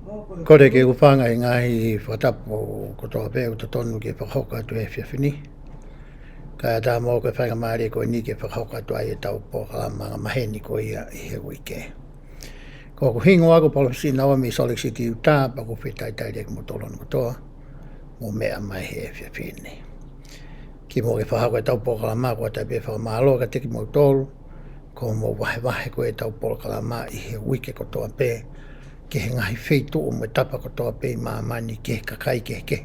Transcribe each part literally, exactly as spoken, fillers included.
Kole ke u hūfanga he ngaahi fakatapu kotoa pē ʻoku totonu ke fakahoko atu he efiafi ni. Kae ʻatā mo au ko e faingamālie ko eni ke fakahoko atu ai ʻetau polokalama angamaheni ko ia ʻi he uike. Ko hoku hingoa ko Palōfesa Sinaua mei Salt Lake City, Utah, pea ʻoku ou fakatalitali atu kimoutolu hono kotoa mou meʻa mai he efiafi ni. Kimuʻa ke fakahoko ʻetau polokalama, ʻoku ou ʻoatu ai pē fakamālō kiate kimoutolu ko hoʻomou vahevahe ko ē ʻetau polokalama ʻi he uike kotoa pē ki he ngaahi feituʻu mo e tapa kotoa pē ʻi māmani, ki he kakai kehekehe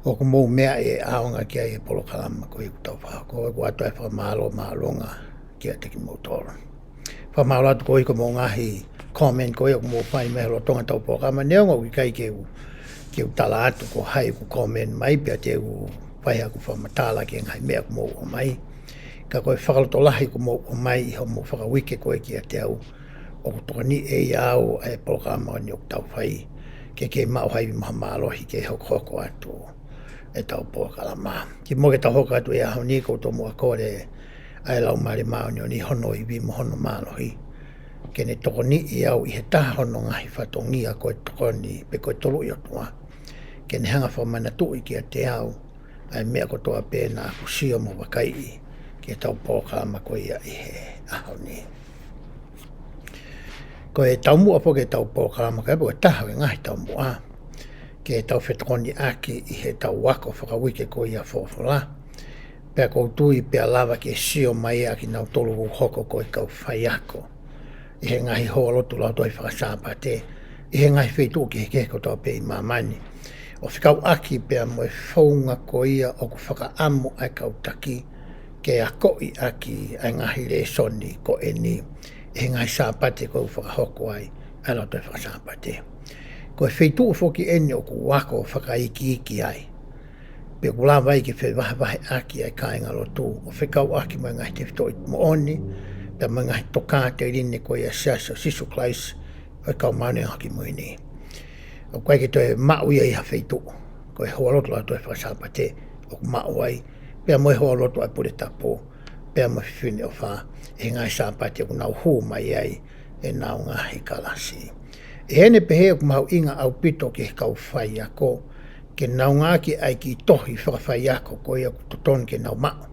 ʻoku mou meʻa ʻi he ʻaonga ki ai e polokalama ko ia ʻoku tau fakahoko. ʻOku ou ʻoatu ai e fakamālō māʻolunga kiate kimoutolu. Fakamālō atu koeʻuhi ko hoʻomou ngaahi comment ko ia ʻoku mou fai mai he lolotonga ʻetau polokalama, neongo ʻoku ʻikai ke u, ke u tala atu ko hai ʻoku comment mai, pea te u fai haʻaku fakamatala ki he ngaahi meʻa ʻoku mou ʻomai. Ka ko e fakalotolahi ʻoku mou ʻomai ʻi hoʻomou fakauike ko ē kiate au, ʻoku tokoniʻi ʻe ia au ʻa e polokalama ni ʻoku tau fai, ke kei maʻu ha ivi mo ha mālohi ke hokohoko atu ʻetau polokalama. Kimuʻa ke tau hoko atu he ʻaho ni, ʻoku ou tomuʻa kole ʻa e Laumālie Māʻoniʻoni, hono ivi mo hono mālohi, ke ne tokoniʻi au ʻi he taha hono ngaahi fatongia ko e tokoni pe ko e toluʻi ʻOtua, ke ne hanga ʻo fakamanatuʻi kiate au ʻa e meʻa kotoa pē naʻa ku sio mo vakaiʻi ki heʻetau polokalama ko ia ʻi he ʻaho ni. Ko e taumuʻa foki ʻetau polokalama, ka ko e taha ʻo e ngaahi taumuʻa, ke tau fetokoniʻaki ʻi heʻetau ako fakauike ko ia Folofola. Pea ʻoku ou tui pea lava ke sio mai ʻa kinautolu ʻoku hoko ko e kau faiako ʻi he ngaahi houalotu Lautohi Faka-Sāpate ʻi he ngaahi feituʻu kehekehe kotoa pē ʻi māmani, ʻo fekauʻaki pea mo e founga ko ia ʻoku fakaʻamu ʻa e kau taki ke akoʻi ʻaki ʻa e ngaahi lēsoni ko eni ʻi he ngaahi Sāpate ko ē ʻoku fakahoko ai ʻa e Lautohi Faka-Sāpate. Ko e feituʻu foki eni ʻoku ako fakaikiiki ai, pea ʻoku lava ai ke fevahevaheʻaki ʻa e kāingalotu ʻo fekauʻaki mo e ngaahi tefitoʻi moʻoni pea mo e ngaahi tokāteline ko ia ʻa e Siasi ʻo Sīsū Kalaisi ʻo e Kau Māʻoniʻoni ʻi he Ngaahi ʻAho Kimui Ni. ʻOku ʻikai ke toe maʻu ia ʻi ha feituʻu. Ko e houalotu Lautohi Faka-Sāpate ʻoku maʻu ai, pea mo e houalotu ʻa e Pule Tapu pea mo e Fefine ʻOfa ʻi he ngaahi Sāpate ʻoku nau hū mai ai ʻenau ngaahi kalasi. ʻI heʻene pehē, ʻoku mahuʻinga ʻaupito ki he kau faiako ke nau ngāueʻaki ʻa e kiʻi tohi fakafaiako ko ia ʻoku totonu ke nau maʻu,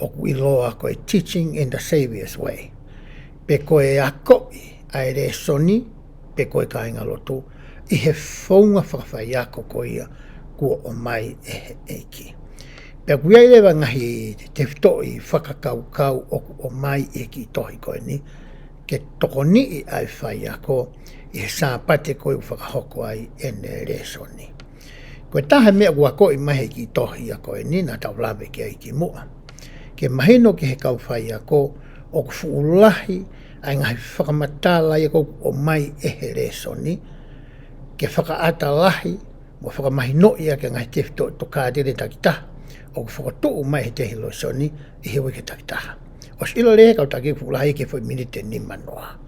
ʻoku ʻiloa ko e Teaching in the Saviour's Way, pe ko e akoʻi ʻa e lēsoni pe ko e kāingalotu ʻi he founga fakafaiako ko ia kuo ʻomai ʻe he ʻEiki. Pea ʻoku ʻi ai leva ngaahi tefitoʻi fakakaukau ʻoku ʻomai ʻi he kiʻi tohi ko eni ke tokoniʻi ʻa e faiako ʻi he Sāpate ko ē ʻoku fakahoko ai ʻene lēsoni. Ko e taha e meʻa ʻoku akoʻi mai he kiʻi tohi ia ko eni naʻa tau lave ki ai kimuʻa, ke mahino ki he kau faiako ʻoku fuʻu lahi ʻa e ngaahi fakamatala ia ko ē ʻoku ʻomai ʻe he lēsoni, ke fakaʻata lahi mo fakamahinoʻi ʻaki ʻa e ngaahi tefitoʻi tokāteline takitaha ʻoku fokotuʻu mai he tehi lēsoni ʻi he uike takitaha. ʻOsi ʻilo leva ʻe he kau taki ʻoku fuʻu lahi, ki he foʻi miniti ʻe nima noa.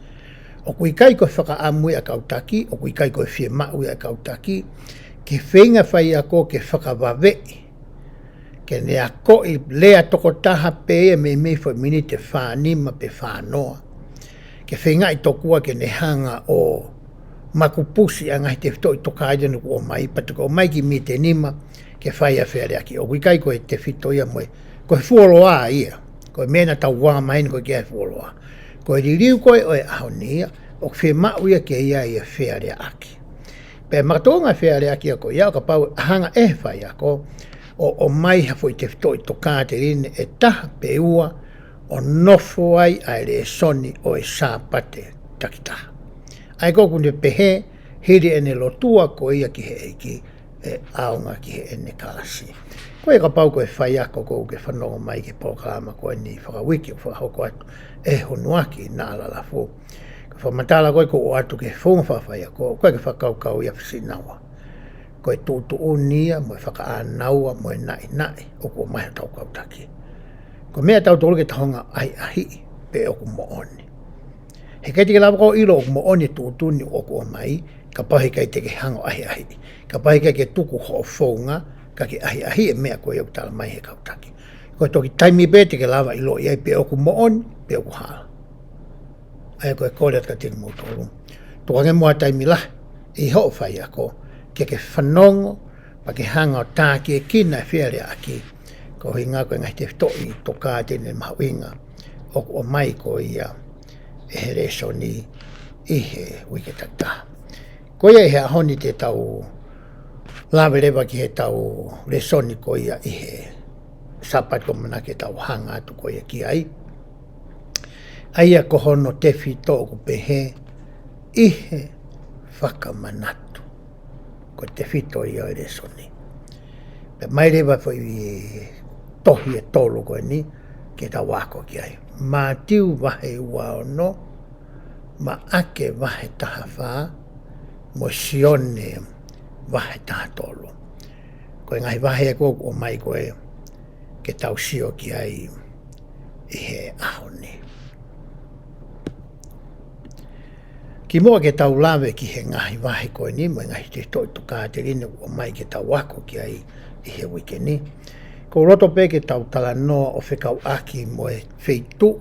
ʻOku ʻikai ko e fakaʻamu ia ʻa e kau taki, ʻoku ʻikai ko e fiemaʻu ia ʻa e kau taki, ke feinga e faiako ke fakavaveʻi, ke ne akoʻi lea tokotaha pē ia meimei foʻi miniti ʻe fā nima pe fā noa, ke feingaʻi tokua ke ne hanga ʻo makupusi ʻa e ngaahi tefitoʻi tokāteline ʻoku ʻomai, pea toki ʻomai e kiʻi miniti ʻe nima ke fai ʻa e fealeaʻaki. ʻOku ʻikai ko e tefito ia mo e, ko e fuoloa ia. Ko e meʻa naʻa tau ʻomai eni ko e kiʻi fuoloa. Ko e liliu ko ē ʻo e ʻaho ni ia, ʻoku fiemaʻu ia ke ʻi ai e fealeaʻaki. Pea makatuʻunga e fealeaʻaki ia ko ia, ʻo kapau ʻe hanga ʻe he faiako ʻo ʻomai ha foʻi tefitoʻi tokāteline ʻe taha pe ua ʻo nofo ai ʻa e lēsoni ʻo e Sāpate takitaha. ʻA ia ko ʻene pehē, hili ʻene lotua ko ia ki he ʻEiki, ʻe ʻaonga ki heʻene kalasi. Ko ia, kapau ko e faiako ʻoku ke fanongo mai ki he polokalama ko eni fakauike ʻoku fakahoko atu ʻe Hunuaki Naʻa Lalafu, ko e fakamatala ko ē ʻoku ou ʻoatu ki he founga fakafaiako, ʻoku ʻikai ke fakakaukau ia Fisi Naua. Ko e tuʻutuʻuni ia mo e fakaʻānaua mo e naʻinaʻi ʻoku ʻomai ʻe hotau kau taki. Ko e meʻa ʻatautolu ke tau hanga ʻo ʻahiʻahiʻi pe ʻoku moʻoni. He ʻikai te ke lava ʻo ʻilo ʻoku moʻoni e tuʻutuʻuni ʻoku ʻomai, kapau he ʻikai te ke hanga ʻo ʻahiʻahiʻi. Kapau he ʻikai ke tuku hoʻo founga, ka ke ʻahiʻahiʻi e meʻa ko ia ʻoku tala mai ʻe he kau taki. Ko e toki taimi pē te ke lava ʻo ʻiloʻi ai pe ʻoku moʻoni pe ʻoku hala. ʻA ia ko e kole atu kiate kimoutolu, tuku ange muʻa ha taimi lahi ʻi hoʻo faiako, ke ke fanongo, pea ke hanga ʻo tākiekina e feleʻaki, ko e ʻuhinga ko e ngaahi tefitoʻi tokāteline mahuʻinga ʻoku ʻomai ko ia ʻe he lēsoni ʻi he uike takitaha. Ko ia ʻi he ʻaho ni te tau lave leva ki heʻetau lēsoni ko ia ʻi he Sāpate kuo ʻamanaki ke tau hanga atu ko ia ki ai. ʻA ia ko hono tefito ʻoku pehē ʻi he fakamanatu. Ko e tefito ia ʻo e lēsoni. Pea ʻomai leva foʻi tohi ʻe tolu ko eni ke tau ako ki ai. Mātiu vahe ua ono, Maʻake vahe taha fā, mo Sione vahe taha tolu. Ko e ngaahi vahe ko ē ʻoku ʻomai ko ē ke tau sio ki ai ʻi he ʻaho ni. Kimuʻa ke tau lave ki he ngaahi vahe ko eni, mo e ngaahi tefitoʻi tokāteline ʻoku ʻomai ke tau ako ki ai ʻi he uike ni, ʻoku ou loto pē ke tau talanoa ʻo fekauʻaki mo e feituʻu,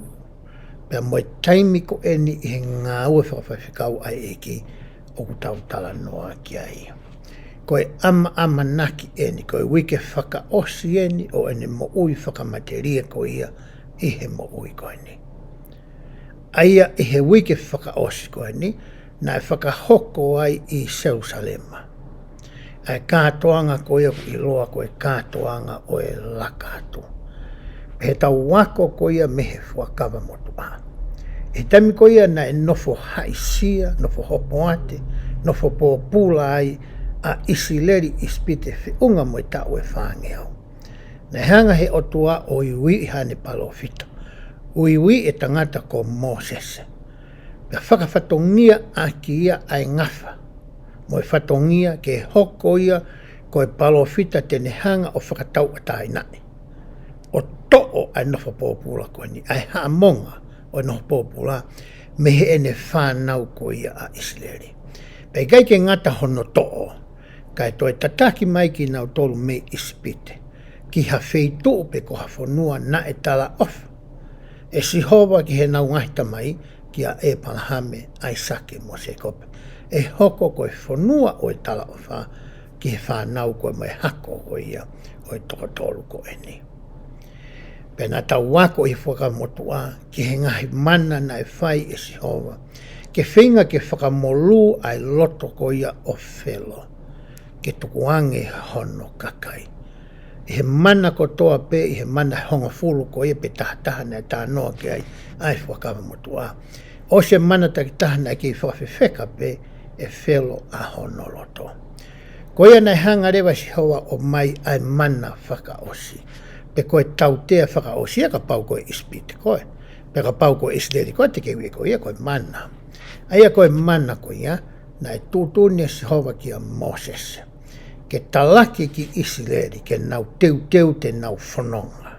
pea mo e taimi ko eni ʻi he ngāue fakafaifekau ʻa e ʻEiki ʻoku tau talanoa ki ai. Ko e ʻamaʻamanaki eni, ko e uike fakaʻosi eni ʻo ʻene moʻui fakamatelie ko ia ʻi he moʻui ko eni. ʻA ia ʻi he uike fakaʻosi ko eni, naʻe fakahoko ai ʻi Selusalema ʻa e kātoanga ko ia ʻoku ʻiloa ko e kātoanga ʻo e Laka Atu. Pea ʻi heʻetau ako ko ia mei he Fuakava Motuʻa, ʻi he taimi ko ia naʻe nofo haʻisia, nofo hopoate, nofo pōpula ai ʻa ʻIsileli ʻi ʻIsipite feʻunga mo e taʻu ʻe fāngeau, naʻe hanga ʻe he ʻOtua ʻo uiuiʻi haʻane palōfita, uiuiʻi e tangata ko Mōsese, pea fakafatongia ʻaki ia ʻa e ngafa, mo e fatongia ke hoko ia ko e palōfita te ne hanga ʻo fakatauʻatāinaʻi, ʻo toʻo ʻa e nofo pōpula ko eni, ʻa e haʻamonga ʻo e nofo pōpula mei heʻene fānau ko ia ʻa ʻIsileli. Pea ʻikai ke ngata hono toʻo, kae toe tataki mai kinautolu mei ʻIsipite ki ha feituʻu pe ko ha fonua naʻe talaʻofa ʻe Sihova ki heʻenau ngaahi tamai, kia ʻEpalahame, ʻAisake mo Sēkope, ʻe hoko ko e fonua ʻo e talaʻofa ki he fānau ko ē mo e hako ko ia ʻo e toko tolu ko eni. Pea naʻa tau ako ʻi he Fuakava Motuʻa ki he ngaahi mana naʻe fai ʻe Sihova ke feinga ke fakamolū ʻa e loto ko ia ʻo Felo ke tukuange hono kakai. ʻI he mana kotoa pē, ʻi he mana hongofulu ko ia pe taha taha naʻe talanoa ki ai ʻa e Fuakava Motuʻa, ʻosi e mana takitaha naʻe kei fakafefeka pē ʻe Felo ʻa hono loto. Ko ia naʻe hanga leva ʻe Sihova ʻo ʻomai ʻa e mana fakaʻosi, pe ko e tautea fakaʻosi, ʻa ia kapau ko e ʻIsipite ko ē, pe kapau ko e ʻIsileli ko ē, te ke ui ko ia ko e mana. ʻA ia ko e mana ko ia naʻe tuʻutuʻuni ʻe Sihova kia Mōsese ke talaki ki ʻIsileli ke nau teuteu te nau fononga.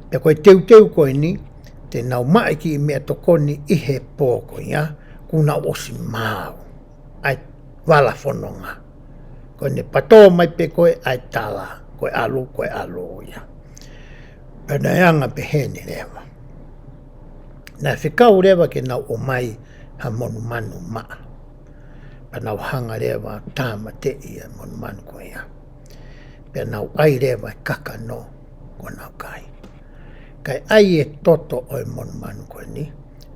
Pea ko e teuteu ko eni, te nau maʻu e kiʻi meʻatokoni ʻi he pō ko ia kuo nau ʻosi maau ʻa e vala fononga. Ko ʻene patō mai pē ko ē ʻa e tala, ko e ʻalu, ko e ʻalu ia. Pea naʻe anga peheni leva. Naʻe fekau leva ke nau ʻomai ha monumanu maʻa. Pea nau hanga leva ʻo tāmateʻi ʻa e monumanu ko ia. Pea nau ʻai leva e kakano kuo nau kai. Kae ʻai e toto ʻo e monumanu ko eni,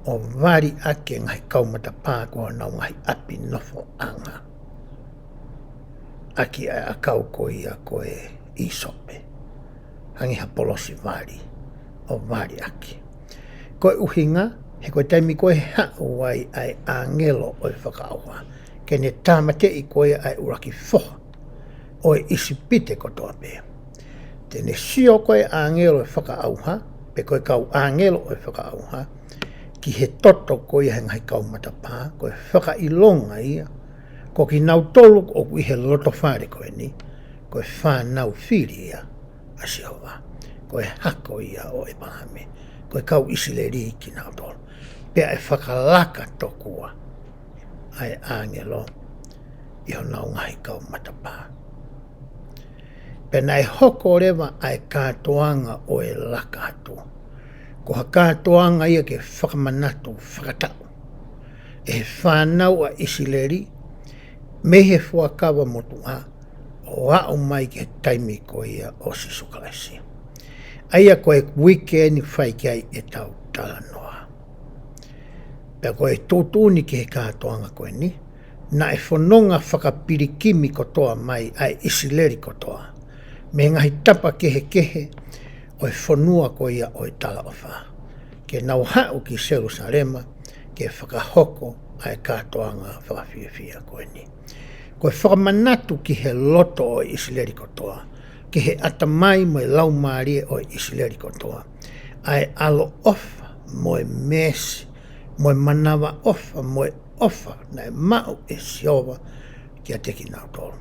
ʻo vali ʻaki e ngaahi kau matapā ko honau ngaahi ʻapi nofoʻanga, ʻaki ʻa e ʻakau ko ia ko e ʻīsope, hangē ha polosi vali, ʻo vali ʻaki. Ko e ʻuhinga, he ko e taimi ko ē haʻu ai ʻa e ʻāngelo ʻo e fakaʻauha ke ne tāmateʻi ko ia ʻa e ʻuluaki foha ʻo e ʻIsipite kotoa pē, te ne sio ko ē ʻāngelo ʻo e fakaʻauha, pe ko e kau ʻāngelo ʻo e fakaʻauha, ki he toto ko ia he ngaahi kau matapā, ko e fakaʻilonga ia ko kinautolu ʻoku ʻi he lotofale ko eni, ko e fānau fili ia ʻa Sihova, ko e hako ia ʻo ʻEpalahame, ko e kau ʻIsileli kinautolu. Pea ʻe fakalaka tokua ʻa e ʻāngelo ʻi honau ngaahi kau matapā. Pea naʻe hoko leva ʻa e kātoanga ʻo e Laka Atu ko ha kātoanga ia ke fakamanatu fakataʻu ʻe he fānau ʻa ʻIsileli, mei he fuakava motuʻa, ʻo aʻu mai ki he taimi ko ia ʻo Sīsū Kalaisi. ʻA ia ko e uike eni fai ki ai ʻetau talanoa. Pea ko e tuʻutuʻuni ki he kātoanga ko eni, naʻe fononga fakapilikimi kotoa mai ʻa ʻIsileli kotoa, mei he ngaahi tapa kehekehe ʻo e fonua ko ia ʻo e talaʻofa, ke nau haʻu ki Selusalema, ke fakahoko ʻa e kātoanga fakafiefia ko eni. Ko e fakamanatu ki he loto ʻo ʻIsileli kotoa, ki he ʻatamai mo e laumālie ʻo ʻIsileli kotoa, ʻa e ʻaloʻofa mo e meesi, mo e manavaʻofa mo e ʻofa naʻe maʻu ʻe Sihova kiate kinautolu.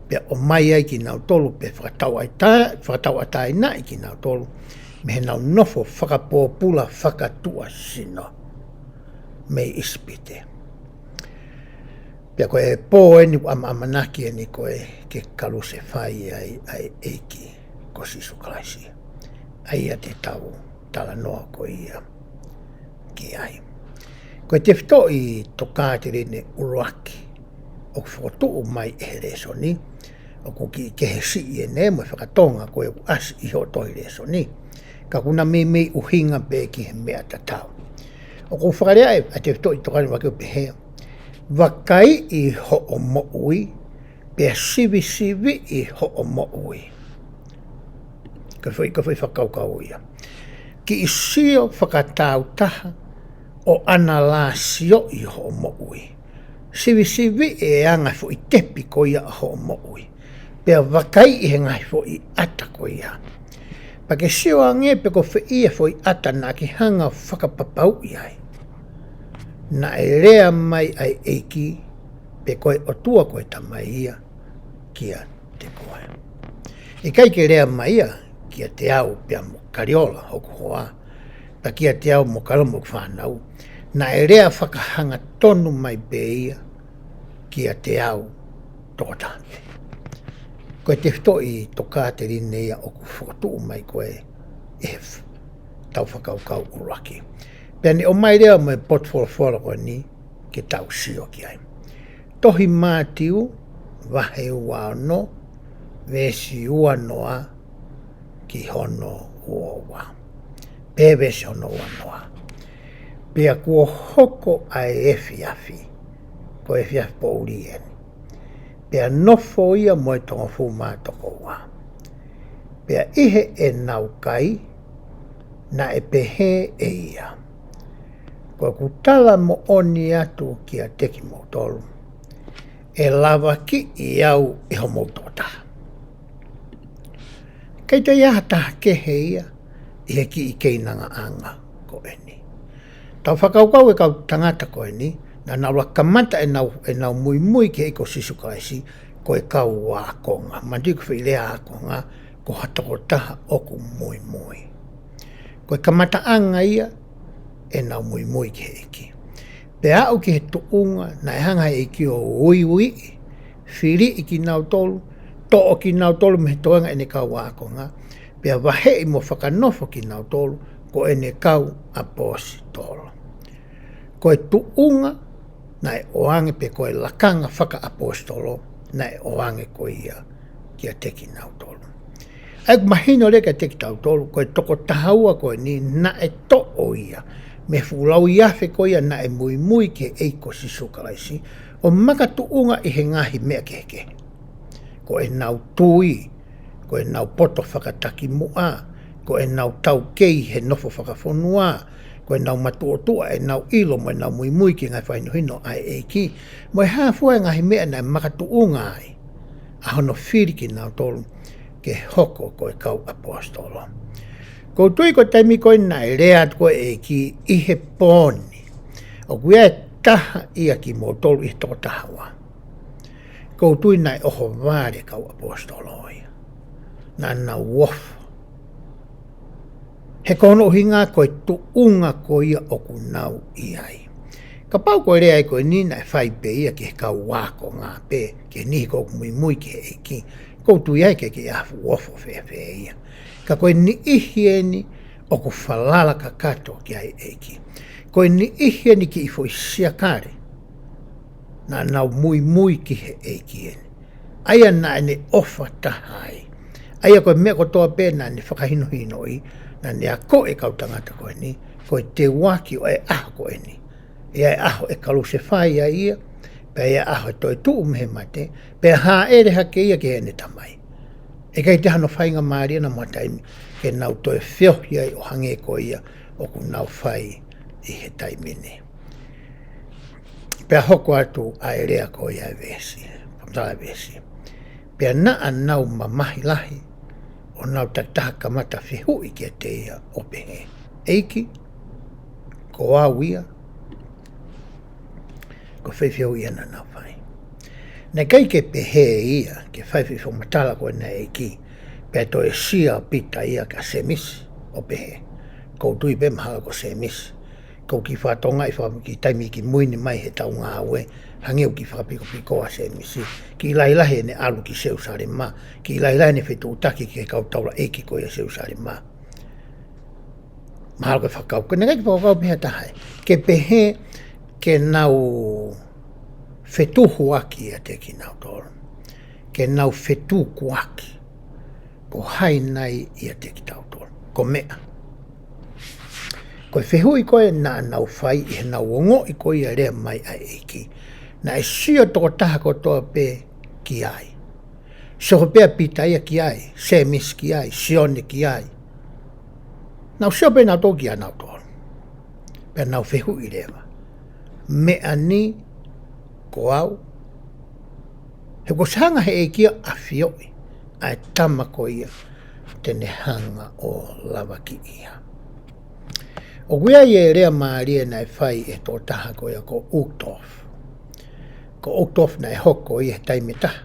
Pea ʻomai ai kinautolu, pea fakatauʻatāina-, fakatauʻatāinaʻi kinautolu mei heʻenau nofo fakapōpula fakatuʻasino mei ʻIsipite. Pea ko e pō eni ʻoku ʻamanaki eni ko e ke kalusefai ai ʻa e ʻEiki ko Sīsū Kalaisi. ʻA ia te tau talanoa ko ia ki ai. Ko e tefitoʻi tokāteline ʻuluaki ʻoku fokotuʻu mai ʻe he lēsoni, ʻoku kiʻi kehe siʻi eni mo e fakatonga ko e ʻoku ʻasi ʻi hoʻo tohi lēsoni, ka ʻoku na meimei ʻuhinga pē ki he meʻa tatau. ʻOku ou fakalea ʻa e tefitoʻi tokāteline ʻuluaki ʻo pehē: Vakaiʻi hoʻo moʻui, pea sivisiviʻi hoʻo moʻui. Ko e foʻi, ko e foʻi fakakaukau ia. Kiʻi sio fakatāutaha ʻo ʻanalaisoʻi hoʻo moʻui. Sivisiviʻi e anga e foʻi tepi ko ia ʻa hoʻo moʻui. Pea vakaiʻi he ngaahi foʻi ʻata ko ia. Pea ke sio ange pe ko fē ia e foʻi ʻata naʻa ke hanga ʻo fakapapauʻi ai naʻe lea mai ʻa e ʻEiki, pe ko e ʻOtua ko e Tamai ia kiate koe. ʻIkai ke lea mai ia kiate au pea mo Kaliola hoku hoa, pea kiate au mo Kaloma hoku fānau. Naʻe lea fakahangatonu mai pē ia kiate au tokotaha pē. Ko e tefitoʻi tokāteline ia ʻoku fokotuʻu mai ko ē ʻe he f-, tau fakakaukau ʻuluaki. Pea ne ʻomai leva mo e potu folofola ko eni ke tau sio ki ai. Tohi Mātiu, vahe ua ono, veesi ua noa ki hono ua ua. Pea veesi hono ua noa. Pea kuo hoko ʻa e efiafi, ko e efiafi poʻuli eni. Pea nofo ia mo e tongofulu mā toko ua. Pea ʻi heʻenau kai, naʻe pehē ʻe ia: Ko ʻeku tala moʻoni atu kiate kimoutolu, ʻe lavakiʻi au ʻe homou tokotaha. ʻIkai toe ʻi ai ha taha kehe ia ʻi he kiʻi keinangaʻanga ko eni. Tau fakakaukau e kau tangata ko eni, naʻa nau ō ʻo kamata ʻenau, ʻenau muimui ki he ʻEiki ko Sīsū Kalaisi, ko e kau ākonga. Manatuʻi ko e foʻi lea ākonga, ko ha tokotaha ʻoku muimui. Ko e kamataʻanga ia ʻenau muimui ki he ʻEiki. Pea aʻu ki he tuʻunga naʻe hanga ʻe he ʻEiki ʻo uiuiʻi, filiʻi kinautolu, toʻo kinautolu mei he toenga ʻene kau ākonga, pea vaheʻi mo fakanofo kinautolu ko ʻene kau ʻaposetolo. Ko e tuʻunga naʻe ʻoange pe ko e lakanga fakaʻaposetolo naʻe ʻoange ko ia kiate kinautolu. ʻA ia ʻoku mahino lelei kiate kitautolu, ko e tokotaha ua ko eni naʻe toʻo ia mei he fuʻu lauiafe ko ia naʻe muimui ki he ʻEiki ko Sīsū Kalaisi, ʻo makatuʻunga ʻi he ngaahi meʻa kehekehe. Ko ʻenau tui, ko ʻenau poto fakatakimuʻa, ko ʻenau taukei he nofo fakafonua, ko ʻenau matuʻotuʻa ʻenau ʻilo mo ʻenau muimui ki he ngaahi fakahinohino ʻa e ʻEiki, mo e hā fua e ngaahi meʻa naʻe makatuʻunga ai ʻa hono fili kinautolu ke hoko ko e kau ʻaposetolo. ʻOku ou tui ko e taimi ko ē naʻe lea atu ko ē ʻEiki ʻi he pō ni, ʻoku ʻi ai e taha ia kimoutolu ʻi he toko taha ua. ʻOku ou tui naʻe ʻohovale e kau ʻaposetolo ia. Naʻa nau ofo. He ko hono ʻuhinga ko e tuʻunga ko ia ʻoku nau ʻi ai. Kapau ko e lea ia ko eni naʻe fai pē ia ki he kau ākonga pē, ki he niʻihi ʻoku muimui ki he ʻEiki, ʻoku ou tui ʻe ʻikai ke ʻi ai ha fuʻu ofo fēfē ia. Ka ko e niʻihi eni ʻoku falala kakato ki ai e ʻEiki. Ko e niʻihi eni kiʻi foʻi siakale naʻa nau muimui ki he ʻEiki eni. ʻA ia naʻa ne ʻofa taha ai. ʻA ia ko e meʻa kotoa pē naʻa ne fakahinohinoʻi, naʻa ne akoʻi e kau tangata ko eni, ko e teuaki ʻo e ʻaho ko eni. ʻI he ʻaho ʻe kalusefai ai ia, pea ʻi he ʻaho ʻe toetuʻu mei he mate, pea hāʻele hake ia ki heʻene Tamai. ʻE ʻikai te hano faingamālie na mo ha taimi, ke nau toe feohi ai ʻo hangē ko ia ʻoku nau fai ʻi he taimi ni. Pea hoko atu ʻa e lea ko ia e veesi, fakamatala e veesi. Pea naʻa nau mamahi lahi, ʻo nau takitaha kamata fehuʻi kiate ia ʻo pehē, ʻEiki, ko au ia? Ko e fai fehuʻi ia naʻa nau fai. Naʻe ʻikai ke pehē ia, ke fai foʻi fakamatala ko ena ʻa e ʻEiki, pea toe sio ʻa Pita ia kia Sēmisi, ʻo pehē, ʻOku ou tui pē mahalo ko Sēmisi. ʻOku ou kiʻi fakatokangaʻi faka-, kiʻi taimi kimui ni mai heʻetau ngāue, hangē ʻoku kiʻi fakapikopiko ʻa Sēmisi. Kiʻi lahilahi ʻene ʻalu ki Selūsalema, kiʻi lahilahi ʻene fetuʻutaki ki he kau taulaʻeiki ko ia ʻi Selūsalema. Mahalo ko e fakakaukau, naʻe ʻikai ke fakakaukau pē ha taha ia. Ke pehē, ke nau fetuhuaki ʻiate kinautolu. Ke nau fetukuaki. Ko hai nai ʻiate kitautolu? Ko meʻa. Ko e fehuʻi ko ē naʻa nau fai ʻi heʻenau ongoʻi ko ia e lea mai ʻa e ʻEiki. Naʻe sio tokotaha kotoa pē ki ai. Sio pē ʻa Pita ia ki ai, Sēmisi ki ai, Sione ki ai. Nau sio pē nautolu kia nautolu. Pea nau fehuʻi leva. Meʻa ni ko au? He kuo ʻosi hanga he ʻEiki ia ʻo ʻafioʻi ʻa e tama ko ia te ne hanga ʻo lavakiʻi ia. ʻOku ʻi ai e lea mālie naʻe fai ʻe he tokotaha ko ia ko Uchtdorf. Ko Uchtdorf naʻe hoko ia he taimi ʻe taha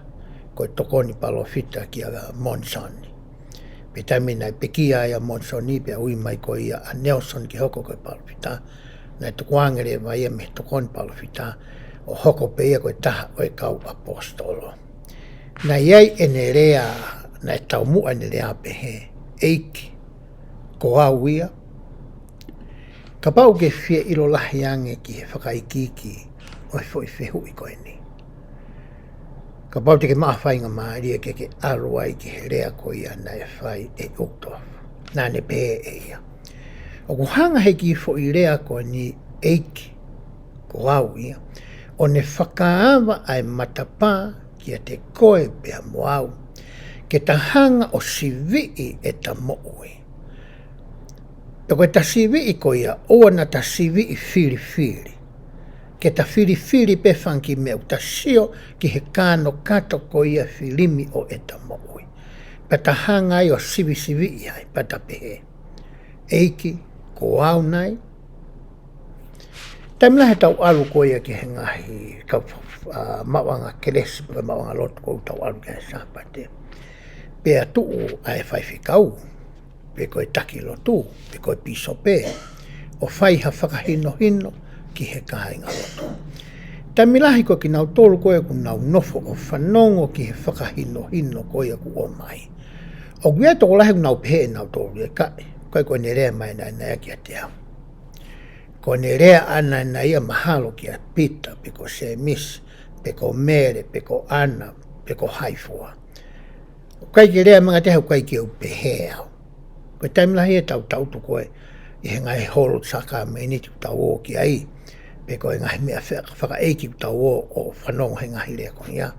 ko e tokoni palōfita kia Monisoni. Pea taimi naʻe pekia ai ʻa Monisoni pea ui mai ko ia ʻa Nelson ke hoko ko e palōfita, naʻe tukuange leva ia mei he tokoni palōfita ʻo hoko pē ia ko e taha ʻo e kau ʻaposetolo. Naʻe ʻi ai ʻene lea, naʻe taumuʻa ʻene lea pehē, ʻEiki, ko au ia? Kapau ʻoku ke fie ʻilo lahi ange ki he fakaikiiki ʻo e foʻi fehuʻi ko eni, kapau te ke maʻu ha faingamālie ke ke ʻalu ai ki he lea ko ia naʻe fai ʻe Uchtdorf. Naʻa ne pehē ʻe ia, ʻoku hanga he kiʻi foʻi lea ko eni, ʻEiki, ko au ia, ʻo ne fakaava ʻa e matapā kiate koe pea mo au, ke ta hanga ʻo siviʻi ʻeta moʻui. Pea ko ʻeta siviʻi ko ia, ʻoua naʻa ta siviʻi filifili. Ke ta filifili pē fanga kiʻi meʻa, ʻo ta sio ki he kānokato ko ia filimi ʻo ʻeta moʻui. Pea ta hanga ai ʻo sivisiviʻi ai, pea ta pehē, ʻEiki, ko au nai? Taimi lahi ʻetau ʻalu ko ia ki he ngaahi kau, ʻa, maʻuʻanga kelesi, pe maʻuʻanga lotu ʻoku tau ʻalu ki ai he Sāpate. Pea tuʻu ʻa e faifekau, pe ko e taki lotu, pe ko e pīsope, ʻo fai ha fakahinohino ki he kāinga lotu. Taimi lahi ko kinautolu ko ē ʻoku nau nofo ʻo fanongo ki he fakahinohino ko ia ʻoku ʻomai, ʻoku ʻi ai e tokolahi ʻoku nau pehē ʻe nautolu ia, ʻikai, ʻikai ko ʻene lea mai ʻaneafi ia kiate au. Ko ʻene lea ʻaneafi ia mahalo kia Pita, pe ko Sēmisi, pe ko Mele, pe ko ʻAna, pe ko hai fua. ʻOku ʻikai ke lea mai kiate au, ʻikai ke u pehē au. Ko e taimi lahi ʻetau tangutu ko ē ʻi he ngaahi holo sākalamēniti ʻoku tau ō ki ai, pe ko e ngaahi meʻa fe-, fakaʻeiki ʻoku tau ō ʻo fanongo he ngaahi lea ko ia,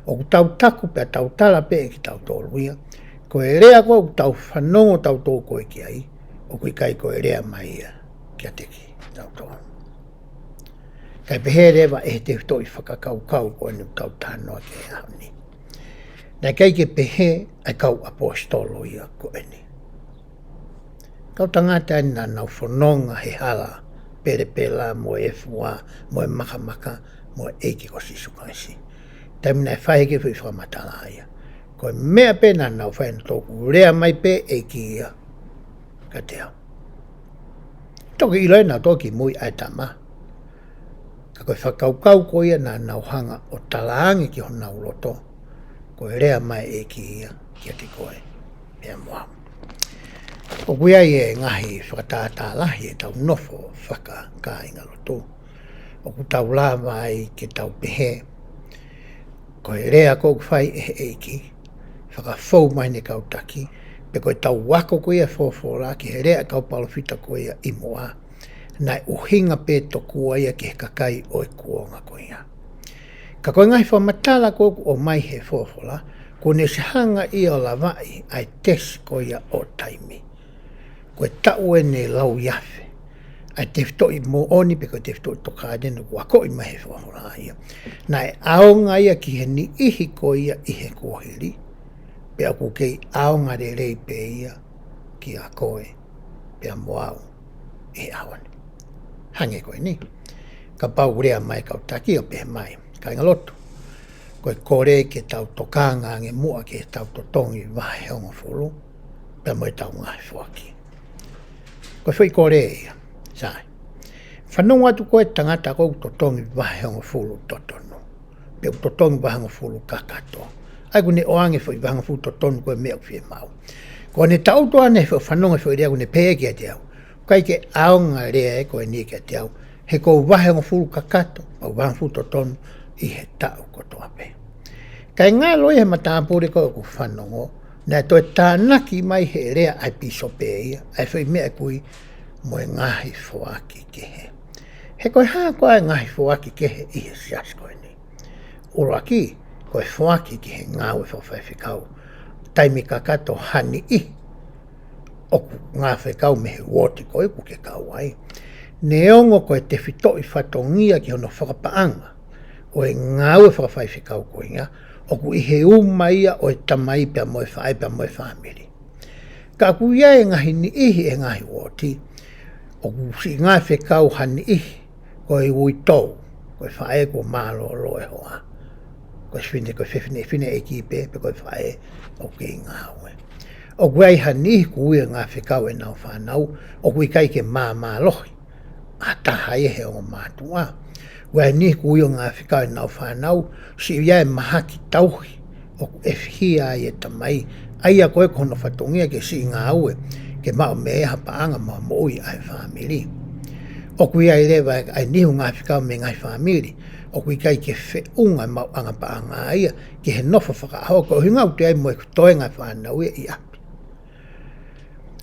ʻoku tau taku pea tau tala pē ʻe kitautolu ia, ko e lea ko ē ʻoku tau fanongo tautolu ko ē ki ai, ʻoku ʻikai ko e lea mai ia kiate kitautolu. Kae pehē leva ʻe he tefitoʻi fakakaukau ko eni ʻoku tau talanoa ki ai he ʻaho ni. Naʻe ʻikai ke pehē ʻa e kau ʻaposetolo ia ko eni. Kau tangata eni naʻa nau fononga he hala pelepela mo e efuā mo e makamaka mo e ʻEiki ko Sīsū Kalaisi. Taimi naʻe fai ki ai e foʻi fakamatala ia, ko e meʻa pē naʻa nau fai ʻa nautolu, ʻoku lea mai pē ʻEiki ia kiate au. Toki ʻilo ʻe nautolu kimui ʻa e tama. Ka ko e fakakaukau ko ia naʻa nau hanga ʻo talaange ki honau loto, ko e lea mai ʻEiki ia kiate koe pea mo au. ʻOku ʻi ai e ngaahi fakatātā lahi ʻetau nofo fakakāingalotu. ʻOku tau lava ai ke tau pehē, ko e lea ko ē ʻoku fai ʻe he ʻEiki, fakafou mai ʻene kau taki, pe ko ʻetau ako ko ia e folofola ki he lea ʻa e kau palōfita ko ia ʻi muʻa, naʻe ʻuhinga pē tokua ia ki he kakai ʻo e kuonga ko ia. Ka ko e ngaahi fakamatala ko ē ʻoku ʻomai he folofola, kuo ne ʻosi hanga ia ʻo lavaʻi ʻa e tesi ko ia ʻo taimi. Ko e taʻu ʻeni lau afe ʻa e tefitoʻi moʻoni pe ko e tefitoʻi tokāteline ʻoku akoʻi mai he folofola ia. Naʻe ʻaonga ia ki he niʻihi ko ia ʻi he kuohili, pea ʻoku kei ʻaonga lelei pē ia kiate koe pea mo au ʻi he ʻaho ni. Hangē ko eni, kapau ʻoku lea mai e kau taki ʻo pehē mai, kāingalotu, ko e kole ke tau tokanga ange muʻa ki heʻetau totongi vahe hongofulu, pea mo ʻetau ngaahi foaki. Ko e foʻi kole ia, sai. Fanongo atu ko e tangata ko ē ʻoku totongi vahe hongofulu totonu, pe ʻoku totongi vahe hongofulu kakato. ʻA ia ʻoku ne ʻoange foʻi vahe hongofulu totonu ko e meʻa ʻoku fiemaʻu. Ko ʻene taʻutu ʻa ʻene foʻi fanongo foʻi lea ʻoku ne pehē kiate au, ʻikai ke ʻaonga lea ē ko eni kiate au, he ʻoku ou vahe hongofulu kakato, pea u vahe hongofulu totonu ʻi he taʻu kotoa pē. Kae ngalo ia he matāpule ko ē ʻoku fanongo, naʻe toe tānaki mai he lea ʻa e pīsope ia ʻa e foʻi meʻa ʻoku ui mo e ngaahi foaki kehe. He ko e hā koā e ngaahi foaki kehe ʻi he siasi ko eni? ʻUluaki, ko e foaki ki he ngāue fakafaifekau taimi kakato ha niʻihi ʻoku ngāue fakafaifekau mei he uooti ko ē ʻoku ke kau ai. Neongo ko e tefitoʻi fatongia ki hono fakapaʻanga ʻo e ngāue fakafaifekau ko ia, ʻoku ʻi he uma ia ʻo e tamai pea mo e faʻē pea mo e fāmili. Ka ʻoku ʻi ai e ngaahi niʻihi ʻi he ngaahi uooti ʻoku siʻi ngāue fakafaifekau ha niʻihi ko e uitou, ko e faʻē kuo mālōlō e hoa, ko e fefine, ko e fefine, fefine ʻeiki pē, pe ko e faʻē ʻoku kei ngāue. ʻOku ʻi ai ha niʻihi ʻoku ui e ngāue fakafaifekau ʻenau fānau ʻoku ʻikai ke māmālohi ha taha ia he ongo mātuʻa. ʻOku ʻi ai e niʻihi ʻoku ui e ngāue fakafaifekau ʻenau fānau, siʻi ʻi ai e mahaki tauhi ʻoku ʻefihia ai e tamai, ʻa ia ko ē ko hono fatongia ke siʻi ngāue ke maʻu mei ai ha paʻanga mo ha moʻui ʻa e fāmili. ʻOku ʻi ai leva ʻa e niʻihi ʻoku ngāue fakafaifekau mei he ngaahi fāmili ʻoku ʻikai ke feʻunga e maʻuʻanga paʻanga ia ki he nofo fakaʻaho, ko e ʻuhinga ʻoku ʻi ai mo e toenga e fānau ia ʻi ʻapi.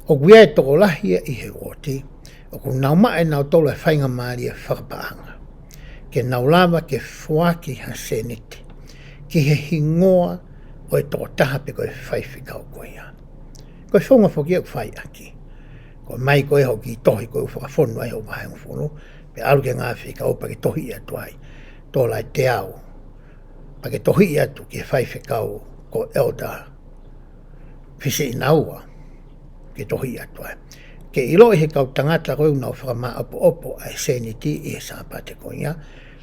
ʻOku ʻi ai e tokolahi ia ʻi he uooti ʻoku nau maʻu ʻe nautolu e faingamālie fakapaʻanga ke nau lava ke foaki ha sēniti ki he hingoa ʻo e tokotaha pe ko e faifekau ko ia. Ko e founga foki ia ʻoku fai ʻaki. Ko e ʻomai ko ē hoʻo kiʻi tohi ko ē ʻoku fakafonu ai hoʻo vahe hongofulu, pea ʻalu ki he ngāue fakafaifekau pea ke tohiʻi atu ai, tola ʻe teau, pea ke tohiʻi atu ki he faifekau ko Elder Fisiʻinaua, ke tohiʻi atu ai. Ke ʻiloʻi ʻe he kau tangata ko ē ʻoku nau fakamāʻopoʻopo ʻa e sēniti ʻi he Sāpate ko ia,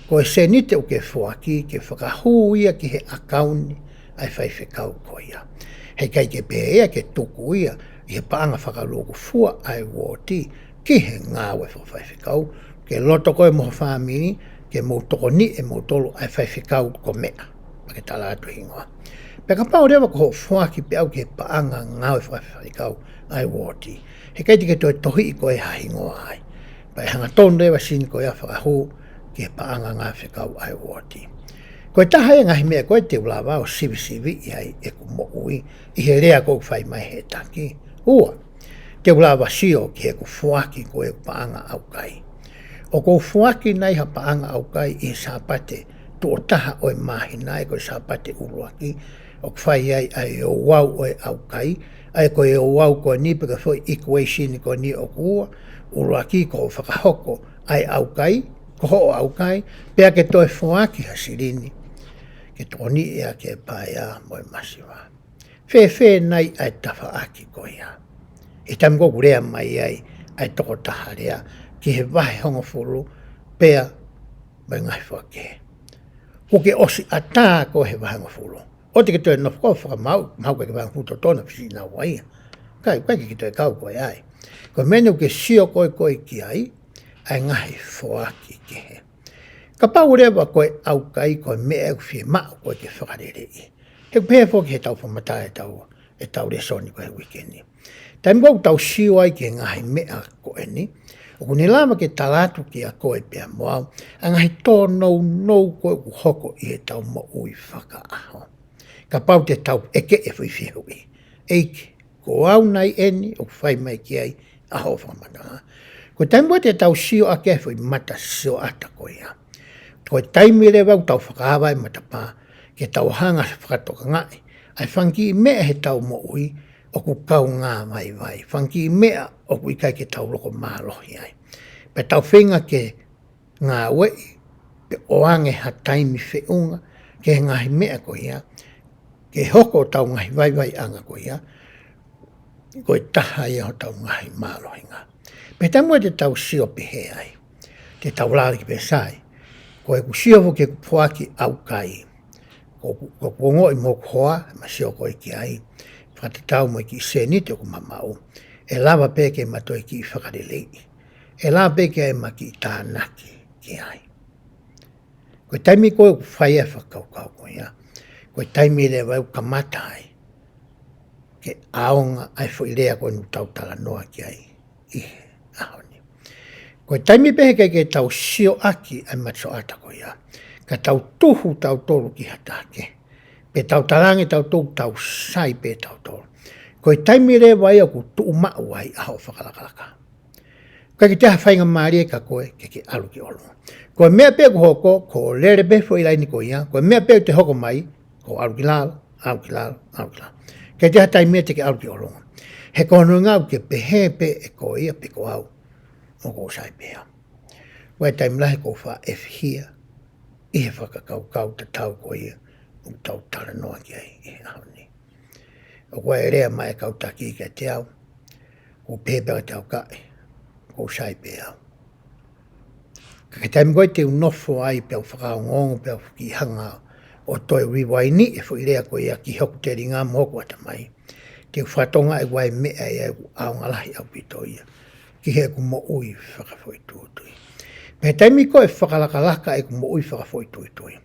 ko e sēniti ʻoku ke foaki ke fakahū ia ki he ʻakauni ʻa e faifekau ko ia. Heʻikai ke pehē ia ke tuku ia ʻi he paʻanga fakalūkufua ʻa e uooti ki he ngāue fakafaifekau, ke loto koe mo ho fāmili ke mou tokoniʻi ʻe moutolu ʻa e faifekau ko meʻa, pea ke tala atu e hingoa. Pea kapau leva ko hoʻo foaki pē ʻau ki he paʻanga ngāue fakafaifekau ʻa e uooti, heʻikai te ke toe tohiʻi koe ha hingoa ai. Pea ʻe hangatonu leva e sēniti ko ia ʻo fakahū ki he paʻanga ngāue fakafaifekau ʻa e uooti. Ko e taha ia e ngaahi meʻa ko ē te u lava ʻo sivisiviʻi ai ʻeku moʻui ʻi he lea ko ē ʻoku fai mai he taki. Ua, te u lava sio ki heʻeku foaki ko ē ʻeku paʻanga ʻaukai. ʻOku ou foaki nai ha paʻanga ʻaukai ʻi he Sāpate tuʻo taha ʻo e māhina, ʻa ia ko e Sāpate ʻuluaki, ʻoku fai ai ʻa e ouau ʻo e ʻaukai, ʻa ia ko e ouau ko eni pe ko e foʻi equation ko eni ʻoku ua, ʻuluaki ko hoʻo fakahoko ʻa e ʻaukai, ko hoʻo ʻaukai, pea ke toe foaki ha silini ke tokoniʻi ʻaki e paea mo e masiva. Fēfē nai ʻa e tafaʻaki ko ia ʻi he taimi ko ē ʻoku lea mai ai ʻa e tokotaha lea ki he vahe hongofulu pea mo e ngaahi foaki kehe? Kuo ke ʻosi ʻatā koe he vahe hongofulu. ʻOua te ke toe nofo koe ʻo fakamaʻu, mahalo ʻikai ke vahe hongofulu totonu ʻa Fisiʻinaua ia. ʻIkai, ʻikai ke ke toe kau koe ai. Ko e meʻa eni ʻoku ke sio koe koe ki ai, ʻa e ngaahi foaki kehe. Kapau leva ko e ʻaukai ko e meʻa ʻoku fiemaʻu koe ke fakaleleiʻi, he ʻoku pehē foki heʻetau fakamatala ʻe taha, ʻetau lēsoni ko ē he uike ni. Taimi ko ē ʻoku tau sio ai ki he ngaahi meʻa ko eni, ʻoku ne lava ke tala atu kiate koe pea mo au ʻa e ngaahi tōnounou ko ē ʻoku hoko ʻi heʻetau moʻui fakaʻaho. Kapau te tau ʻeke e foʻi fehuʻi, ʻEiki, ko au nai eni ʻoku fai mai ki ai ʻa hoʻo fakamatala? Ko e taimi ko ē te tau sio ʻaki e foʻi mata sioʻata ko ia, ko e taimi leva ʻoku tau fakaava e matapā ke tau hanga ʻo fakatokangaʻi ʻa e fanga kiʻi meʻa heʻetau moʻui ʻoku kaungā vaivai, fanga kiʻi meʻa ʻoku ʻikai ke tau loko mālohi ai. Pea tau feinga ke ngāueʻi pe ʻoange ha taimi feʻunga ki he ngaahi meʻa ko ia, ke hoko hotau ngaahi vaivaiʻanga ko ia ko e taha ia hotau ngaahi mālohinga. Pea he taimi ko ē te tau sio pehē ai, te tau lave ki ai pea sai, ko ʻeku sio foki ki heʻeku foaki ʻaukai, ko ʻeku, ko ʻeku ongoʻi mo hoku hoa, ʻema sio ko ē ki ai, fakatatau mo e kiʻi sēniti ʻoku ma maʻu, ʻe lava pē ke ma toe kiʻi fakaleleiʻi, ʻe lava pē ke ma kiʻi tānaki ki ai. Ko e taimi ko ē ʻoku fai ai e fakakaukau ko ia, ko e taimi leva ʻoku kamata ai ke ʻaonga ʻa e foʻi lea ko eni ʻoku tau talanoa ki ai ʻi he ʻaho ni. Ko e taimi pē he ʻikai ke tau sio ʻaki ʻa e mata sioʻata ko ia, ka tau tuhu tautolu ki ha taha kehe, pe tau talaange tautolu ʻoku tau sai pē tautolu, ko e taimi leva ia ʻoku tuʻu maʻu ai ʻa hoʻo fakalakalaka. ʻIkai ke toe ʻi ai ha faingamālie kia koe ke ke ʻalu ki ʻolunga. Ko e meʻa pē ʻoku hoko, ko e lele pē foʻi laini ko ia, ko e meʻa pē ʻoku te hoko mai, ko e ʻalu ki lalo, ʻalu ki lalo, ʻalu ki lalo. ʻIkai toe ʻi ai ha taimi ia te ke ʻalu ki ʻolunga. He ko hono ʻuhinga ʻoku ke pehē pē ʻe koe ia pe ko au, ʻoku ou sai pē au. Ko e taimi lahi ʻoku ou faʻa ʻefihia ʻi he fakakaukau tatau ko ia ʻoku tau talanoa ki ai ʻi he ʻaho ni. ʻOku ʻi ai e lea mai e kau taki kiate au, ʻoku ou pehē pē au kiate au, ʻikai, ʻoku ou sai pē au. Ka ko e taimi ko ē te u nofo ai pea u fakaongoongo pea u kiʻi hanga ʻo toe rewind e foʻi lea ko ia ki hoku telinga mo hoku ʻatamai, te u fakatokangaʻi ʻoku ʻi ai e meʻa ia ʻoku ʻaonga lahi ʻaupito ia ki heʻeku moʻui fakafoʻituitui. Pea he taimi ko ē ʻe fakalakalaka ʻeku moʻui fakafoʻituitui,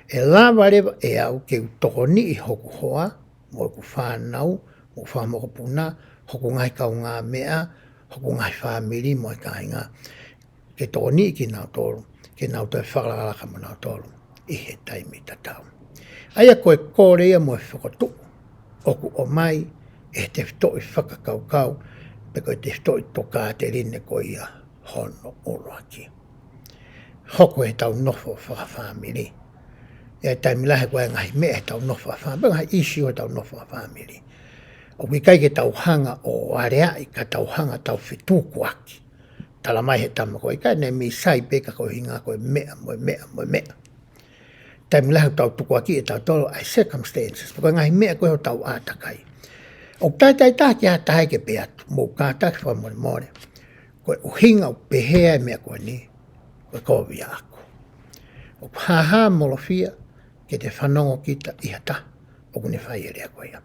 ʻe lava leva ʻe au ke u tokoniʻi hoku hoa, mo ʻeku fānau, mo ʻeku fanga mokopuna, hoku ngaahi kaungāmeʻa, hoku ngaahi fāmili mo e kāinga, ke tokoniʻi kinautolu ke nau toe fakalakalaka mo nautolu ʻi he taimi tatau. ʻA ia ko e kole ia mo e fokotuʻu ʻoku ʻomai ʻe he tefitoʻi fakakaukau, pe ko e tefitoʻi tokāteline ko ia hono ʻuluaki. Hoko heʻetau nofo fakafāmili. ʻI he taimi lahi ko e ngaahi meʻa heʻetau nofo fakafāmili, ngaahi issue heʻetau nofo fakafāmili, ʻoku ʻikai ke tau hanga ʻo aleaʻi ka tau hanga ʻo tau fetukuaki. Tala mai he tama ko ē, ʻikai, naʻe mei sai pē ka ko e ʻuhinga ko e meʻa mo e meʻa mo e meʻa. Taimi lahi ʻoku tau tukuakiʻi ʻe tautolu ʻa e circumstances, pe ko e ngaahi meʻa ko ē ʻo hotau ʻātakai. ʻOku taitai taha ki ha taha ke pehē atu, mou kātaki fakamolemole, ko e ʻuhinga ʻoku pehē ai e meʻa ko eni, ko e kovi ʻaʻaku. ʻOku hāhāmolofia ke te fanongo kita ʻi ha taha ʻoku ne fai e lea ko ia.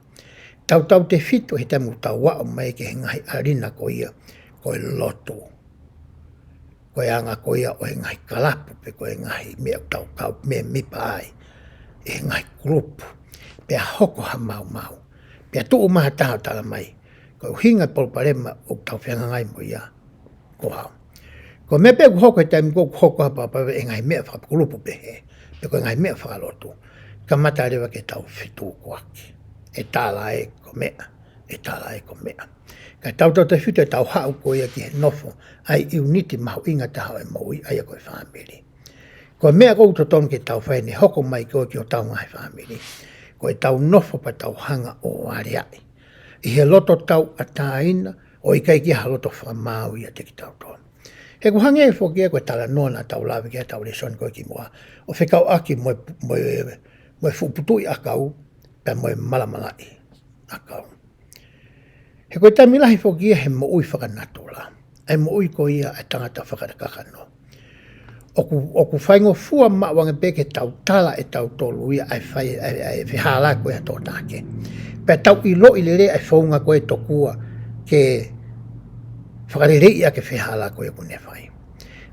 Tautautefito he taimi ʻoku tau aʻu mai ki he ngaahi ʻalina ko ia ko e lotu, ko e anga ko ia ʻo e ngaahi kalapu pe ko e ngaahi meʻa ʻoku tau kau mēmipa ai ʻi he ngaahi kulupu, pea hoko ha maumau, pea tuʻu mai ha taha ʻo tala mai, ko e ʻuhinga e palopalema ʻoku tau fehangahangai mo ia ko au. Ko e meʻa pē ʻoku hoko he taimi ko ē ʻoku hoko ha palopalema ʻi he ngaahi meʻa fakakulupu pehē, pe ko e ngaahi meʻa fakalotu, kamata leva ke tau fetukuaki. ʻE tala ē ko e meʻa, ʻe tala ē ko e meʻa. Ka tautautefito ʻetau haʻu ko ia ki he nofo ʻa e ʻiuniti mahuʻinga taha ʻo e moʻui, ʻa ia ko e fāmili. Ko e meʻa ʻoku totonu ke tau fai ʻi he hoko mai ko ē ki hotau ngaahi fāmili, ko ʻetau nofo pea tau hanga ʻo aleaʻi ʻi he loto tauʻatāina, ʻo ʻikai ke ʻi ai ha loto fakamaau ʻiate kitautolu. He ʻoku hangē foki ia ko e talanoa naʻa tau lave ki ai heʻetau lēsoni ko ē kimuʻa, ʻo fekauʻaki mo e, mo e, mo e fuʻu putuʻi ʻakau, pea mo e malamalaʻi ʻakau. He ko e taimi lahi foki ia he moʻui fakanatula, ʻa e moʻui ko ia ʻa e tangata fakakakano, ʻoku, ʻoku faingofua maʻu ange pē ke tau tala ʻe tautolu ia ʻa e fai, ʻa e, ʻa e fehālaaki ʻa e tokotaha kehe, pea tau ʻiloʻi lelei ʻa e founga ko ē tokua ke fakaleleiʻi ʻaki e fehālaaki ko ē ʻoku ne fai.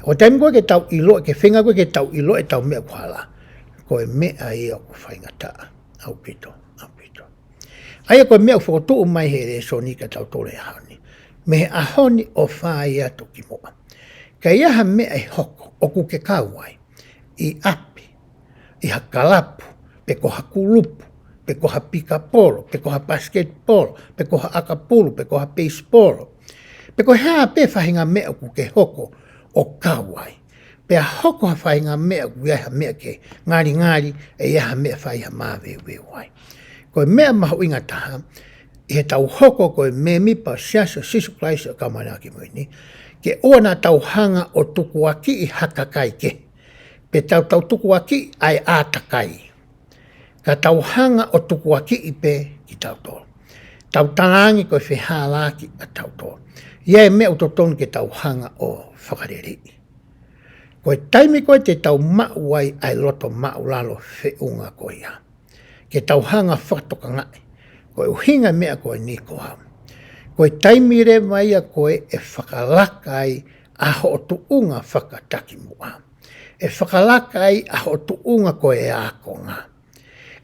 Ko e taimi ko ē ke tau ʻiloʻi, ke feinga ko ē ke tau ʻiloʻi ʻetau meʻa ʻoku hala, ko e meʻa ia ʻoku faingataʻa ʻaupito, ʻaupito. ʻA ia ko e meʻa ʻoku fokotuʻu mai he lēsoni kiate kitautolu he ʻaho ni. Mei he ʻaho ni ʻo fai atu ki muʻa. Ka ʻi ai ha meʻa ʻe hoko, ʻoku ke kau ai. ʻI ʻapi, ʻi ha kalapu, pe ko ha kulupu, pe ko ha pikapolo, pe ko ha basketball, pe ko ha ʻakapulu, pe ko ha baseball. Pe ko e hā pē faʻahinga meʻa ʻoku ke hoko ʻo kau ai. Pea hoko ha faʻahinga meʻa ʻoku ʻi ai ha meʻa ke ngalingali, ʻe ʻi ai ha meʻa fai ha māveuveu ai. Ko e meʻa mahuʻinga taha, ʻi heʻetau hoko ko e mēmipa Siasi ʻo Sīsū Kalaisi ʻo e Kau Māʻoniʻoni ʻi he Ngaahi ʻAho Kimui Ni, ke ʻoua naʻa tau hanga ʻo tukuakiʻi ha kakai kehe. Pe tau tau tukuakiʻi ʻa e ʻātakai. Ka tau hanga ʻo tukuakiʻi pē kitautolu. Tau talaange ko e fehālaaki ʻatautolu. ʻI ai e meʻa ʻoku totonu ke tau hanga ʻo fakaleleiʻi. Ko e taimi ko ē te tau maʻu ai ʻa e loto māʻulalo feʻunga ko ia. Ke tau hanga fakatokangaʻi. Ko e ʻuhinga meʻa ko eni ko au. Ko e taimi leva ia ko ē ʻe fakalaka ai ʻa hoʻo tuʻunga fakatakimuʻa. ʻE fakalaka ai ʻa hoʻo tuʻunga ko e ākonga.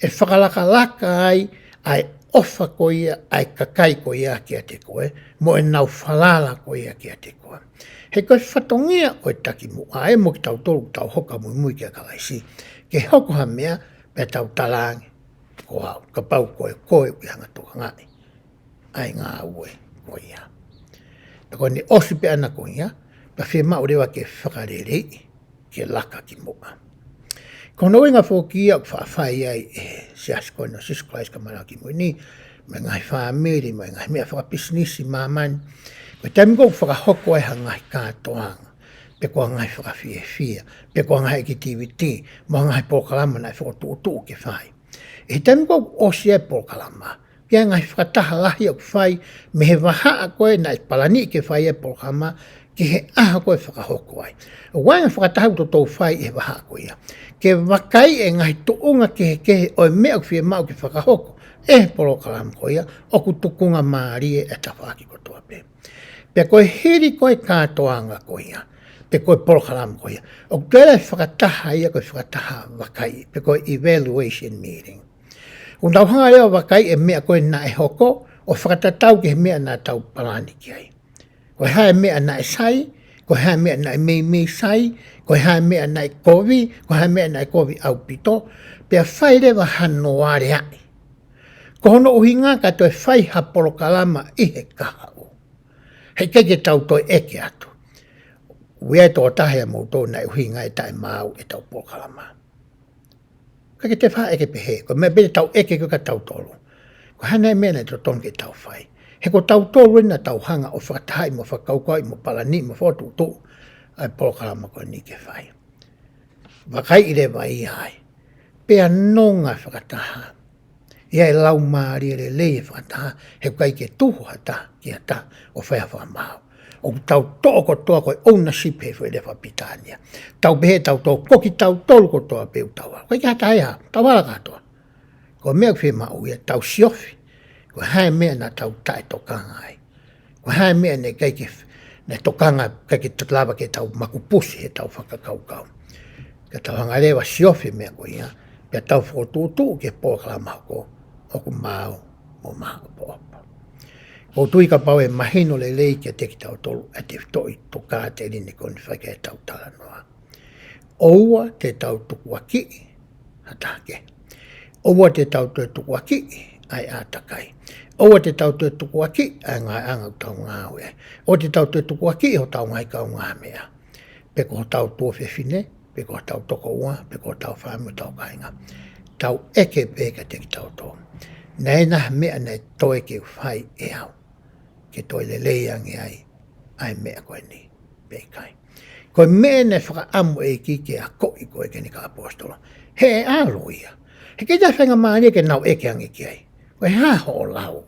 ʻE fakalakalaka ai ʻa e ʻofa ko ia, ʻa e kakai ko ia kiate koe, mo ʻenau falala ko ia kiate koe. He ko e fatongia ʻo e takimuʻa ē mo kitautolu ʻoku tau hoko muimui kia Kalaisi. Ke hoko ha meʻa, pea tau talaange ko au, kapau ko e koe ʻoku ke hanga ʻo tokangaʻi ʻa e ngāue ko ia. Pea ko ʻene ʻosi pē ʻana ko ia, pea fiemaʻu leva ke fakaleleiʻi, ke laka ki muʻa. Ko hono ʻuhinga foki ia ʻoku faʻa fai ai ʻe he Siasi ko eni ʻo Sīsū Kalaisi ʻo e Kau Māʻoniʻoni ʻi he Ngaahi Kimui Ni, mo e ngaahi fāmili, mo e ngaahi meʻa fakapisinisi ʻi māmani. Ko e taimi ko ē ʻoku fakahoko ai ha ngaahi kātoanga, pe ko ha ngaahi fakafiefia, pe ko ha ngaahi ʻekitivitī, mo ha ngaahi polokalama naʻe fokotuʻutuʻu ke fai. ʻI he taimi ko ē ʻoku ʻosi ai e polokalama, ʻoku ʻi ai e ngaahi fakataha lahi ʻoku fai mei he vahaʻa ko ē naʻe palaniʻi ke fai ai e polokalama ki he ʻaho ko ē ʻe fakahoko ai. ʻOku ʻi ai e ngaahi fakataha ʻoku toutou fai ʻi he vahaʻa ko ia. Ke vakaiʻi e ngaahi tuʻunga kehekehe ʻo e meʻa ʻoku fiemaʻu ke fakahoko ʻe he polokalama ko ia, ʻoku tukunga mālie e tafaʻaki kotoa pē. Pea ko e hili ko ē e kātoanga ko ia, pe ko e polokalama ko ia, ʻoku toe ʻi ai e fakataha ia ko e fakataha vakaiʻi, pe ko e evaluation meeting. ʻOku tau hanga leva ʻo vakaiʻi e meʻa ko ē naʻe hoko, ʻo fakatatau ki he meʻa naʻa tau palani ki ai. Ko e hā e meʻa naʻe sai, ko e hā e meʻa naʻe meimei sai, ko e hā e meʻa naʻe kovi, ko e hā e meʻa naʻe kovi ʻaupito, pea fai leva hano aleaʻi. Ko hono ʻuhinga ka toe fai ha polokalama ʻi he kahaʻu. Heʻikai ke tau toe ʻeke atu. ʻOku ʻi ai e tokotaha ʻia moutolu naʻe ʻuhinga ʻe taʻemaau ʻetau polokalama. Ka ke te faʻa ʻeke pehē, ko e meʻa pē te tau ʻeke ko ē kia tautolu. Ko e hā nai e meʻa naʻe totonu ke tau fai. He ko tautolu eni naʻa tau hanga ʻo fakatahaʻi mo fakakaukauʻi mo palaniʻi mo fokotuʻutuʻu ʻa e polokalama ko eni ke fai. Vakaiʻi leva ia ai. Pea nonga fakataha. ʻI ai e laumālie lelei e fakataha, he ʻoku ʻikai ke tuhu ha taha ki ha taha ʻo fai ha fakamaau. ʻOku tau toʻo kotoa ko e ownership he foʻi lea fakapilitānia. Tau pehē tautolu, ko kitautolu kotoa pē ʻoku tau hala. ʻIkai ke ha taha ia, tau hala kātoa. Ko e meʻa ʻoku fiemaʻu ia, tau siofi. Ko e hā e meʻa naʻa tau taʻetokanga ai. Ko e hā e meʻa naʻe ʻikai ke, naʻe tokanga ʻikai ke lava ke tau makupusi heʻetau fakakaukau. Ka tau hanga leva ʻo siofi e meʻa ko ia, pea tau fokotuʻutuʻu ki he polokalama hoko, ʻoku maau mo maʻopoʻopo. ʻOku ou tui kapau ʻe mahino lelei kiate kitautolu ʻa e tefitoʻi tokāteline ko eni ʻoku fai ki ai ʻetau talanoa. ʻOua te tau tukuakiʻi ha taha kehe. ʻOua te tau toe tukuakiʻi ʻa e ʻātakai. ʻOua te tau toe tukuakiʻi ʻa e ngaahi anga ʻoku tau ngāue ai. ʻOua te tau toe tukuakiʻi hotau ngaahi kaungāmeʻa. Pe ko hotau tuofefine, pe ko hotau tokoua, pe ko hotau fāmili, hotau kāinga. Tau ʻeke pē kiate kitautolu. Naʻe ʻi ai ha meʻa naʻe toe ke u fai ʻe au ke toe lelei ange ai ʻa e meʻa ko eni pe ʻikai. Ko e meʻa naʻe fakaʻamu ʻe he ʻEiki ke akoʻi ko ē ki heʻene kau ʻaposetolo. He ʻe ʻalu ia. He ʻikai toe faingamālie ke nau ʻeke ange ki ai. Ko e hā hoʻo lau.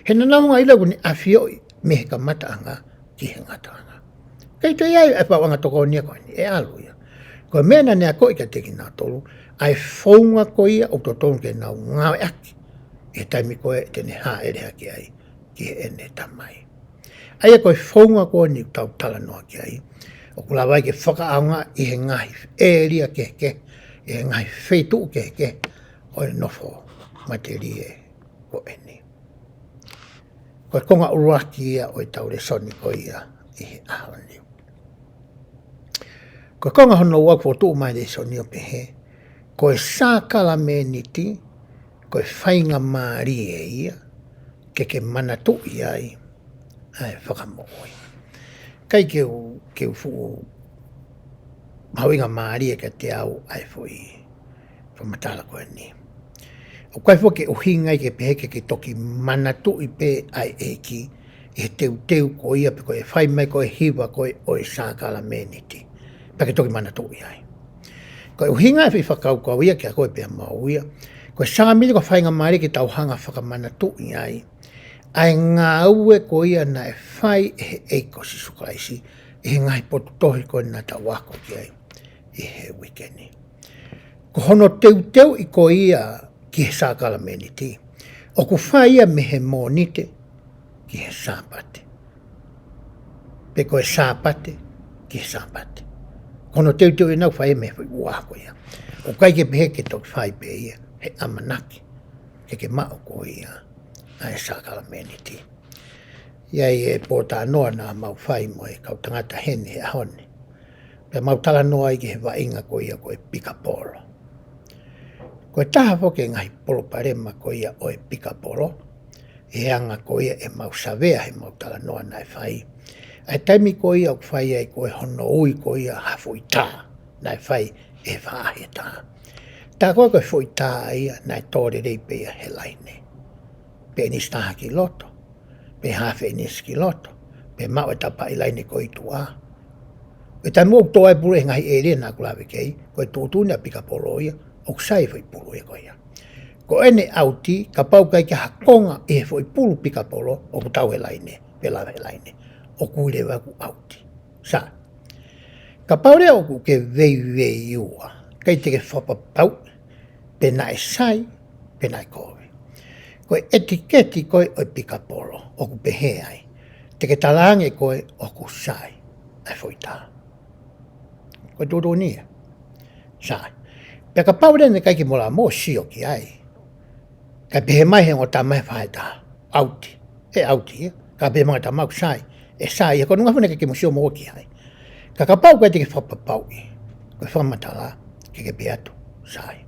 He naʻa nau hanga ʻo ʻilo ʻoku ne ʻafioʻi mei he kamataʻanga ki he ngataʻanga. ʻIkai toe ʻi ai e paʻanga tokoni ko eni, ʻe ʻalu ia. Ko e meʻa naʻa ne akoʻi kiate kinautolu, ʻa e founga ko ia ʻoku totonu ke nau ngāueʻaki ʻi he taimi ko ē te ne hāʻele hake ai ki heʻene Tamai. ʻA ia ko e founga ko eni ʻoku tau talanoa ki ai, ʻoku lava ai ke fakaʻaongaʻi ʻi he ngaahi ʻēlia kehekehe, ʻi he ngaahi feituʻu kehekehe ʻo e nofo matelie ko eni. Ko e konga ʻuluaki ia ʻo ʻetau lēsoni ko ia ʻi he ʻaho ni. Ko e konga hono ua ʻoku fokotuʻu mai lēsoni ʻo pehē, ko e sākalameniti, ko e faingamālie ia, ke ke manatuʻi ai ʻa e fakamoʻui. ʻIkai ke u, ke u fuʻu mahuʻinga mālie kiate au ʻa e foʻi fakamatala ko eni. ʻOku ʻikai foki ke ʻuhinga ia ke pehē ke ke toki manatuʻi pē ʻa e ʻEiki ʻi he teuteu ko ia pe ko e fai mai ko e hiva ko ē ʻo e sākalameniti. Pea ke toki manatuʻi ai. Ko e ʻuhinga e foʻi fakakaukau ia kiate koe pea mo au ia. Ko e sākalameniti ko e faingamālie ke tau hanga ʻo fakamanatuʻi ai ʻa e ngāue ko ia naʻe fai ʻe he ʻEiki ko Sīsū Kalaisi ʻi he ngaahi potu tohi ko ē naʻa tau ako ki ai ʻi he uike ni. Ko hono teuteuʻi ko ia ki he sākalameniti, ʻoku fai ia mei he Mōnite ki he Sāpate. Pe ko e Sāpate ki he Sāpate. Ko hono teuteuʻi ʻena ʻoku fai ia mei he foʻi ua ko ia. ʻOku ʻikai ke pehē ke toki fai pē ia he ʻamanaki ke ke maʻu ko ia ʻa e sākalameniti. ʻI ai e pōtalanoa naʻa mau fai mo e kau tangata heni he ʻaho ni. Pea mau talanoa ai ki he vaʻinga ko ia ko e pikapolo. Ko e taha foki e ngaahi palopalema ko ia ʻo e pikapolo, ʻi he anga ko ia ʻemau savea heʻemau talanoa naʻe fai. ʻA e taimi ko ia ʻoku fai ai ko ē hono ui ko ia ha foʻi tā naʻe fai ʻe he faʻahi ʻe taha. Tā ko ē ko e foʻi tā ia naʻe tō lelei pē ia he laine. Pe ʻinisi taha ki loto, pe hafe ʻinisi ki loto, pe maʻu e tapaʻi laine ko ē ʻi tuʻa. ʻI he taimi ʻoku tō ai e pulu he ngaahi ʻēlia naʻa ku lave ki ai, ko e tuʻutuʻuni ʻa e pikapolo ia, ʻoku sai e foʻi pulu ia ko ia. Ko ʻene ʻauti, kapau ʻoku ʻikai ke ʻi ai ha konga ʻi he foʻi pulu pikapolo, ʻoku tau he laine, pe lava he laine, ʻoku leva ʻoku ʻauti. Sai. Kapau leva ʻoku ke veiveiua, ʻikai te ke fakapapauʻi pe naʻe sai, pe naʻe kovi. Ko e ʻetiketi ko ē ʻo e pikapolo, ʻoku pehē ai, te ke talaange ko ē ʻoku sai ʻa e foʻi tā. Ko e tuʻutuʻuni ia. Sai. Pea kapau leva naʻe ʻikai ke mo lava mo sio ki ai, kae pehē mai he ongo tama he faʻahi ʻe taha, ʻauti. ʻE ʻauti ia. Kae pehē mai ongo tama ʻoku sai, ʻe sai ia. Ko hono ʻuhinga foki naʻe ʻikai ke mo sio mo ki ai. Ka kapau ʻoku ʻikai te ke fakapapauʻi, ko e fakamatala, ke ke pehē atu, sai.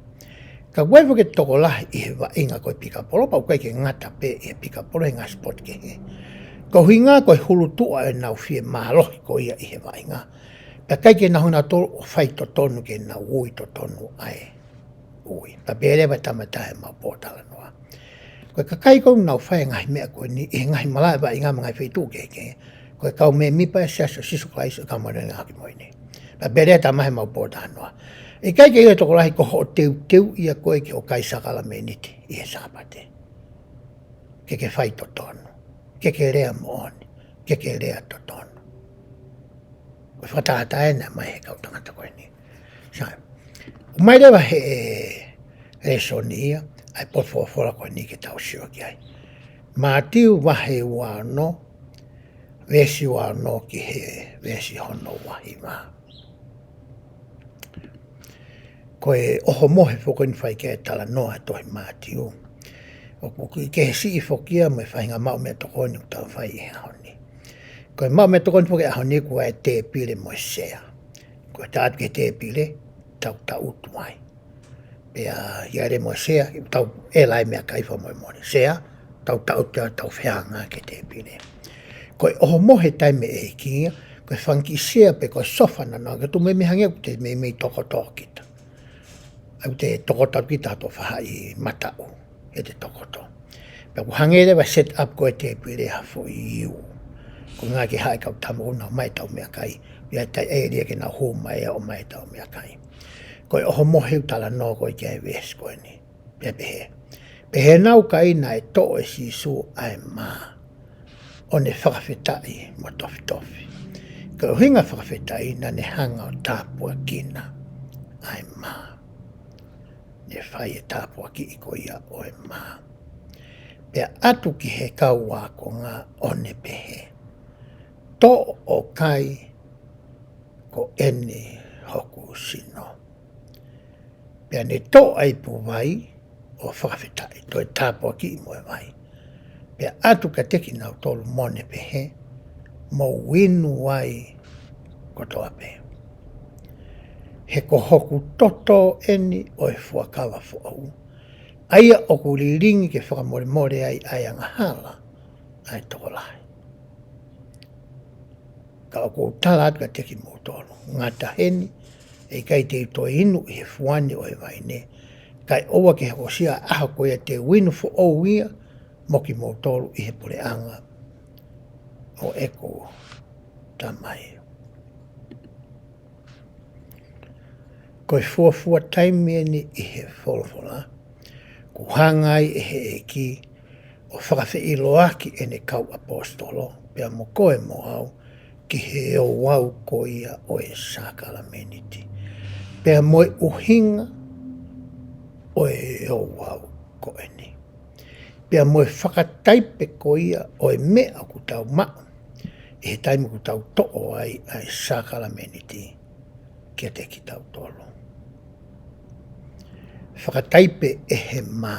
Ka ʻoku ʻi ai foki e tokolahi ʻi he vaʻinga ko e pikapolo, pea ʻoku ʻikai ke ngata pē ʻi he pikapolo, he ngaahi sipoti kehe. Ko e ʻuhinga ko e hulutuʻa ʻenau fie mālohi ko ia ʻi he vaʻinga. Pea ʻikai ke nau hanga ʻo faitotonu ke nau ui totonu ʻa e ui. Pea pehē leva e tama ʻe taha heʻemau pōtalanoa, ko e kakai ko ē ʻoku nau fai e ngaahi meʻa ko eni ʻi he ngaahi malaʻe vaʻinga mo e ngaahi feituʻu kehekehe, ko e kau mēmipa ʻo e Siasi ʻo Sīsū Kalaisi ʻo e Kau Māʻoniʻoni ʻi he Ngaahi ʻAho Kimui Ni. Pea pehē leva e tama heʻemau pōtalanoa, ʻikai ke ʻi ai e tokolahi ko hoʻo teuteu ia ko ē ke ʻoange e sākalameniti ʻi he Sāpate, ke ke faitotonu, ke ke lea moʻoni, ke ke lea totonu. Ko e fakatātā ena mai he kau tangata ko eni. Sai. ʻOmai leva he lēsoni ia ʻa e potu folofola ko eni ke tau sio ki ai. Mātiu vahe ua ono, veesi ua ono ki he veesi hono ua hiva. Ko e ʻohomohe foki eni fai ki ai e talanoa ʻa e tohi Mātiu. ʻOku kei siʻi foki ia mo e faʻahinga maʻu meʻatokoni ʻoku tau fai he ʻaho ni. Ko e maʻu meʻatokoni foki he ʻaho ni ʻoku ʻi ai e tēpile mo e sea. Ko e taʻatu ki he tēpile, tau taʻutu ai. Pea ʻi ai leva mo e sea, tau ʻela ai e meʻakai fakamolemole. Sea, tau taʻutu, tau fehangahangai ki he tēpile. Ko e ʻohomohe taimi ʻe ʻEiki ia, ko e fanga kiʻi sea pe ko e sofa naʻa nau ʻoatu, meimei hangē ʻoku te meimei tokoto kita. ʻOku te tokoto kita ʻi hoto faʻahi mataʻu, ʻete tokoto. Pea ʻoku hangē leva e set up ko ē e tēpile ha foʻi iu. Ko e ʻuhinga ke haʻu e kau tama ʻo ʻomai ʻetau meʻakai. ʻI ai e ʻēlia ke nau hū mai ʻo ʻomai ʻetau meʻakai. Ko e ʻohomohe ʻoku talanoa ko ē ki ai e veesi ko eni. Pea pehē. Pea ʻi heʻenau kai naʻe toʻo ʻe Sīsū ʻa e mā, ʻo ne fakafetaʻi mo tofitofi. Ko e ʻuhinga fakafetaʻi naʻa ne hanga ʻo tāpuekina ʻa e mā. Ne fai e tāpuakiʻi ko ia ʻo e mā. Pea ʻatu ki he kau ākonga ʻo ne pehē, toʻo ʻo kai, ko eni hoku sino. Pea ne toʻo ʻa e ipu vai ʻo fakafetaʻi, toe tāpuakiʻi mo e vai. Pea ʻatu kiate kinautolu mo ne pehē, mou inu ai kotoa pē. He ko hoku toto eni ʻo e fuakava foʻou, ʻa ia ʻoku lilingi ke fakamolemole ai ʻa e angahala ʻa e tokolahi. Ka ʻoku ou tala atu kiate kimoutolu, ngata heni, ʻe ʻikai te u toe inu ʻi he fuani ʻo e vaine, kae ʻoua ke hokosia ʻa e ʻaho ko ia te u inu foʻou ia mo kimoutolu ʻi he puleʻanga ʻo ʻeku Tamai. Ko e fuofua taimi eni ʻi he folofola, kuo hanga ai ʻe he ʻEiki ʻo fakafeʻiloaki ʻene kau ʻaposetolo, pea mo koe mo au, ki he ouau ko ia ʻo e sākalamēniti. Pea mo e ʻuhinga ʻo e ouau ko eni. Pea mo e fakataipe ko ia ʻo e meʻa ʻoku tau maʻu, ʻi he taimi ʻoku tau toʻo ai ʻa e sākalamēniti kiate kitautolu. Fakataipe ʻe he mā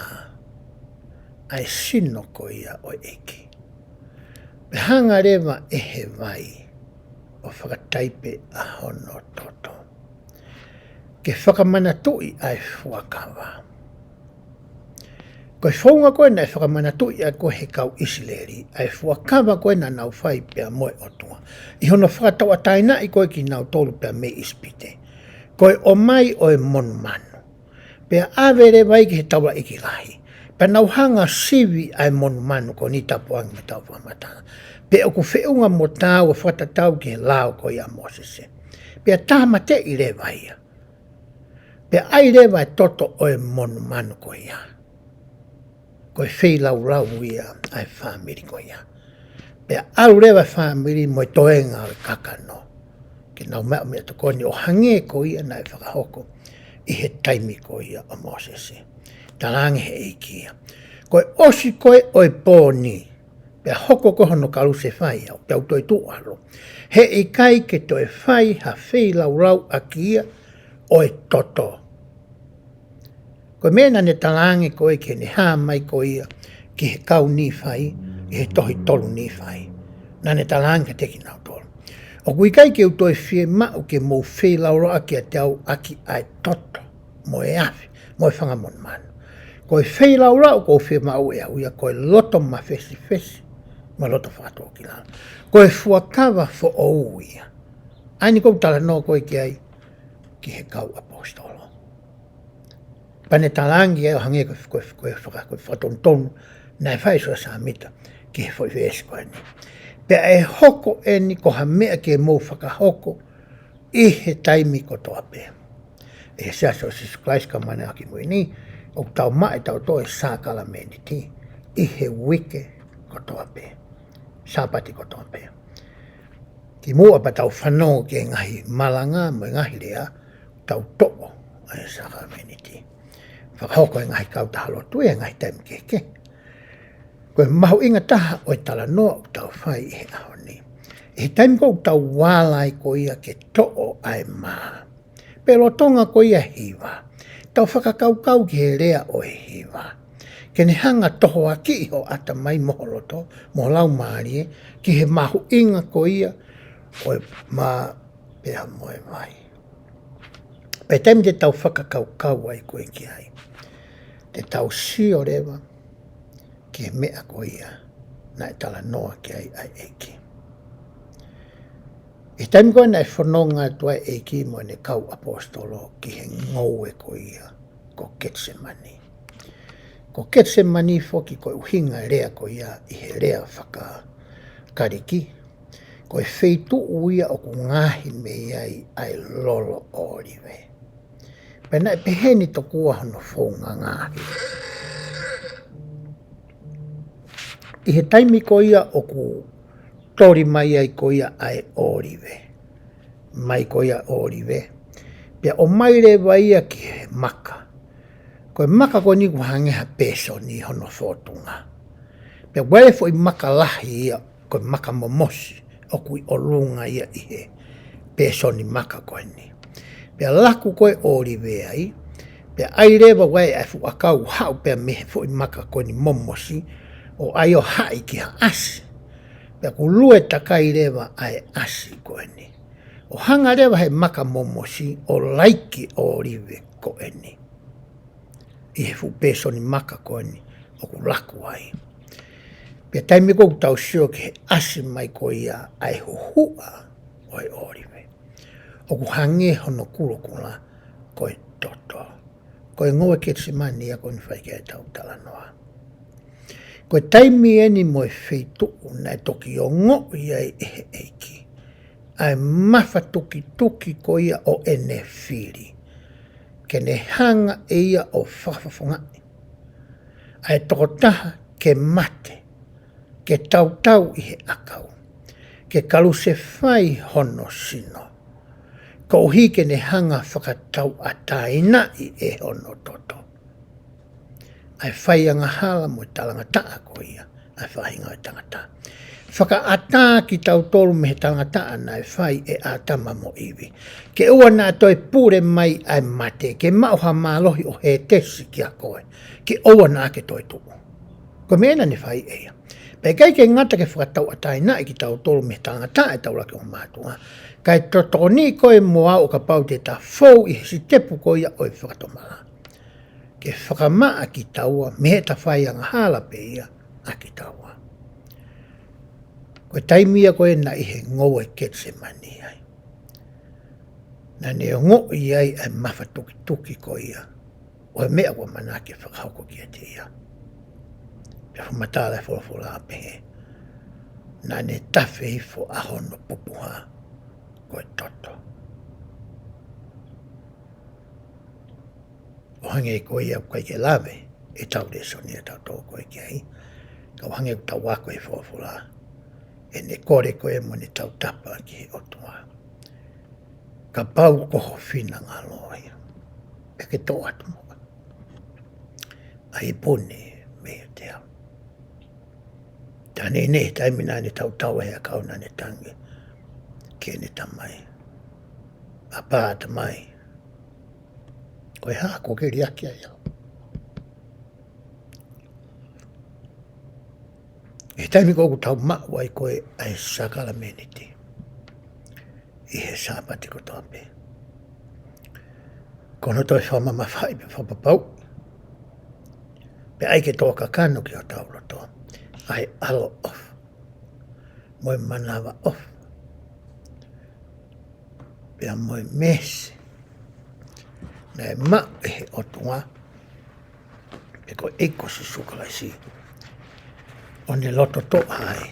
ʻa e sino ko ia ʻo e ʻEiki. Pea hanga leva ʻe he vai ʻo fakataipe ʻa hono toto. Ke fakamanatuʻi ʻa e fuakava. Ko e founga ko ē naʻe fakamanatuʻi ʻa ko ē he kau ʻIsileli, ʻa e fuakava ko ē naʻa nau fai pea mo e ʻOtua. ʻI hono fakatauʻatāinaʻi ko ē kinautolu pea mei ʻIsipite. Ko e ʻomai ʻo e monumanu. Pea ʻave leva ia ki he taulaʻeiki lahi. Pea nau hanga sivi ʻa e monumanu ko eni tapu ange mo ʻetau fakamatala. Pea ʻoku feʻunga mo taau ʻo fakatatau ki he lao ko ia ʻa Mōsese. Pea tāmateʻi leva ia. Pea ʻai leva e toto ʻo e monumanu ko ia. Ko e feilaulau ia ʻa e fāmili ko ia. Pea ʻalu leva e fāmili mo e toenga ʻo e kakano. Ke nau maʻu meʻatokoni ʻo hangē ko ia naʻe fakahoko ʻi he taimi ko ia ʻo Mōsese. Talaange he ʻEiki ia. Ko e ʻosi ko ē ʻo e pō ni. Pea hoko ko ē hono kalusefai au, pea u toe tuʻu ʻalu. He ʻikai ke toe fai ha feilaulau ʻaki ia ʻo e toto. Ko e meʻa naʻa ne talaange ko ē ke ne hā mai ko ia ki he kau Nīfai, ʻi he tohi tolu Nīfai. Naʻa ne talaange kiate kinautolu. ʻOku ʻikai ke u toe fiemaʻu ke mou feilaulau ʻaki kiate au ʻaki ʻa e toto, mo e afi, mo e fanga monumanu. Ko e feilaulau ʻoku ou fiemaʻu ʻe au ia ko e loto mafesifesi, mo e loto fakatōkilalo. Ko e fuakava foʻou ia. ʻA eni ʻoku ou talanoa ko ē ki ai, ki he kau ʻaposetolo. Pea ne talaange ʻo hangē ko e, ko e, ko e faka-, ko e fakatonutonu naʻe fai ʻe Siosefa Sāmita ki he foʻi veesi ko eni. Pea ʻe hoko eni ko ha meʻa ke mou fakahoko ʻi he taimi kotoa pē. ʻI he Siasi ʻo Sīsū Kalaisi Kau Māʻoniʻoni ʻi he Ngaahi ʻAho Kimui Ni, ʻoku tau maʻu ʻe tautolu e sākalamēniti ʻi he uike kotoa pē. Sāpate kotoa pē. Kimuʻa pea tau fanongo ki he ngaahi malanga mo e ngaahi lea, tau toʻo ʻa e sākalamēniti. Fakahoko e ngaahi kautaha lotu ʻi he ngaahi taimi kehekehe. Ko e mahuʻinga taha ʻo e talanoa ʻoku tau fai ʻi he ʻaho ni. ʻI he taimi ko ē ʻoku tau ala ai ko ia ke toʻo ʻa e mā. Pe lolotonga ko ia e hiva. Tau fakakaukau ki he lea ʻo e hiva. Ke ne hanga ʻo tohoakiʻi ho ʻatamai mo ho loto, mo ho laumālie, ki he mahuʻinga ko ia ʻo e mā pea mo e vai. Pea taimi te tau fakakaukau ai ko ē ki ai. Te tau sio leva ki he meʻa ko ia naʻe talanoa ki ai ʻa e ʻEiki. ʻI he taimi ko ē naʻe fononga atu ai e ʻEiki mo ʻene kau ʻaposetolo ki he ngoue ko ia ko Ketisemani. Ko Ketisemani foki ko e ʻuhinga lea ko ia ʻi he lea faka-Kalisi. Ko e feituʻu ia ʻoku ngaohi mei ai ʻa e lolo ʻōlive. Pea naʻe pehē ni tokua hono founga ngaohi. ʻI he taimi ko ia ʻoku toli mai ai ko ia ʻa e ʻōlive. Mai ko ia ʻōlive. Pea ʻomai leva ia ki he maka. Ko e maka ko eni ʻoku hangē ha pēsoni hono fōtunga. Pea ʻoku ʻi ai e foʻi maka lahi ia ko e maka momosi, ʻoku ʻi ʻolunga ia ʻi he pēsoni maka ko eni. Pea laku ko ē ʻōlive ai, pea ʻai leva ʻa e fuʻu ʻakau haʻu pea mei he foʻi maka ko eni momosi, ʻo ʻai ʻo haʻi ki ha ʻasi. Pea ʻoku lue takai leva ʻa e ʻasi ko eni, ʻo hanga leva he maka momosi ʻo laiki ʻōlive ko eni ʻi he fuʻu pēsoni maka ko eni ʻoku laku ai. Pea taimi ko ē ʻoku tau sio ki he ʻasi mai ko ia ʻa e huhuʻa ʻo e ʻōlive, ʻoku hangē hono kulokula ko e toto. Ko e ngoue Ketisemani ia ko eni ʻoku fai ki ai ʻetau talanoa. Ko e taimi eni mo e feituʻu naʻe toki ongoʻi ai ʻe he ʻEiki ʻa e mafatukituki ko ia ʻo ʻene fili, ke ne hanga ʻe ia ʻo fakafofongaʻi ʻa e tokotaha ke mate, ke tautau ʻi he ʻakau, ke kalusefai hono sino, koeʻuhi ke ne hanga fakatauʻatāinaʻi ʻe hono toto ʻa e faiangahala mo e talangataʻa ko ia ʻa e faʻahinga ʻo e tangata. Fakaʻatā kitautolu mei he talangataʻa naʻe fai ʻe ʻĀtama mo ʻIvi, ke ʻoua naʻa toe pule mai ʻa e mate, ke maʻu ha mālohi ʻo Hētesi kia koe, ke ʻoua naʻa ke toe tuʻu. Ko e meʻa ena naʻe fai ʻe ia. Pea ʻikai ke ngata ke fakatauʻatāinaʻi kitautolu mei he talangataʻa ʻetau laki ʻo mātuʻa, kae tokoniʻi koe mo au ʻo kapau te ta fou ʻi he sitepu ko ia ʻo e fakatomala, ke fakamaʻa kitaua mei heʻeta faiangahala pē ia ʻa kitaua. Ko e taimi ia ko ē naʻe ʻi he ngoue Ketisemani ai, naʻa ne ongoʻi ai ʻa e mafatukituki ko ia ʻo e meʻa ʻoku ʻamanaki ke fakahoko kiate ia. Pea fakamatala e folofola ʻo pehē, naʻa ne tafe hifo ʻa hono pupuha ko e toto. ʻO hangē ko ia ʻoku ʻikai ke lave ʻetau lēsoni ʻa tautolu ko ē ki ai, ka ʻo hangē ʻoku tau ako he folofola, ʻene kole ko ē mo ʻene tautapa ki he ʻOtua, kapau ko ho finangalo ia, pea ke toʻo atu muʻa ʻa e ipu ni meiate au. Taʻane ʻi he taimi naʻa ne tautau he ʻakau, naʻa ne tangi ki heʻene tamai, ʻApā Tamai, ko e hā kuo ke liʻaki ai au? ʻI he taimi ko ē ʻoku tau maʻu ai ko ē ʻa e sākalamēniti ʻi he Sāpate kotoa pē, ko hono toe fakamamafaʻi pea fakapapauʻi, pea ʻai ke toe kakano ki hotau loto ʻa e ʻaloʻofa mo e manavaʻofa pea mo e meesi naʻe maʻu ʻe he ʻOtua, pe ko e ʻEiki ko Sīsū Kalaisi, ʻo ne loto toʻa ai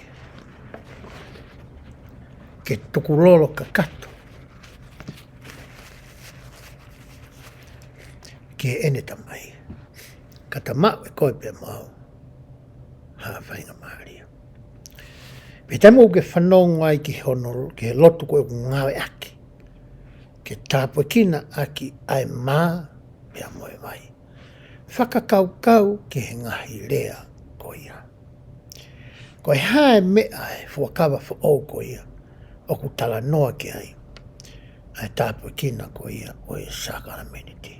ke tukulolo kakato ki heʻene Tamai, ka ta maʻu ʻe koe pea mo au ha faingamālie. Pea taimi ʻoku ke fanongo ai ki hono, ki he lotu ko ē ʻoku ngāueʻaki ke tāpuekina ʻaki ʻa e mā pea mo e vai, fakakaukau ki he ngaahi lea ko ia. Ko e hā e meʻa, e fuakava foʻou ko ia ʻoku talanoa ki ai ʻa e tāpuekina ko ia ʻo e sākalamēniti?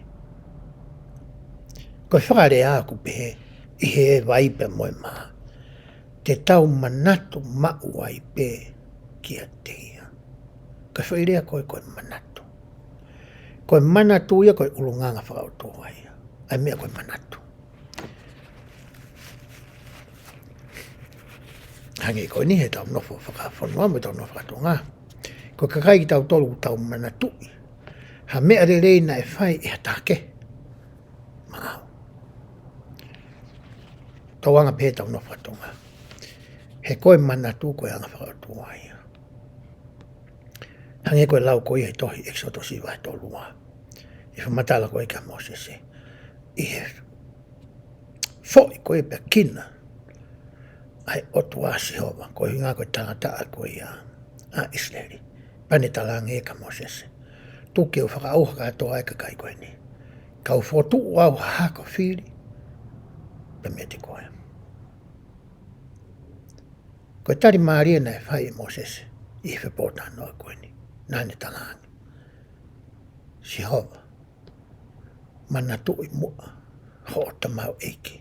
Ko e fakalea ʻoku pehē, ʻi he vai pea mo e mā, te tau manatu maʻu ai pē kiate ia. Ko e foʻi lea ko ē ko e manatu. Ko e manatu ia ko e ʻulungaanga fakaʻotua ia, ʻa e meʻa ko e manatu. Hangē ko eni heʻetau nofo fakafonua mo ʻetau nofo fakatonga, ko e kakai kitautolu ʻoku tau manatuʻi ha meʻa lelei naʻe fai ʻe ha taha kehe maʻau. Tau anga pē heʻetau nofo fakatonga, he ko e manatu ko e anga fakaʻotua ia. Hangē ko e lau ko ia he tohi ʻEkisoto vahe tolu ua, ʻi he fakamatala ko ē kia Mōsese, ʻi he foʻi ko ē pea kina ʻa e ʻOtua Sihova, ko e ʻuhinga ko e talangataʻa ko ia ʻa ʻIsileli. Pea ne talaange kia Mōsese, tuku ke u fakaʻauha kātoa e kakai ko eni, kau fokotuʻu au ha hako fili pea meiate koe. Ko e tali mālie naʻe fai ʻe Mōsese ʻi he fepōtalanoa ko eni, naʻa ne talaange, Sihova, manatuʻi muʻa hoʻo tamaioʻeiki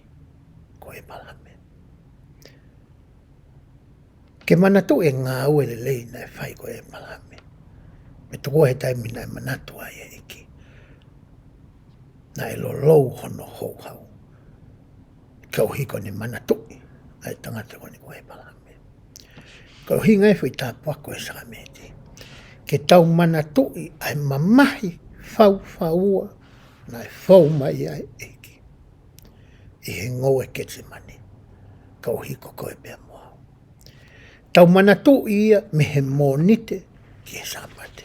ko ʻĒpalahame. Ke manatuʻi e ngāue lelei naʻe fai ko ē ʻe ʻĒpalahame. Pea tokua he taimi naʻe manatu ai e ʻEiki, naʻe lolou hono houhau. Koeʻuhi ko ʻene manatuʻi ʻa e tangata ko eni ko ʻĒpalahame. Ko e ʻuhinga ia e foʻi tāpuaki ʻo e sākalamēniti. Ke tau manatuʻi ʻa e mamahi faufaua naʻe fou mai ai e ʻEiki ʻi he ngoue Ketisemani, koeʻuhi ko koe pea mo au. Tau manatuʻi ia mei he Mōnite ki he Sāpate.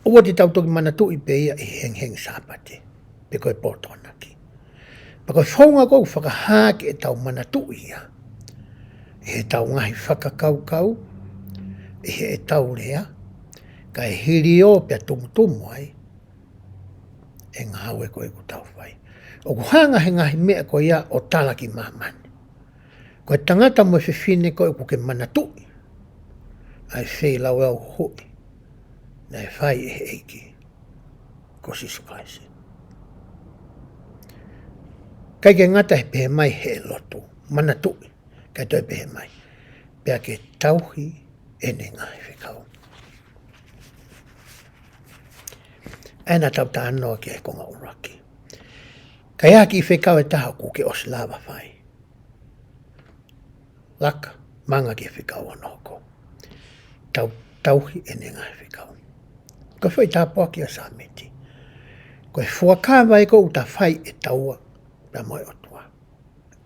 ʻOua te tau toki manatuʻi pē ia ʻi he hengihengi Sāpate, pe ko e pō Tokonaki. Pea ko e founga ʻoku fakahā ke tau manatuʻi ia ʻi heʻetau ngaahi fakakaukau, ʻi heʻetau lea, kae hiliō pea tumutumu ai e ngāue ko ē ʻoku tau fai. ʻOku hanga he ngaahi meʻa ko ia ʻo tala ki māmani. Ko e tangata mo e fefine ko ē ʻoku ke manatuʻi ʻa e feilaulau huhuʻi naʻe fai ʻe he ʻEiki ko Sīsū Kalaisi. ʻIkai ke ngata he pehē mai he lotu, manatuʻi, kae toe pehē mai, pea ke tauhi ʻene ngaahi fekau. ʻA ena tau talanoa ki he konga ʻuluaki. Ka ʻi ai ha kiʻi fekau ʻe taha ʻoku ke ʻosi lava fai, laka, manga ki he fekau hono hoko. Tau, tauhi ʻene ngaahi fekau. Ko e foʻi tāpuaki ʻo e sākalamēniti. Ko e fuakava ē ʻoku ta fai ʻe taua pea mo e ʻOtua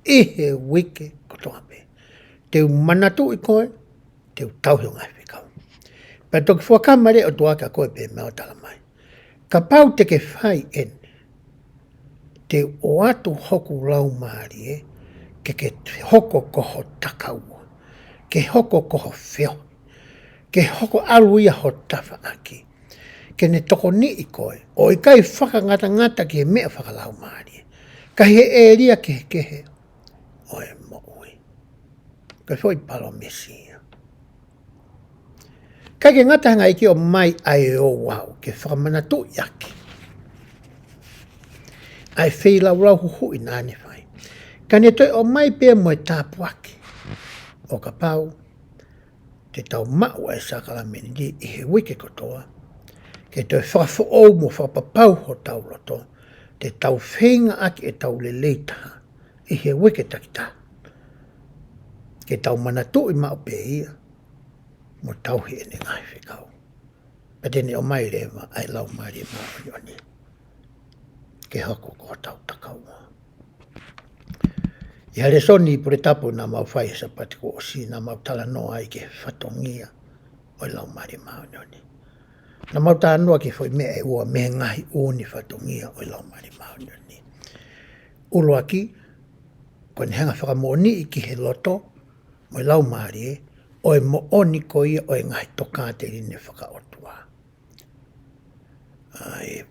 ʻi he uike kotoa pē. Te u manatuʻi koe, te u tauhi ho ngaahi fekau. Pea toki fuakava mai leva e ʻOtua kia koe pea mo au, tala mai, kapau te ke fai eni, te u ʻoatu hoku Laumālie ke ke hoko ko ho takaua, ke hoko ko ho feohi, ke hoko ʻalu ia ho tafaʻaki, ke ne tokoniʻi koe ʻo ʻikai fakangatangata ki he meʻa fakalaumālie, ka ʻi he ʻēlia kehekehe ʻo e moʻui. Ko e foʻi palōmesi ia. ʻIkai ke ngata he ngaahi ʻEiki ʻo ʻomai ʻa e ouau ke fakamanatuʻi ʻaki ʻa e feilaulau huhuʻi naʻa ne fai, ka ne toe ʻomai pē mo e tāpuaki ʻo kapau te tau maʻu ʻa e sākalamēniti ʻi he uike kotoa, ke toe fakafoʻou mo fakapapau hotau loto, te tau feinga ʻaki ʻetau lelei taha ʻi he uike takitaha, ke tau manatuʻi maʻu pē ia mo tauhi ʻene ngaahi fekau. Pea te ne ʻomai leva ʻa e Laumālie Māʻoniʻoni ke hoko ko hotau takaua. ʻI ha lēsoni pule tapu naʻa mau fai he Sāpate kuo ʻosi, naʻa mau talanoa ai ki he fatongia ʻo e Laumālie Māʻoniʻoni. Naʻa mau talanoa ki he foʻi meʻa ʻe ua mei he ngaahi ʻū fatongia ʻo e Laumālie Māʻoniʻoni. ʻUluaki, ko ʻene hanga fakamoʻoniʻi ki he loto mo e laumālie ʻo e moʻoni ko ia ʻo e ngaahi tokāteline fakaʻotua. ʻA e,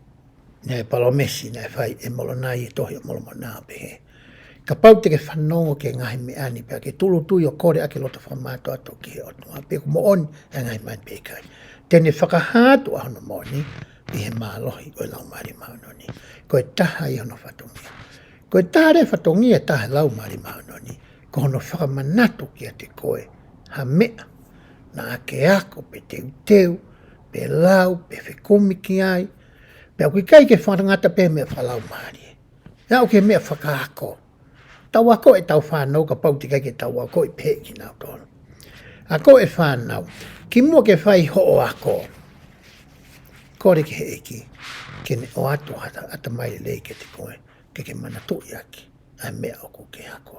naʻe palōmesi, naʻe fai ʻe Molonai ʻi he Tohi ʻa Molomona ʻo pehē, kapau te ke fanongo ki he ngaahi meʻa ni pea ke tūʻulutui ʻo kole ʻaki e loto fakamātoato ki he ʻOtua, pe ʻoku moʻoni ʻa e ngaahi meʻa ni pe ʻikai, te ne fakahā atu ʻa hono moʻoni ʻi he mālohi ʻo e Laumālie Māʻoniʻoni. Ko e taha ia hono fatongia. Ko e taha leva e fatongia ʻe taha ʻo e Laumālie Māʻoniʻoni, ko hono fakamanatu kiate koe ha meʻa naʻa ke ako pe teuteu pe lau pe fekumi ki ai, pea ʻoku ʻikai ke fakangatangata pē he meʻa fakalaumālie. ʻE aʻu ki he meʻa fakaako. Tau ako ʻetau fānau, kapau te ʻikai ke tau akoʻi pē kinautolu. Ako e fānau. Kimuʻa ke fai hoʻo ako, kole ki he ʻEiki ke ne ʻoatu ha ʻatamai lelei kiate koe, ke ke manatuʻi ʻaki ʻa e meʻa ʻoku ke ako.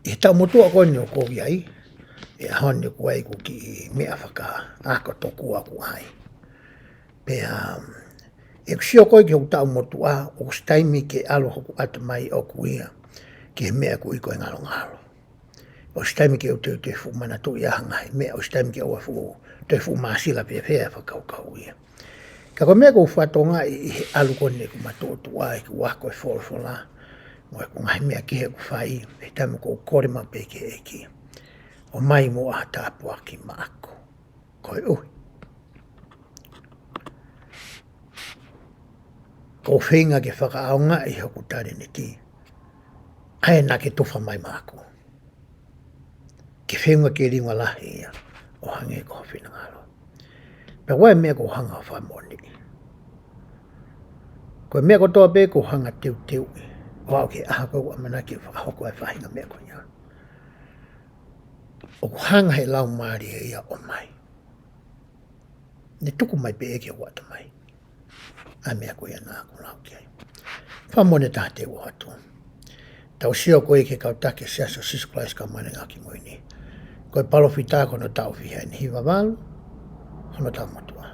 ʻI he taʻu motuʻa ko eni ʻoku ou ʻi ai, ʻi he ʻaho ni ʻoku ʻi ai ʻeku kiʻi meʻa fakaako tokua ʻoku ʻi ai. Pea, um, ʻeku sio ko ē ki hoku taʻu motuʻa, ʻoku ʻosi taimi ke ʻalu hoku ʻatamai ʻoʻoku ia ki he meʻa ʻoku ui ko e ngalongalo. ʻOsi taimi ke u toe, toe fuʻu manatuʻi ʻa e ngaahi meʻa, ʻosi taimi ke u toe fuʻu, toe fuʻu māsila pē fē ʻa e fakakaukau ia. Ka ko e meʻa ʻoku ou fakatokangaʻi ʻi he ʻalu ko eni ʻeku matuʻotuʻa, ʻeku ako e folofola, mo ʻeku ngaahi meʻa kehe ʻoku fai, ʻi he taimi ʻoku ou kole maʻu pē ki he ʻEiki, ʻomai muʻa ha tāpuaki maʻaku. Koeʻuhi ʻoku ou feinga ke fakaʻaongaʻi hoku talēniti ʻa ē naʻa ke tufa mai maʻaku. Ke feʻunga ke liunga lahi ia, ʻo hangē ko ho finangalo. Pea ʻoua ʻe meʻa ʻoku ou hanga ʻo fakamoʻoniʻi. Ko e meʻa kotoa pē ʻoku ou hanga ʻo teuteuʻi, ʻo aʻu ki he ʻaho ko ē ʻoku ʻamanaki ke fakahoko ai e faʻahinga meʻa ko ia, ʻoku hanga ʻe he Laumālie ia ʻo ʻomai. Ne tuku mai pē ʻe ia ki hoku ʻatamai ʻa e meʻa ko ia naʻa ku lau ki ai. Fakamoʻoni ʻe taha te u ʻoatu. Tau sio ko ē ki he kau taki ʻo e Siasi ʻo Sīsū Kalaisi ʻo e Kau Māʻoniʻoni ʻi he Ngaahi ʻAho Kimui Ni. Ko e palōfita ko hono taʻu fiha eni, hiva valu hono taʻu motuʻa.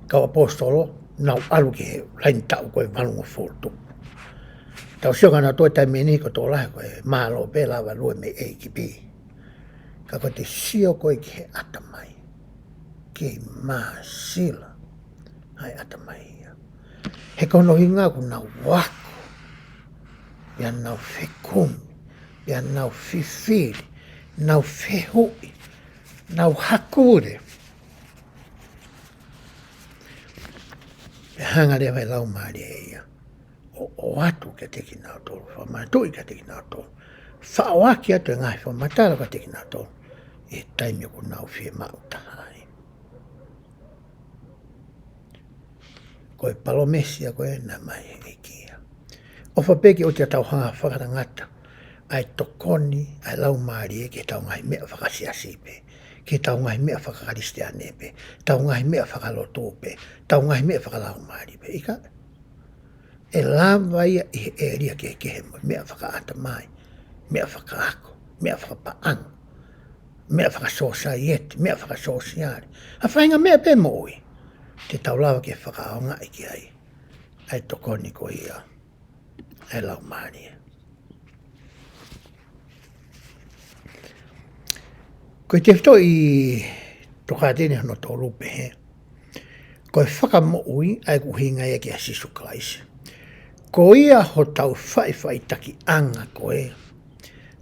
Kau ʻaposetolo, nau ʻalu ki he laine taʻu ko e valungofulu tupu. Tau sio kia nautolu he taimi ni ko e tokolahi ko e mālō pē lava lue mei ʻEikipiti. Ka ko ʻete sio ko ē ki he ʻatamai, kei māsila ʻa e ʻatamai ia. He ko hono ʻuhinga ʻoku nau ako, pea nau fekumi, pea nau fifili, nau fehuʻi, nau hakule. Pea hanga leva ʻe he Laumālie ia ʻo, ʻoatu kiate kinautolu, fakamanatuʻi kiate kinautolu, faʻoaki atu e ngaahi fakamatala kiate kinautolu ʻi he taimi ʻoku nau fiemaʻu taha ai. Ko e palōmesi ia ko ē naʻe ʻomai ʻe he ʻEiki ia. ʻOfa pē ke ʻoua te tau hanga ʻo fakangatangata ʻa e tokoni ʻa e Laumālie ki heʻetau ngaahi meʻa fakasiasi pē, ki heʻetau ngaahi meʻa fakakalisitiane pē, ʻetau ngaahi meʻa fakalotu pē, ʻetau ngaahi meʻa fakalaumālie pē. ʻIkai. ʻE lava ia ʻi he ʻēlia kehekehe mo e meʻa fakaʻatamai, meʻa fakaako, meʻa fakapaʻanga, meʻa fakasōsaieti, meʻa fakasōsiale. ʻA e faʻahinga meʻa pē moʻui te tau lava ke fakaʻaongaʻi ki ai ʻa e tokoni ko ia ʻa e Laumālie. Ko e tefitoʻi Tokāteline hono tolu pehē: Ko e fakamoʻui ʻa ē ʻoku ʻuhinga ia kia Sīsū Kalaisi, ko ia hotau faʻifaʻitakiʻanga ko ē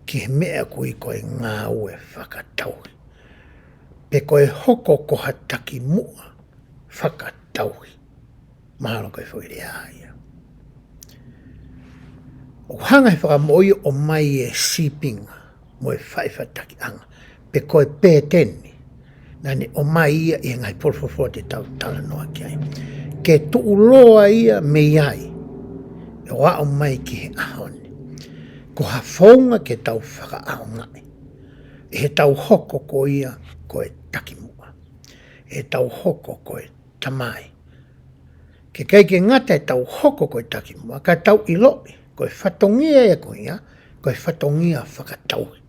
ki he meʻa ʻoku ui ko e ngāue fakatauhi, pe ko e hoko ko ha takimuʻa fakatauhi. Mahalo ko e foʻi lea ia. ʻOku hanga ʻe he fakamoʻui ʻo ʻomai e sīpinga mo e faʻifaʻitakiʻanga, pe ko e pēteni naʻa ne ʻomai ia ʻi he ngaahi folofola te tau talanoa ki ai, ke tuʻuloa ia mei ai ʻo aʻu mai ki he ʻaho ni, ko ha founga ke tau fakaʻaongaʻi ʻi heʻetau hoko ko ia ko e takimuʻa, ʻi heʻetau hoko ko e tamai. Ke ʻikai ke ngata ʻetau hoko ko e takimuʻa, ka tau ʻiloʻi ko e fatongia ia ko ia ko e fatongia fakatauhi,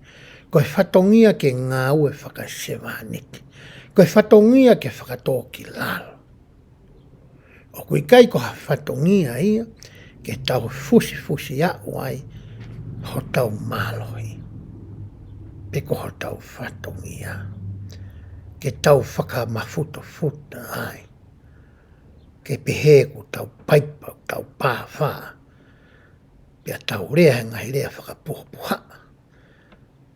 ko e fatongia ke ngāue fakasevāniti, ko e fatongia ke fakatōkilalo. ʻOku ʻikai ko ha fatongia ia ke tau fusifusi aʻu ai hotau mālohi, pe ko hotau fatongia ke tau fakamafutofuta ai, ke pehē ʻoku tau paipa, ʻoku tau pāfā, pea tau lea he ngaahi lea fakapuhapuhaʻa,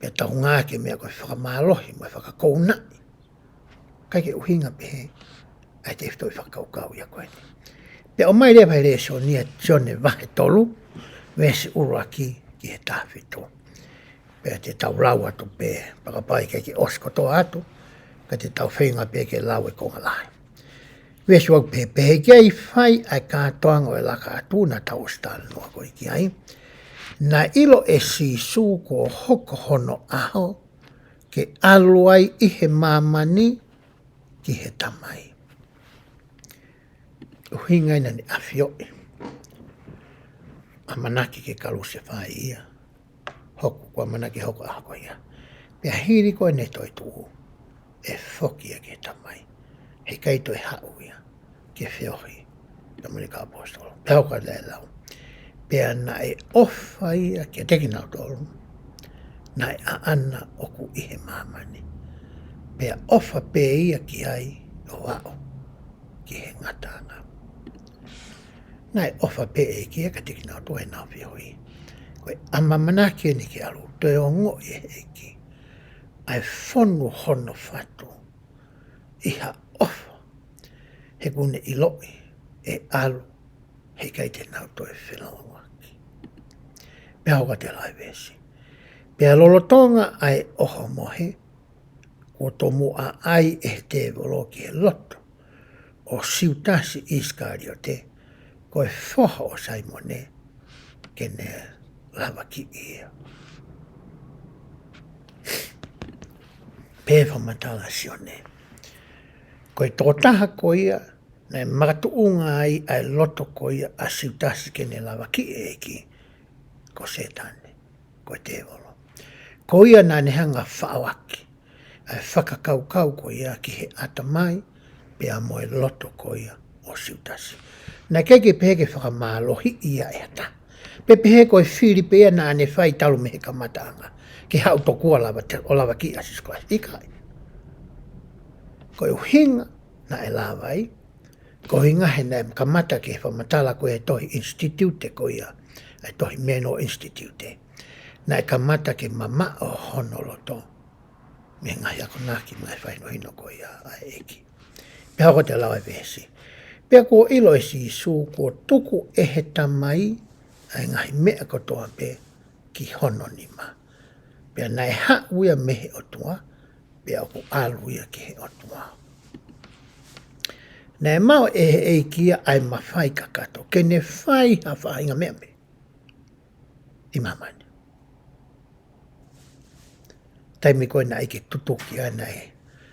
pea tau ngāueʻaki e meʻa ko e fakamālohi mo e fakakounaʻi. ʻIkai ke ʻuhinga pehē ʻa e tefitoʻi fakakaukau ia ko eni. Pea ʻomai leva he lēsoni ʻa Sione vahe tolu, veesi ʻuluaki ki he taha fitu. Pea te tau lau atu pē, fakapapau ʻikai ke ʻosi kotoa atu, ka te tau feinga pē ke lau e konga lahi. Veesi ua pē: Pea he ʻikai fai ʻa e kātoanga ʻo e laka atu naʻa tau ʻosi talanoa ko ē ki ai, naʻe ʻilo ʻe Sīsū kuo hoko hono ʻaho ke ʻalu ai ʻi he māmani ki he Tamai. ʻUhinga ia naʻa ne ʻafioʻi, ʻamanaki ke kalusefai ia, hoko, kuo ʻamanaki hoko ʻaho ko ia. Pea hili ko ē ʻene toetuʻu, ʻe foki ia ki he Tamai. He ʻikai toe haʻu ia ke feohi pea mo e kau ʻaposetolo. Pea hoko atu e lau: Pea naʻe ʻofa ia kiate kinautolu naʻe ʻaʻana ʻoku ʻi he māmani, pea ʻofa pē ia ki ai ʻo aʻu ki he ngataʻanga. Naʻe ʻofa pē ʻe he ʻEiki ia kiate kinautolu ʻenau feohi. Ko e ʻamanaki eni ke ʻalu, toe ongoʻi ʻe he ʻEiki ʻa e fonu hono fatu ʻi ha ʻofa, he ʻoku ne ʻiloʻi ʻe ʻalu, he ʻikai te nau toe felōngoaki. Pea hoko atu e lau e veesi. Pea lolotonga ʻa e ʻohomohe, kuo tomuʻa ʻai ʻe he tēvolo ki he loto ʻo Siutasi ʻIsikaliote, ko e foha ʻo Saimone, ke ne lavakiʻi ia. Pea fakamatala ʻa Sione, ko e tokotaha ko ia naʻe makatuʻunga ai ʻa e loto ko ia ʻa Siutasi ke ne lavakiʻi e ʻEiki, ko Sētane, ko e tēvolo. Ko ia naʻa ne hanga faʻoaki ʻa e fakakaukau ko ia ki he ʻatamai pea mo e loto ko ia ʻo Siutasi. Naʻe ʻikai ke pehē ke fakamālohiʻi ia ʻe ha taha, pe pehē ko e fili pē ia naʻa ne fai talu mei he kamataʻanga ke haʻu tokua lava te, ʻo lavakiʻi ʻa Sīsū Kalaisi. ʻIkai. Ko e ʻuhinga naʻe lava ai, ko e ʻuhinga he naʻe kamata ke fakamatala ko e tohi Institute ko ia, e tohi Menno Institute. Naʻe kamata ke mamaʻo hono loto mei he ngaahi akonaki mo e fakahinohino ko ia ʻa e ʻEiki. Pea hoko atu e lau e veesi. Pea kuo ʻilo ʻe Sīsū kuo tuku ʻe he Tamai ʻa e ngaahi meʻa kotoa pē ki hono nima. Pea naʻe haʻu ia mei he ʻOtua, pea ʻoku ʻalu ia ki he ʻOtua. Naʻe maʻu ʻe he ʻEiki ia ʻa e mafai kakato ke ne fai ha faʻahinga meʻa pē ʻi māmani. Taimi ko ē naʻe ʻai ke tutuki ai, naʻe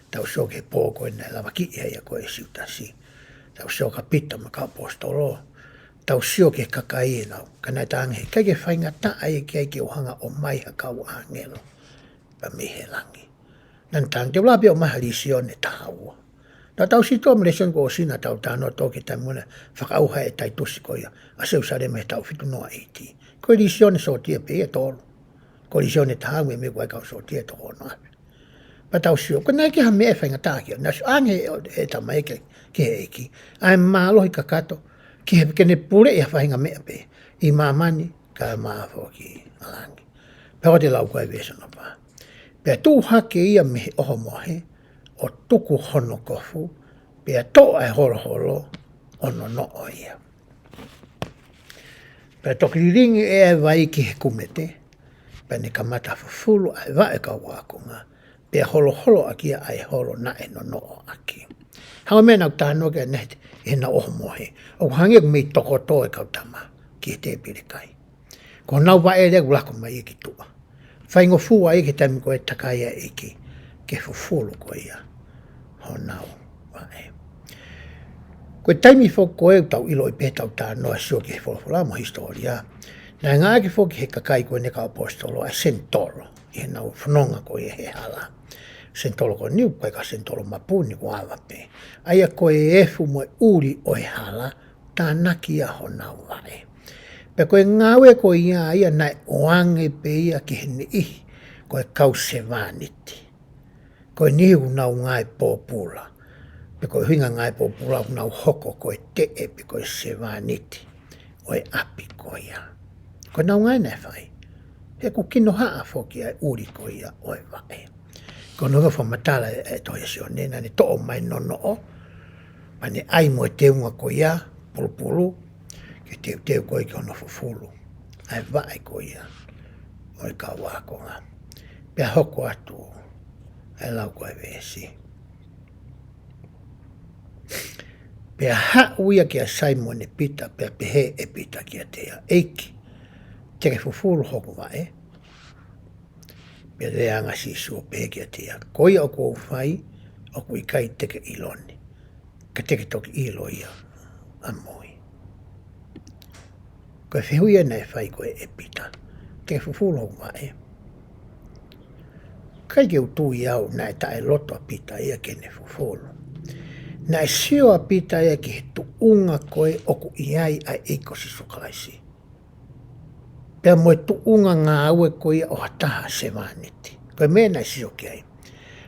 tau sio ki he pō ko ē naʻe lavakiʻi ai ʻa ko ē ʻe Siutasi. Tau sio kia Pita mo e kau ʻaposetolo. Tau sio ki he kakai ʻe nau. Ka naʻe talaange he ʻikai ke faingataʻa ia ke ʻai ke u hanga ʻo ʻomai ha kau ʻāngelo pea mei he langi. Naʻa ne talaange te u lava pē ʻo ʻomai ha lēsoni ʻe taha ua. Naʻa tau sio atu mo e lēsoni kuo ʻosi naʻa tau talanoa atu ki he taimi naʻe fakaʻauha ʻe Taitusi ko ia ʻa Selūsalema he taʻu fitu noa A.D. Ko e lēsoni sōtia pē ia ʻe tolu. Ko e lēsoni ʻe taha ua, meʻa ko e kau sōtia ʻe toko ono afe. Pea tau sio, ko e naʻe ʻikai ha meʻa ʻe faingataʻa ki ai, naʻe sio ange ʻe he Tamai ki he ʻEiki ʻa e mālohi kakato ke ne puleʻi ha faʻahinga meʻa pē ʻi māmani kae ʻumaʻā foki ʻa langi. Pea hoko atu e lau ko ē veesi hono fā. Pea tuʻu hake ia mei he ʻohomohe ʻo tuku hono kofu, pea toʻo ʻa e holoholo ʻo nonoʻo ia. Pea toki lilingi ʻe ia ʻa e vai ki he kumete, pea ne kamata fufulu ʻa e vaʻe ʻo e kau ākonga, pea holoholo ʻaki ia ʻa e holo naʻe nonoʻo ʻaki. Hangē ko e meʻa naʻa ku talanoa ki ai ʻanenai ʻi heʻenau ʻohomohe, ʻoku hangē ʻoku mei tokoto e kau tama ki he tēpile kai. Ko honau vaʻe leva ʻoku lako mai ia ki tuʻa. Faingofua ia ki he taimi ko ē takai ai e ʻEiki ke fufulu ko ia honau vaʻe. Ko e taimi foki ko ē ʻoku tau ʻiloʻi pē ʻetau talanoa, sio ki he folofola mo e hisitōlia, naʻe ngāueʻaki foki ʻe he kakai ko eni kau ʻaposetolo ʻa e senitolo ʻi heʻenau fononga ko ia he hala. Senitolo ko eni ʻoku ʻikai ko ha senitolo mapu ni, ko e ava pē. ʻA ia ko e efu mo e ʻuli ʻo e hala, tānaki ia honau vaʻe. Pea ko e ngāue ko ia ia naʻe ʻoange pē ia ki he niʻihi ko e kau sevāniti. Ko e niʻihi ʻoku nau ngāue pōpula. Pe ko e ʻuhinga ngāue pōpula ʻoku nau hoko ko e teʻe pe ko e sevāniti ʻo e ʻapi ko ia. Ko ʻenau ngāue naʻe fai, he ʻoku kinohaʻa foki ʻa e ʻuli ko ia ʻo e vaʻe. Ko hono fakamatala ʻe, ʻe he tohi ʻa Sione, naʻa ne toʻo mai nonoʻo, pea ne ʻai mo e teunga ko ia pulupulu, ke teuteu ko ē ki hono fufulu ʻa e vaʻe ko ia ʻo e kau ākonga. Pea hoko atu ʻa e lau ko ē veesi. Pea haʻu ia kia Saimone Pita, pea pehē ʻe Pita kiate ia, ʻEiki, te ke fufulu hoku vaʻe? Pea lea ange ʻa Sīsū ʻo pehē kiate ia, ko ia ʻoku ou fai, ʻoku ʻikai te ke ʻilo ni, ka te ke toki ʻilo ia ʻamui. Ko e fehuʻi ia naʻe fai ko ē ʻe Pita, te ke fufulu hoku vaʻe? ʻIkai ke u tui au naʻe taʻeloto ʻa Pita ia ke ne fufulu. Naʻe sio ʻa Pita ia ki he tuʻunga ko ē ʻoku ʻi ai ʻa e ʻEiki ko Sīsū Kalaisi, pea mo e tuʻunga ngāue ko ia ʻo ha taha sevāniti. Ko e meʻa naʻe sio ki ai.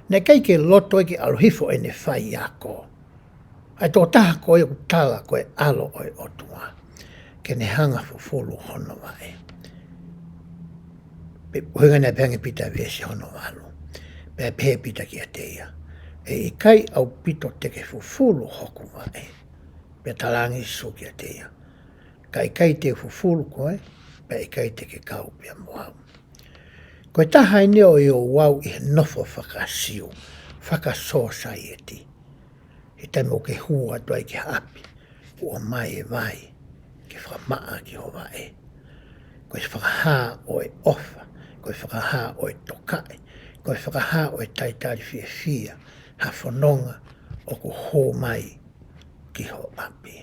Naʻe ʻikai ke loto ia ke ʻalu hifo ʻene faiako, ʻa e tokotaha ko ia ʻoku tala ko e ʻAlo ʻo e ʻOtua, ke ne hanga fufulu hono vaʻe. Pea ʻuhinga naʻe pehē ange ʻe Pita, veesi hono valu. Pea pehē ʻe Pita kiate ia, ʻE ʻikai ʻaupito te ke fufulu hoku vaʻe. Pea talaange ʻe Sīsū kiate ia, ka ʻikai te u fufulu koe, pea ʻikai te ke kau pea mo au. Ko e taha eni ʻo e ouau ʻi he nofo faka-Siu, fakasōsaieti. He taimi ʻoku ke hū atu ai ki ha ʻapi, ʻoku ʻomai e vai ke fakamaʻa ki ho vaʻe. Ko e fakahā ʻo e ʻofa, ko e fakahā ʻo e tokaʻi, ko e fakahā ʻo e talitali fiefia ha fononga ʻoku hū mai ki ho ʻapi.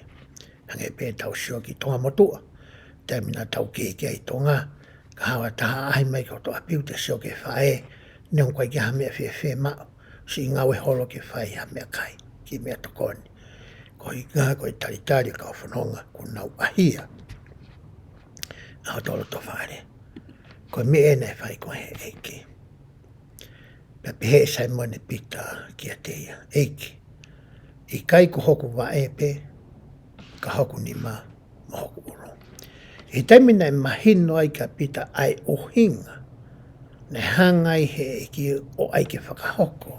Hangē pē ʻetau sio ki Tonga motuʻa, taimi naʻa tau kei kei ʻi Tonga, ka haʻu ha taha ʻaʻahi mai ki hoto ʻapi ʻo te sio ki he faʻē, neongo ʻikai ke ʻi ai ha meʻa fēfē maʻu, siʻi ngāue holo ke fai ha meʻakai, kiʻi meʻatokoni. Ko e ʻuhinga ko e talitali ʻa e kau fononga kuo nau ʻahia ʻa hoto lotofale. Ko e meʻa ena naʻe fai ko ē ʻe he ʻEiki. Pea pehē ʻe Saimone Pita kiate ia, ʻEiki, ʻikai ko hoku vaʻe pē, ka hoku nima mo hoku ʻulu. ʻI he taimi naʻe mahino ai kia Pita ʻa e ʻuhinga naʻe hanga ai ʻe he ʻEiki ʻo ʻai ke fakahoko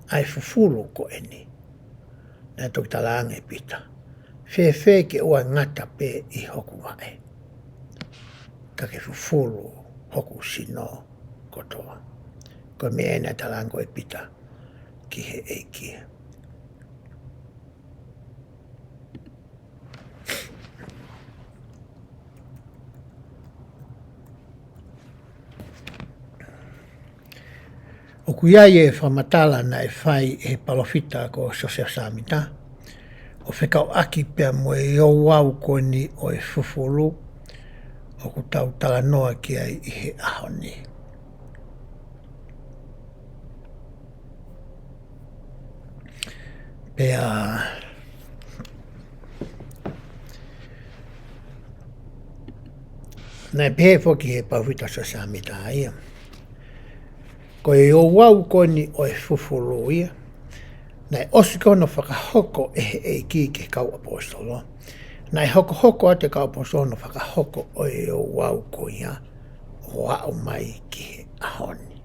ʻa e fufulu ko eni, naʻe toki talaange ʻe Pita, Fēfē ke ʻoua ʻe ngata pē ʻi hoku vaʻe, ka ke fufulu hoku sino kotoa. Ko e meʻa ena naʻe talaange ko ē ʻe Pita ki he ʻEiki. ʻOku ʻi ai e fakamatala naʻe fai ʻe he palōfita ko Siosefa Sāmita, ʻo fekauʻaki pea mo e ouau ko eni ʻo e fufulu ʻoku tau talanoa ki ai ʻi he ʻaho ni. Pea naʻe pehē foki ʻe he palōfita Siosefa Sāmita ia, ko e ouau ko eni ʻo e fufulu ia, naʻe ʻosi ko hono fakahoko ʻe he ʻEiki ki he kau ʻaposetolo. Naʻe hokohoko atu e kau ʻaposetolo hono fakahoko ʻo e ouau ko ia ʻo aʻu mai ki he ʻaho ni.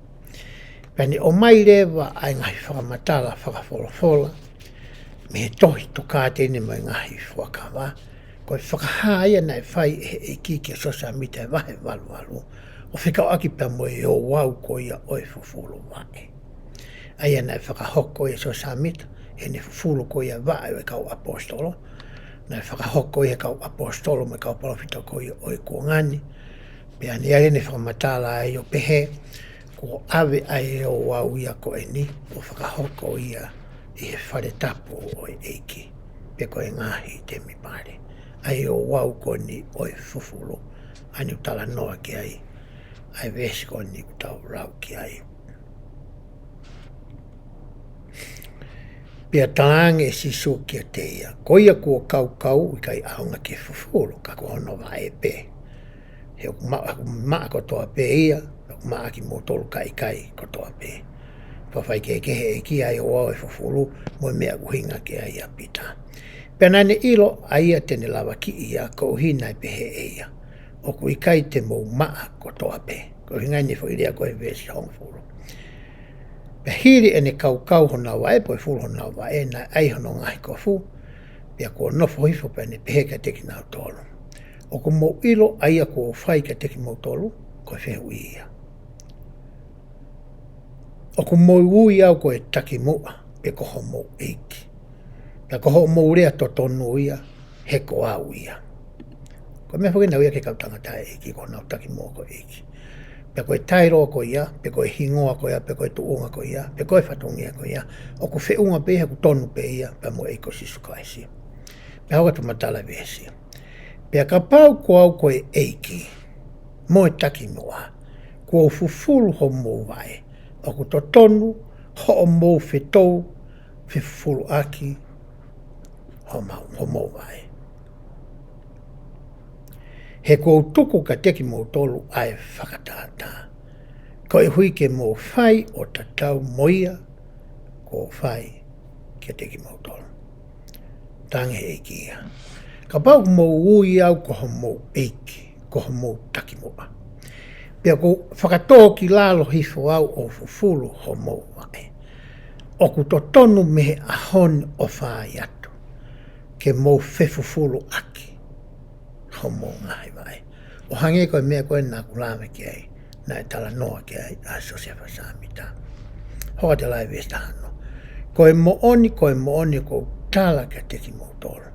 Pea ne ʻomai leva ʻa e ngaahi fakamatala fakafolofola mei he tohi Tokāteline mo e ngaahi fuakava, ko e fakahā ia naʻe fai ʻe he ʻEiki kia Siosefa Sāmita ʻi he vahe valuvalu, ʻo fekauʻaki pea mo e ouau ko ia ʻo e fufulu vaʻe. ʻA ia naʻe fakahoko ʻe Siosefa Sāmita, ʻi heʻene fufulu ko ia vaʻe ʻo e kau ʻaposetolo, naʻe fakahoko ʻe he kau ʻaposetolo mo e kau palōfita ko ia ʻo e kuonga ni, pea ne ʻi ai ʻene fakamatala ai ʻo pehē, kuo ʻave ʻa e ouau ia ko eni, ʻo fakahoko ia ʻi he fale tapu ʻo e ʻEiki, pe ko e ngaahi temipale. ʻA e ouau ko eni ʻo e fufulu, ʻa eni ʻoku talanoa ki ai ʻa e veesi ko eni ʻoku tau lau ki ai. Pea talaange ʻe Sīsū kiate ia, ko ia kuo kaukau ʻoku ʻikai ʻaonga ke fufulu, ka ko hono vaʻe pē. He ʻoku ma-, ʻoku maʻa kotoa pē ia, ʻoku maʻa kimoutolu kae ʻikai kotoa pē. Pea fai kehekehe ʻe he ʻEiki ʻa e ouau ʻo e fufulu, mo e meʻa ʻoku ʻuhinga ki ai ʻa Pita. Pea naʻa ne ʻilo ʻa ia te ne lavakiʻi ia, koeʻuhi naʻe pehē ʻe ia, ʻoku ʻikai te mou maʻa kotoa pē. Ko e ʻuhinga eni e foʻi lea ko ē he veesi hongofulu. Pea hili ʻene kaukau honau vaʻe, pe fufulu honau vaʻe, naʻe ʻai hono ngaahi kofu, pea kuo nofo hifo pea ne pehē kiate kinautolu, ʻOku mou ʻilo ʻa ia kuo u fai kiate kimoutolu, ko e fehuʻi ia, ʻOku mou ui au ko e takimuʻa, pe ko homou ʻeiki? Pea ko hoʻomou lea totonu ia, he ko au ia. Ko e meʻa foki naʻe ui ia ki he kau tangata ʻa e ʻEiki ko honau takimuʻa ko e ʻeiki. Pea ko e tailō ko ia, pe ko e hingoa ko ia, pe ko e tuʻunga ko ia, pe ko e fatongia ko ia, ʻoku feʻunga pē ia, ʻoku tonu pē ia pea mo e ʻEiki ko Sīsū Kalaisi. Pea hoko atu e fakamatala veesi. Pea kapau ko au ko e ʻEiki mo e takimuʻa, kuo u fufulu homou vaʻe, ʻoku totonu hoʻomou fetou fefufuluʻaki homau, homou vaʻe. He kuo u tuku kiate kimoutolu ʻa e fakatātā, koeʻuhi ke mou fai ʻo tatau mo ia kuo u fai kiate kimoutolu. Talaange ʻe he ʻEiki ia, Kapau ʻoku mou ui au ko homou ʻeiki, ko homou takimuʻa, pea ʻoku ou fakatō ki lalo hifo au ʻo fufulu homou vaʻe, ʻoku totonu mei he ʻaho ni ʻo fai atu ke mou fefufuluʻaki homou ngaahi vaʻe. ʻO hangē ko e meʻa ko ē naʻa ku lave ki ai, naʻe talanoa ki ai ʻa Siosefa Sāmita. Hoko atu e lau e veesi taha ono. Ko e moʻoni, ko e moʻoni ʻoku ou tala kiate kimoutolu,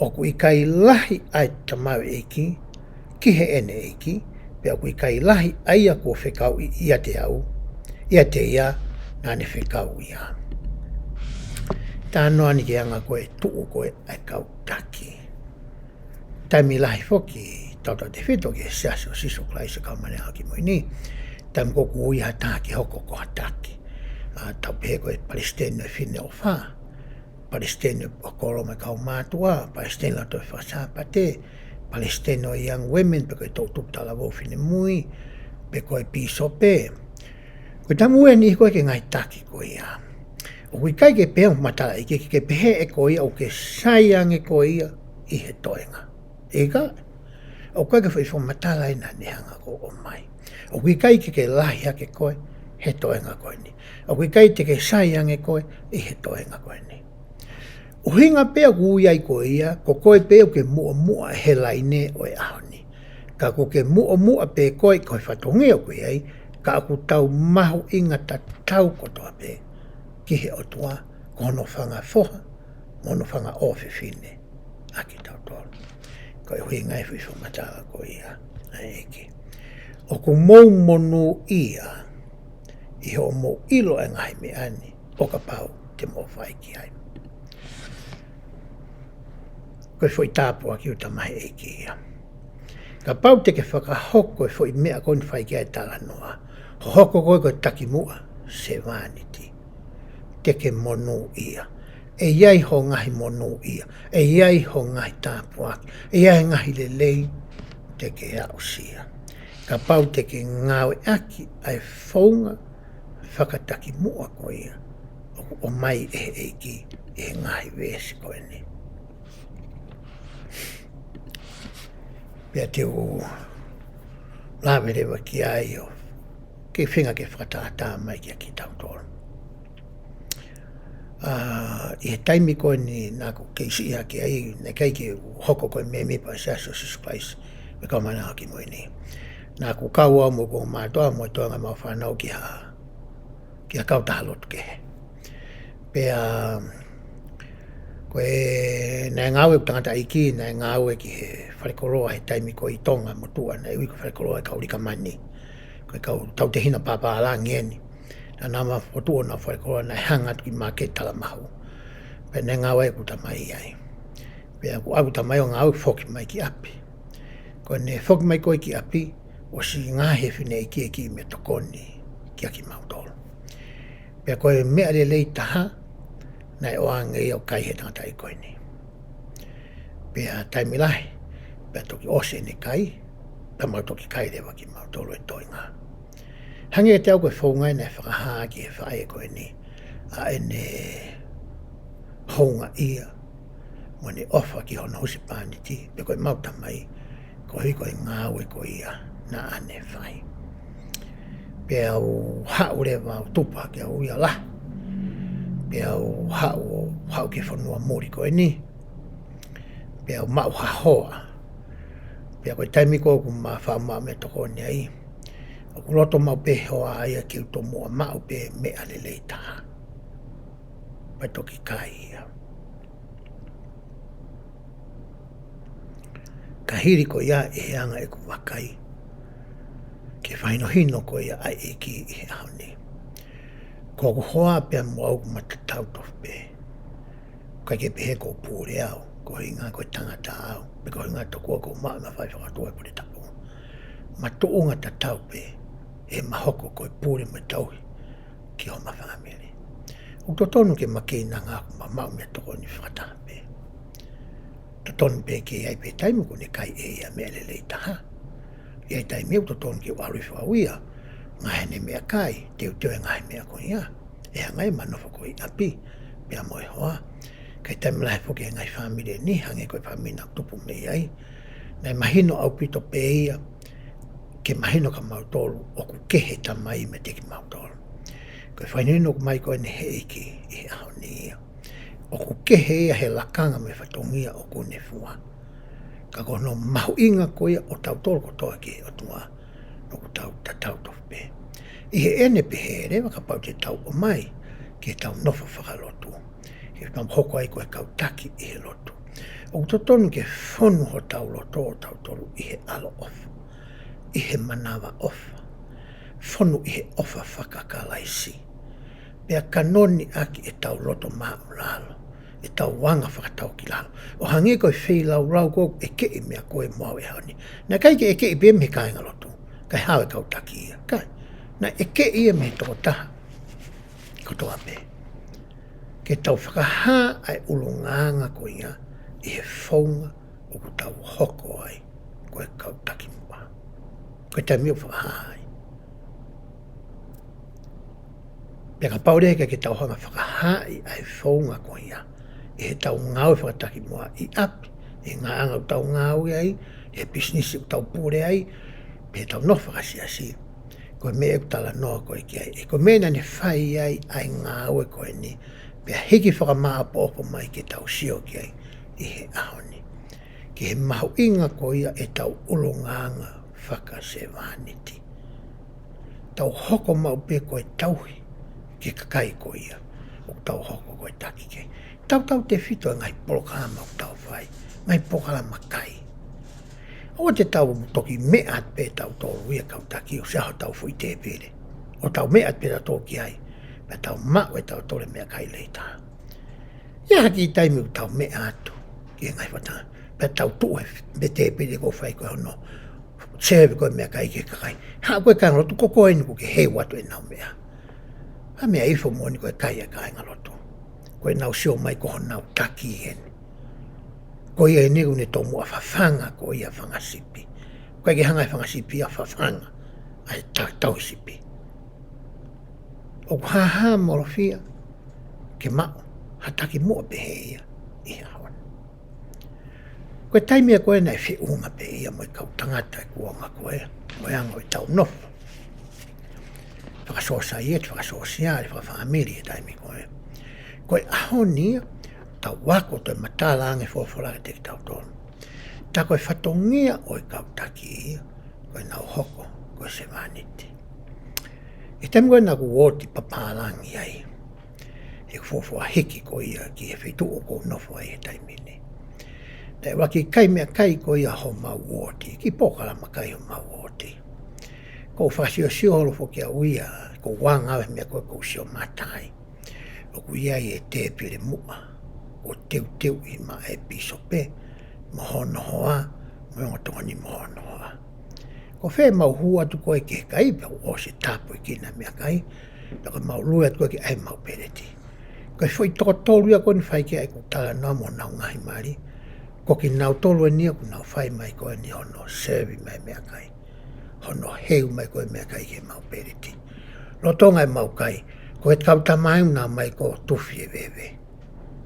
ʻoku ʻikai lahi ʻa e tamaioʻeiki ki heʻene ʻeiki, pea ʻoku ʻikai lahi ʻa ia kuo fekauʻi ʻiate au, ʻiate ia naʻa ne fekau ia. Talanoa ni ki he anga ko ē e tuʻu ko ē ʻa e kau taki. Taimi lahi foki, tautautefito ki he Siasi ʻo Sīsū Kalaisi ʻo e Kau Māʻoniʻoni ʻi he Ngaahi ʻAho Kimui Ni, taimi ko ē ʻoku ui ha taha ke hoko ko ha taki. ʻA, tau pehē ko e palesiteni ʻo e Fineʻofa, palesiteni ʻo e Kōlomu ʻo e Kaumātuʻa, palesiteni ʻo e Lotu Fakasāpate, palesiteni ʻo e Young Women, pe ko e Toʻu Tupu Talavou Finemui, pe ko e pīsope. Ko e taimi ʻe niʻihi ko ē ki he ngaahi taki ko ia, ʻoku ʻikai ke pehē ʻe he tamaioʻeiki ke, ke pehē ʻe koe ia ʻoku ke sai ange koe ia ʻi he toenga. ʻIkai, ʻoku ʻikai ke foʻi fakamatala ia naʻa ne hanga ʻo ʻomai. ʻOku ʻikai ke ke lahi hake koe he toenga ko eni. ʻOku ʻikai te ke sai ange koe ʻi he toenga ko eni. ʻUhinga pē ʻoku ui ai koe ia, ko koe pē ʻoku ke muʻomuʻa he laine ʻo e ʻaho ni. Ka ʻoku ke muʻomuʻa pē koe ko e fatongia ʻoku ke ʻi ai, ka ʻoku tau mahuʻinga tatau kotoa pē ki he ʻOtua, ko hono fanga foha, mo hono fanga ʻofefine ʻa kitautolu. Ko e ʻuhinga e foʻi fakamatala ko ia ʻa e ʻEiki. ʻOku mou monūʻia ʻi hoʻomou ʻilo e ngaahi meʻa ni, ʻo kapau te mou fai ki ai. Ko e foʻi tāpuaki ʻoku tala mai ʻe he ʻEiki ia. Kapau te ke fakahoko e foʻi meʻa ko eni fai ki ai e talanoa, hoʻo hoko koe ko e takimuʻa, sevāniti, te ke monūʻia. ʻE ʻi ai hoʻo ngaahi monūʻia, ʻe ʻi ai hoʻo ngaahi tāpuaki, ʻe ʻi ai e ngaahi lelei te ke aʻusia. Kapau te ke ngāueʻaki ʻa e founga fakatakimuʻa ko ia ʻoku ʻomai ʻe he ʻEiki ʻi he ngaahi veesi ko eni. Pea te u lave leva ki ai ʻo ke feinga ke fakatātā mai kiate kitautolu. ʻA, ʻi he taimi ko eni naʻa ku kei siʻi hake ai, naʻe ʻikai ke u hoko ko e mēmipa ʻo e Siasi ʻo Sīsū Kalaisi ʻo e Kau Māʻoniʻoni ʻi he Ngaahi ʻAho Kimui Ni. Naʻa ku kau au mo hoku ongo mātuʻa mo e toenga ʻemau fānau ki ha, ki ha kautaha lotu kehe. Pea ko e, naʻe ngāue ʻeku tangataʻeiki, naʻe ngāue ki he falekoloa he taimi ko ē ʻi Tonga motuʻa, naʻe ui ko e falekoloa ʻo e kau Likamani. Ko e kau tautehina pāpālangi eni. Naʻa nau mafotu ʻo nau falekoloa, naʻe hanga atu ki māketi Talamahu. Pea naʻe ngāue ʻeku tamai ai. Pea kuo ʻalu ʻeku tamai ʻo ngāue, foki mai ki ʻapi. Ko ʻene foki mai ko ē ki ʻapi, ʻosi ngaohi ʻe he fineʻeiki e kiʻi meʻatokoni kiate kimautolu. Pea ko e meʻa lelei taha naʻe ʻoange ia ʻo kai ʻe he tangataʻeiki ko eni. Pea taimi lahi, pea toki ʻosi ʻene kai, pea mau toki kai leva kimautolu ʻe toenga. Hangē kiate au ko e founga ia naʻe fakahā ki he faʻē ko eni ʻa ʻene houngaʻia mo ʻene ʻofa ki hono husepāniti, pe ko ʻemau tamai, koeʻuhi ko e ngāue ko ia naʻa ne fai. Pea u haʻu leva ʻo tupu hake au ia lahi. Pea u haʻu, haʻu ki he fonua muli ko eni. Pea u maʻu ha hoa. Pea ko e taimi ko ē ʻoku ma faʻa maʻu meʻatokoni ai, ʻoku loto maʻu pē hoa ia ke u tomuʻa maʻu pē meʻa lelei taha. Pea toki kai ia. Ka hili ko ia, ʻi he anga ʻeku vakai ki he fakahinohino ko ia ʻa e ʻEiki ʻi he ʻaho ni, ko hoku hoa pea mo au ʻoku ma tatau tofu pē. ʻIkai ke pehē ʻoku ou pule au, koeʻuhinga ko e tangata au, pe koeʻuhinga tokua ʻoku ou maʻu e mafai fakaʻotua ʻo e pule tapu. Ma tuʻunga tatau pē ʻema hoko ko e pule mo e tauhi ki homa fāmili. ʻOku totonu ke ma keinanga ʻoku ma maʻu meʻatokoni fakataha pē. Totonu pē ke ʻi ai pē taimi ʻoku ne kai ʻe ia meʻa lelei taha. ʻI ai taimi ʻoku totonu ke u ʻalu hifo au ia, ngaohi ʻene meʻakai, teuteu e ngaahi meʻa ko ia, ʻe hanga ia ʻema nofo ko ē ʻi ʻapi pea mo e hoa. Ka ʻi he taimi lahi foki ʻi he ngaahi fāmili ni, hangē ko e fāmili naʻa ku tupu mei ai, naʻe mahino ʻaupito pē ia ke mahino kia mautolu ʻoku kehe e tamai meiate kimautolu. Ko e fakahinohino ʻoku ʻomai ko eni ʻe he ʻEiki ʻi he ʻaho ni ia, ʻoku kehe ia he lakanga mo e fatongia ʻoku ne fua. Ka ko hono mahuʻinga ko ia ʻo tautolu kotoa ki he ʻOtua, ʻoku tau tatau tofu pē. ʻI heʻene pehē leva kapau te tau ʻomai ke tau nofo fakalotu, he tau hoko ai ko e kau taki ʻi he lotu, ʻoku totonu ke fonu hotau loto ʻo tautolu ʻi he ʻaloʻofa, ʻi he manavaʻofa, fonu ʻi he ʻofa fakakalaisi. Pea kanoni ʻaki ʻetau loto māʻulalo, ʻetau anga fakataukilalo. ʻO hangē ko e feilaulau ko ē ʻekeʻi meʻa ko ē mo au he ʻaho ni. Naʻe ʻikai ke ʻekeʻi pē mei he kāingalotu, kae hao e kau taki ia. ʻIkai, naʻe ʻekeʻi ia mei he tokotaha kotoa pē. Ke tau fakahā ʻa e ʻulungaanga ko ia ʻi he founga ʻoku tau hoko ai ko e kau taki muʻa. Ko e taimi ʻoku fakahā ai. Pea kapau leva ʻikai ke tau hanga fakahaaʻi ʻa e founga ko ia ʻi heʻetau ngāue fakataki muʻa ʻi ʻapi, ʻi he ngaahi anga ʻoku tau ngāue ai, ʻi he pisinisi ʻoku tau pule ai, pe ʻetau nofo fakasiasi, ko e meʻa ʻoku talanoa ko ē ki ai, ʻe ko e meʻa naʻa ne fai ai ʻa e ngāue ko eni, pea hiki fakamāʻopoʻopo mai ke tau sio ki ai ʻi he ʻaho ni, ki he mahuʻinga ko ia ʻetau ʻulungaanga fakasevāniti. Tau hoko maʻu pē ko e tauhi ki he kakai ko ia ʻoku tau hoko ko e taki ki ai. Tautautefito e ngaahi polokalama ʻoku tau fai, ngaahi polokalama kai. ʻOua te tau toki meʻa atu pē tautolu ia kau taki ʻo ʻosi ʻaho ʻetau foʻi tēpile, ʻo tau meʻa atu pē tautolu ki ai, pea tau maʻu ʻe tautolu e meʻakai later. ʻI ai ha kiʻi taimi ʻoku tau meʻa atu ki he ngaahi fata, pea tau tuʻu he, he tēpile ʻoku fai ko ē hono sēvi ko ē meʻakai ki he kakai. Haʻu ko ē kāingalotu, ko koe eni ʻoku ke heu atu ʻenau meʻa. ʻA e meʻa ifo moʻoni ko e kai ʻa e kāingalotu, ko ʻenau sio mai ko honau taki eni. Ko ia eni ʻoku ne tomuʻa fafanga ko ia fanga sipi. ʻOku ʻikai ke hanga ʻe he fanga sipi ia ʻo fafanga ʻa e ta-, tauhi sipi. ʻOku hāhāmolofia ke maʻu ha taki muʻa pehē ia ʻi he ʻaho ni. Ko e taimi ia ko ē naʻe feʻunga pē ia mo e kau tangata ʻi he kuonga ko ē, mo e anga ʻo ʻetau nofo fakasōsaieti, fakasōsiale, fakafāmili he taimi ko ē. Ko e ʻaho ni ia, tau ako, toe matala ange e folofola kiate kitautolu. Tā ko e fatongia ʻo e kau taki ia, ko ʻenau hoko ko e sevāniti. ʻI he taimi ko ē naʻa ku ō atu ʻi Papālangi ai, he fuofua hiki ko ia ki he feituʻu ʻoku ou nofo ai he taimi ni, naʻe ʻuluaki kai meʻakai ko ia homau uooti, kiʻi polokalama kai homau uooti. ʻOku ou fakasiosio holo foki au ia, ʻoku ou anga au he meʻa ko ē ʻoku ou sio mata ai. ʻOku ʻi ai e tēpile muʻa ʻoku teuteuʻi maʻa e pīsope mo hono hoa, mo e ongo tokoni mo hono hoa. Ko fē ʻemau hū atu ko ē ki he kai, pea ʻosi tāpuekina e meʻakai, pea ko ʻemau lue atu ko ē ke ʻai ʻemau peleti. Ko e foʻi toko tolu ia ko eni fai ki ai ʻeku talanoa mo honau ngaahi mali, ko kinautolu eni ia ʻoku nau fai mai ko eni hono sēvi mai e meʻakai, hono heu mai ko ē e meʻakai ki heʻemau peleti. Lolotonga ʻemau kai, ko e kau tama ʻoku nau ō mai ko ē ʻo tufi e veve.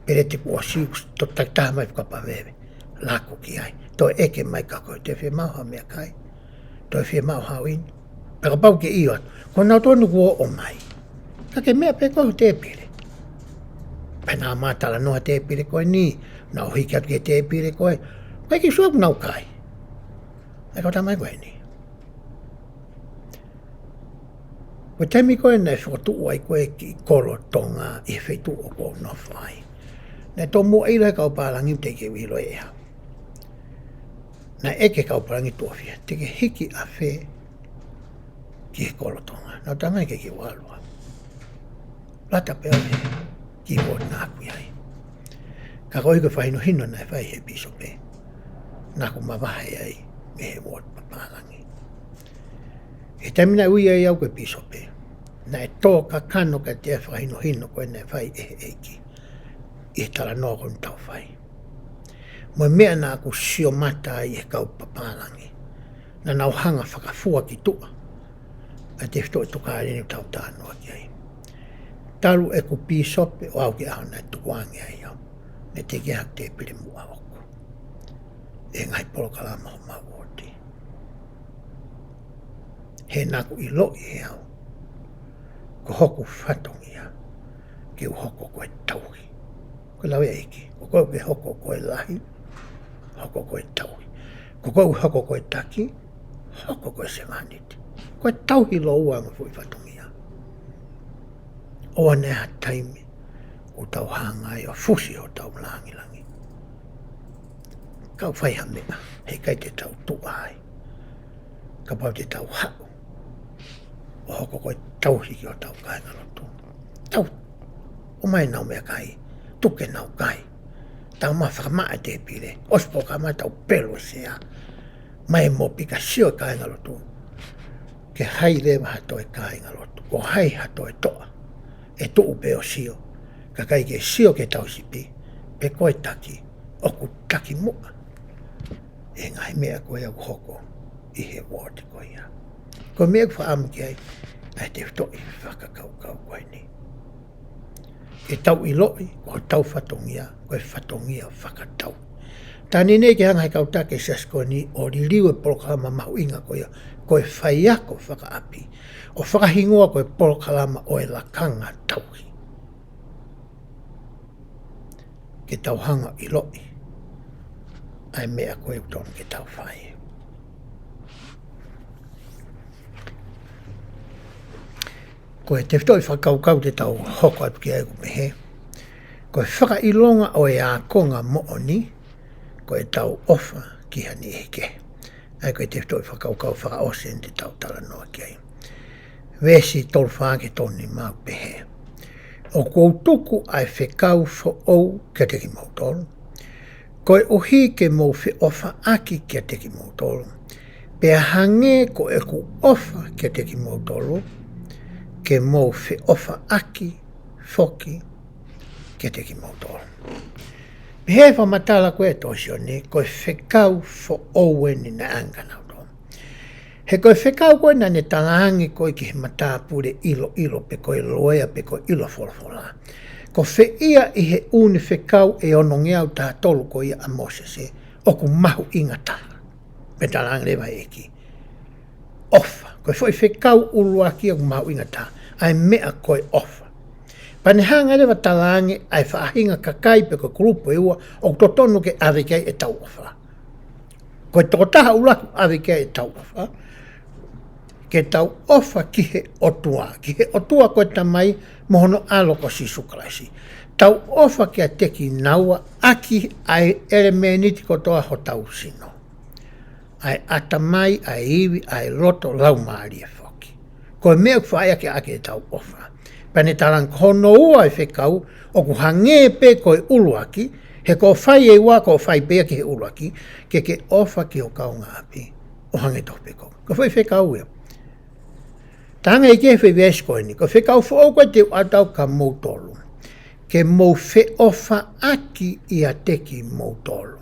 Peleti kuo ʻosi, ʻoku toki takitaha mai e fuʻu kapa veve, laku ki ai, toe ʻeke mai ka ko e toe fiemaʻu ha meʻakai, toe fiemaʻu ha uini. Pea kapau ke ʻio atu, ko nautolu eni kuo ō mai, ka ke meʻa pē koe ho tēpile. Pea nau ō mai ʻo talanoa he tēpile ko eni, nau hiki atu ki he tēpile ko ē, ʻikai ke sio ʻoku nau kai ʻa e kau tama ko eni. Ko e taimi ko ē naʻe fokotuʻu ai ko ē e kiʻi kolo Tonga ʻi he feituʻu ʻoku ou nofo ai, naʻe tomuʻa ʻilo ʻe he kau pālangi, teʻeki ke u ʻilo ʻe au. Naʻe ʻeke ʻe he kau pālangi, Tuofia, te ke hiki ʻafē ki he kolo Tonga? Naʻa ku talaange, ʻikai ke u ʻalu au. Lata pē au he kiʻi uooti naʻa ku ʻi ai. Ka koeʻuhi ko e fakahinohino naʻe fai ʻe he pīsope, naʻa ku mavahe ai mei he uooti Papālangi. He taimi naʻe ui ai au ko e pīsope, naʻe tō kakano kiate au e fakahinohino ko ē naʻe fai ʻe he ʻEiki ʻi he talanoa ko eni ʻoku tau fai, mo e meʻa naʻa ku sio mata ai he kau Papālangi. Naʻa nau hanga ʻo fakafua ki tuʻa ʻa e tefitoʻi tuʻukālini ʻoku tau talanoa ki ai. Talu ʻeku pīsope ʻo aʻu ki he ʻaho naʻe tukuange ai au, naʻe teʻeki ai haʻaku tēpile muʻa ʻoʻoku ʻi he ngaahi polokalama homau uooti. He naʻa ku ʻiloʻi ʻe au ko hoku fatongia ke u hoko ko e tauhi. Ko e lau ʻa e ʻEiki, ko koe ʻoku ke hoko ko e lahi, hoko ko e tauhi. Ko koe ʻoku hoko ko e taki, hoko ko e sevāniti. Ko e tauhi lōua ʻa e foʻi fatongia. ʻOua naʻa ha taimi ʻoku tau hanga ai ʻo fusi hotau langilangi. Kau fai ha meʻa, heʻikai te tau tuʻa ai. Kapau te tau haʻu ʻo hoko ko e tauhi ki hotau kāingalotu. Tau, ʻomai ʻenau meʻakai, tuku ke nau kai. Tau ma fakamaʻa e tēpile, ʻosi polokalama tau pelu e sea. Mai mo pika sio e kāingalotu. Ke hai leva ha toe kāingalotu, ko hai ha toe toʻa. ʻE tuʻu pē ʻo sio, kae ʻikai ke sio ki he tauhi sipi, pe ko e taki, ʻoku taki muʻa ʻi he ngaahi meʻa ko ia ʻoku hoko ʻi he uooti ko ia. Ko e meʻa ʻoku ou fakaʻamu ki ai ʻa e tefitoʻi fakakaukau ko eni. Ke tau ʻiloʻi, ko hotau fatongia, ko e fatongia fakatau. Taimi ni ke hanga he kau taki e siasi ko eni ʻo liliu e polokalama mahuʻinga ko ia, ko e faiako fakaʻapi, ʻo fakahingoa ko e polokalama ʻo e lakanga tauhi. Ke tau hanga ʻiloʻi ʻa e meʻa ko ē ʻoku totonu ke tau fai. Ko e tefitoʻi fakakaukau te tau hoko atu ki ai ʻoku pehē: Ko e fakaʻilonga ʻo e ākonga moʻoni, ko e tau ʻofa ki ha niʻihi kehe. ʻA ia ko e tefitoʻi fakakaukau fakaʻosi eni te tau talanoa ki ai. Veesi tolu fā ki he tolu nima ʻoku pehē: ʻOku ou tuku ʻa e fekau foʻou kiate kimoutolu, koeʻuhi ke mou feʻofaʻaki kiate kimoutolu. Pea hangē ko ʻeku ʻofa kiate kimoutolu, ke mou feʻofaʻaki foki kiate kimoutolu. Pehē fakamatala ko ē ʻa e tohi Sione, ko e fekau foʻou eni naʻe ʻange kia nautolu. He ko e fekau ko ē naʻa ne talaange ko ē ki he matāpule ʻiloʻilo pe ko e loea pe ko e ʻilo folofola. Ko fē ia ʻi he ʻū fekau ʻe onongeau taha tolu ko ia ʻa Mōsese ʻoku mahuʻinga taha? Pea talaange leva ʻe he ʻEiki, ʻofa. Ko e foʻi fekau ʻuluaki ʻoku mahuʻinga taha, ʻa e meʻa ko e ʻofa. Pea ne hanga leva talaange ʻa e faʻahinga kakai pe ko e kulupu ʻe ua ʻoku totonu ke ʻave ki ai ʻetau ʻofa. Ko e tokotaha ʻuluaki ʻave ki ai ʻetau ʻofa, ke tau ʻofa ki he ʻOtua, ki he ʻOtua ko e Tamai mo hono ʻAlo ko Sīsū Kalaisi. Tau ʻofa kiate kinaua ʻaki ʻa e ʻelemēniti kotoa hotau sino, ʻa e ʻatamai, ʻa e ivi, ʻa e loto, laumālie foki. Ko e meʻa ʻoku fai ʻaki ʻaki ʻetau ʻofa. Pea ne talaange ko hono ua e fekau, ʻoku hangē pē ko e ʻuluaki, he ko e fai ʻe ua, ko e fai pē ia ki he ʻuluaki, ke ke ʻofa ki ho kaungāʻapi ʻo hangē tofu pē ko koe. Ko e foʻi fekau ia. Talaange ʻe he ʻEiki he foʻi veesi ko eni, ko e fekau foʻou ko ē te u ʻoatu kia moutolu, ke mou feʻofaʻaki ʻiate kimoutolu,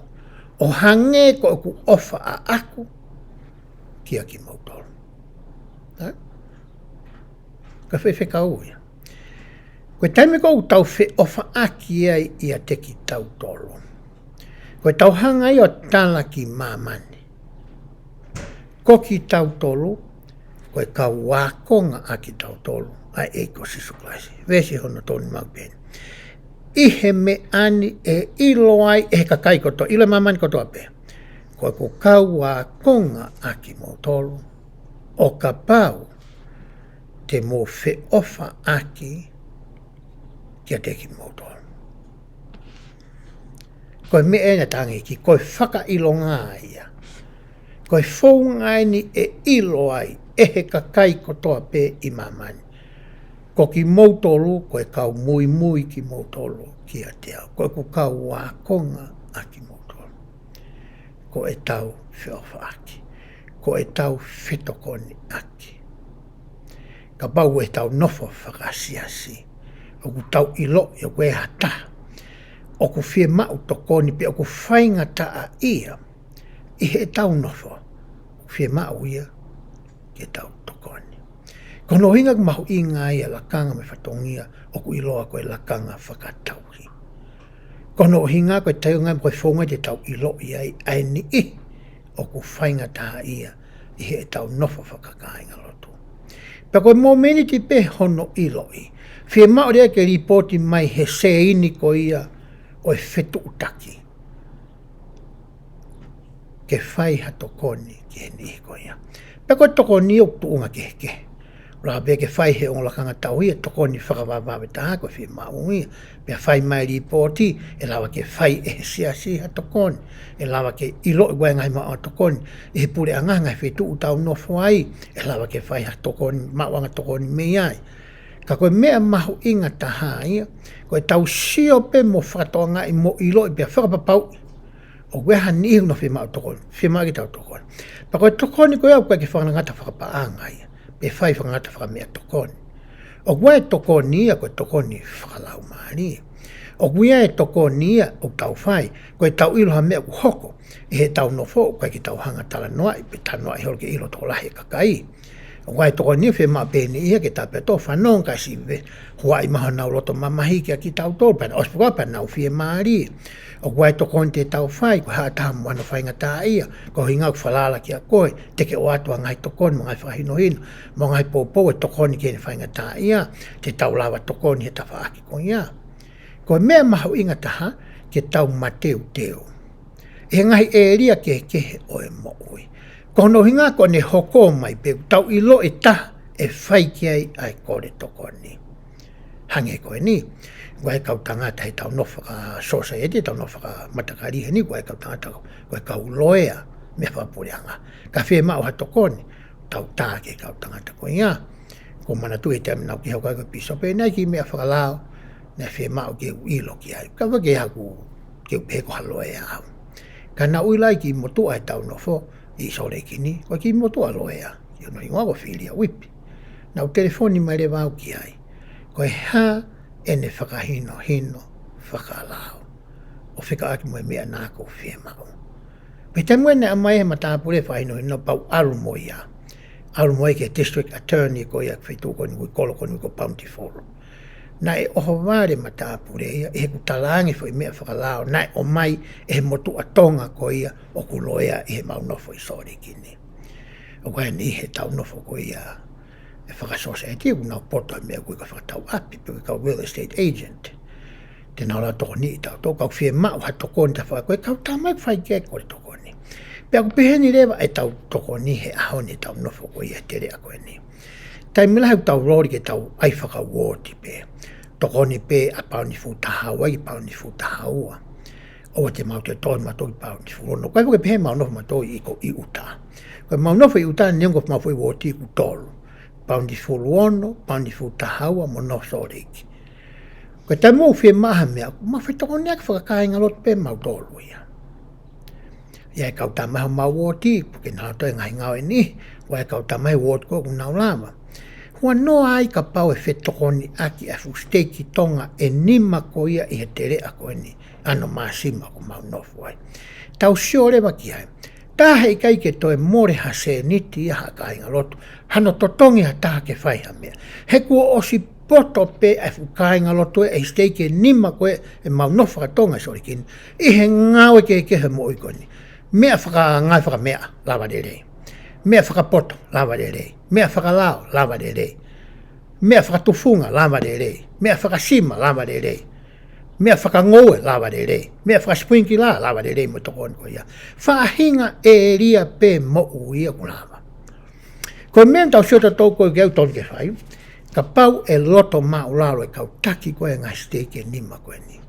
ʻo hangē ko ʻeku ʻofa ʻaʻaku kia kimoutolu. Ē? Ko e foʻi fekau ia. Ko e taimi ko ē ʻoku tau feʻofaʻaki ai ʻiate kitautolu, ko e tau hanga ia ʻo tala ki māmani ko kitautolu ko e kau ākonga ʻa kitautolu ʻa e ʻEiki ko Sīsū Kalaisi. Veesi hono tolu nima ʻoku pehē ni: ʻI he meʻa ni ʻe ʻilo ai ʻe he kakai kotoa, ʻilo ʻe māmani kotoa pē, ko ʻeku kau ākonga ʻa kimoutolu, ʻo kapau te mou feʻofaʻaki kiate kimoutolu. Ko e meʻa ena, talaange ʻe he ʻEiki, ko e fakaʻilonga ia. Ko e founga eni ʻe ʻilo ai ʻe he kakai kotoa pē ʻi māmani, ko kimoutolu ko e kau muimui kimoutolu kiate au, ko ʻeku kau ākonga ʻa kimoutolu. Ko e tau feʻofaʻaki, ko e tau fetokoniʻaki. Kapau ʻe tau nofo fakasiasi, ʻoku tau ʻiloʻi ʻoku ʻi ai ha taha ʻoku fiemaʻu tokoni pe ʻoku faingataʻaʻia ʻi heʻetau nofo, ʻoku fiemaʻu ia ke tau tokoni. Ko hono ʻuhinga ʻoku mahuʻinga ai ʻa e lakanga mo e fatongia ʻoku ʻiloa ko e lakanga fakatauhi. Ko hono ʻuhinga ko e taimi ʻoku ʻi ai mo e founga te tau ʻiloʻi ai ʻa e niʻihi ʻoku faingataʻaʻia ʻi heʻetau nofo fakakāingalotu. Pea ko e mōmeniti pē hono ʻiloʻi, fiemaʻu leva ke lipooti mai he sēini ko ia ʻo e fetuʻutaki, ke fai ha tokoni ki he niʻihi ko ia. Pea ko e tokoni ʻoku tuʻunga kehekehe. ʻOku lava pē ke fai he ongo lakanga tauhi e tokoni fakavavevave taha ko e fiemaʻu ia. Pea fai mai lipooti, ʻe lava ke fai ʻe he siasi ha tokoni. ʻE lava ke ʻiloʻi ʻoku ʻi ai e ngaahi maʻuʻanga tokoni ʻi he puleʻanga, ngaahi feituʻu ʻoku tau nofo ai. ʻE lava ke fai ha tokoni, maʻuʻanga tokoni mei ai. Ka ko e meʻa mahuʻinga taha ia, ko e tau sio pē mo fakatokangaʻi mo ʻiloʻi pea fakapapauʻi ʻoku ʻi ai ha niʻihi ʻoku nau fiemaʻu tokoni, fiemaʻu ke tau tokoni. Pea ko e tokoni ko ia ʻoku ʻikai ke fakangatangata fakapaʻanga ia, pe fai fakangatangata fakameʻatokoni. ʻOku ʻi ai e tokoni ia ko e tokoni fakalaumālie. ʻOku ʻi ai e tokoni ia ʻoku tau fai, ko e tau ʻilo ha meʻa ʻoku hoko ʻi he tau nofo, ʻoku ʻikai ke tau hanga talanoaʻi, pe talanoaʻi holo ke ʻilo tokolahi e kakai. ʻOku ʻi ai e tokoni fiemaʻu pē ʻe he niʻihi ia ke tau pē tō fanongo kae siʻi pē huaʻi mai honau loto mamahi kia kitautolu, pea nau ʻosi pē koā pea nau fiemālie. ʻOku ʻi ai e tokoni te tau fai, ko e haʻa taha mo hono faingataʻaʻia, ko e ʻuhinga ʻoku falala kia koe, te ke ʻoatu ʻa e ngaahi tokoni, mo e ngaahi fakahinohino, mo e ngaahi poupou ʻe tokoni ki heʻene faingataʻaʻia, te tau lava tokoni he tafaʻaki ko ia. Ko e meʻa mahuʻinga taha ke tau mateuteu ʻi he ngaahi ʻēlia kehekehe ʻo e moʻui. Ko hono ʻuhinga ko ʻene hoko mai pē ʻoku tau ʻilo e taha ʻe fai ki ai ʻa e kole tokoni. Hangē ko eni, ʻoku ʻi ai e kau tangata he tau nofo faka-society, tau nofo fakamatakali heni, ʻoku ʻi ai e kau tangata ko e kau loea, meʻa fakapuleʻanga. Ka fiemaʻu ha tokoni, tau tā ki he kau tangata ko ia. ʻOku ou manatuʻi he taimi naʻa ku hoko ai ko e pīsope, naʻe ʻi ai e kiʻi meʻa fakalao naʻe fiemaʻu ke u ʻilo ki ai. Ka ʻoku ʻikai ke u pehē ko ha loea au. Ka naʻa ku ʻilo ai e kiʻi motuʻa he tau nofo ʻi Sōleki ni, ko e kiʻi motuʻa loea, ʻi hono hingoa ko Filia Uipi. Naʻa ku telefoni mai leva au ki ai. Ko e hā ʻene fakahinohino fakalao ʻo fekauʻaki mo e meʻa naʻa ku fiemaʻu. Pea taimi naʻe ʻomai ʻe he matāpule e fakahinohino pea u ʻalu mo ia. ʻAlu mo ia ki he district attorney ko ia ʻo e feituʻu ko eni, ʻoku ui, kolo ko eni ko Bountiful. Naʻe ʻohovale e matāpule ia ʻi heʻeku talaange e foʻi meʻa fakalao naʻe ʻomai ʻe he motuʻa Tonga ko ia ʻoku loea ʻi heʻemau nofo ʻi Sōleki ni. ʻOku ʻi ai e niʻihi he tau nofo ko ia ʻe faka-society ʻoku nau poto he meʻa ʻoku ui ko e fakatau ʻapi, pe ko e kau real estate agent. Te nau lava tokoniʻi tautolu, ka ʻoku fiemaʻu ha tokoni taha, ko e kau tama ʻoku fai ki ai e kole tokoni. Pea ʻoku peheni leva e tau tokoni he ʻaho ni, tau nofo ko ia he teleʻa ko eni. Taimi lahi ʻoku tau loli ke tau ʻai fakauooti pē. Tokoni pē ʻa pauni sefulu taha ua ki he pauni sefulu taha ua. ʻOua te mau toe tokoni mautolu ki he pauni sefulu ono. Ko e foki pehē mau nofo mautolu ʻi ko ʻi ʻuta. Ko ʻemau nofo ʻi ʻuta neongo ʻemau foʻi uooti ʻoku tolu. Pauni sefulu ono, pauni sefulu taha ua mo North Salt Lake. Ko e taimi ʻoku fiemaʻu ha meʻa, ʻoku mau fai tokoniʻaki fakakāingalotu pē mautolu ia. ʻI ai e kau tama he homau uooti, ʻoku ʻikai ke nau toe ngaahi ngāue ni, ʻoku ʻi ai e kau tama he uooti ko ē ʻoku nau lava. Huanoa ai kapau ʻe fetokoniʻaki ʻa e fuʻu siteiki Tonga ʻe nima ko ia ʻi he teleʻa ko eni, ʻAno Māsima ʻoku mau nofo ai. Tau sio leva ki ai. Tā heʻikai ke toe mole ha sēniti ia ha kāingalotu, hano totongi ha taha ke fai ha meʻa. He kuo ʻosi poto pē ʻa e fuʻu kāingalotu ʻe he siteiki ʻe nima ko ē ʻemau nofo faka-Tonga ʻi Sōleki ni ʻi he ngāue kehekehe he moʻui ko eni. Meʻa faka-, ngāue fakameʻa, lava lelei. Meʻa fakapoto, lava lelei. Meʻa fakalao, lava lelei. Meʻa fakatufunga, lava lelei. Meʻa fakasima, lava lelei. Meʻa fakangoue, lava lelei. Meʻa fakasipuingikila, lava lelei mo e tokoni ko ia. Faʻahinga ʻēlia pē moʻui ia ʻoku lava. Ko e meʻa ʻoku tau sio tautolu ko ē ki ai ʻoku tonu ke fai, kapau ʻe loto māʻulalo e kau taki ko ē ngaahi siteiki ʻe nima ko eni.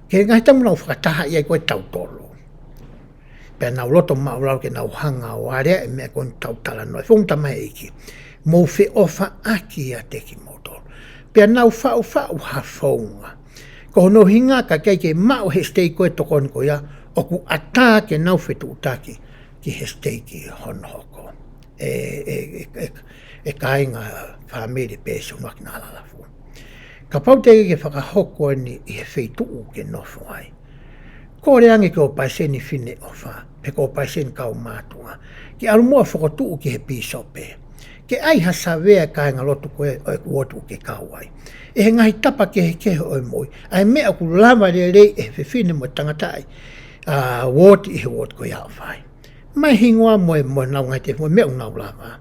Ki he ngaahi taimi naʻa nau fakatahaʻi ai ko ē tautolu. Pea nau loto māʻulalo ke nau hanga ʻo alea e meʻa ko eni ʻoku tau talanoa. Founga mai ʻEiki. Mou feʻofaʻaki ʻiate kimoutolu. Pea nau faʻufaʻu ha founga. Ko hono ʻuhinga ka ʻikai ke maʻu ʻe he siteiki ko ē tokoni ko ia, ʻoku ʻatā ke nau fetuʻutaki ki he siteiki hono hoko. ʻE, ʻe, ʻe, ʻe, ʻe kāinga fāmili pē Siunuaki Nuʻualalafu. Kapau teʻeki ke fakahoko eni ʻi he feituʻu ʻoku ke nofo ai, kole ange ki hoʻo palesiteni Fineʻofa, pe ko hoʻo palesiteni kaumātuʻa, ke ʻalu muʻa ʻo fokotuʻu ki he pīsope. Ke ʻai ha savea e kāingalotu ko ē ʻo e uooti ʻoku ke kau ai. ʻI he ngaahi tapa kehekehe ʻo e moʻui, ʻa e meʻa ʻoku lava lelei ʻe he fefine mo e tangataʻi, ʻa, uooti ʻi he uooti ko ia ʻo fai. Mai hingoa mo e, mo ʻenau ngaahi telefoni mo e meʻa ʻoku nau lava.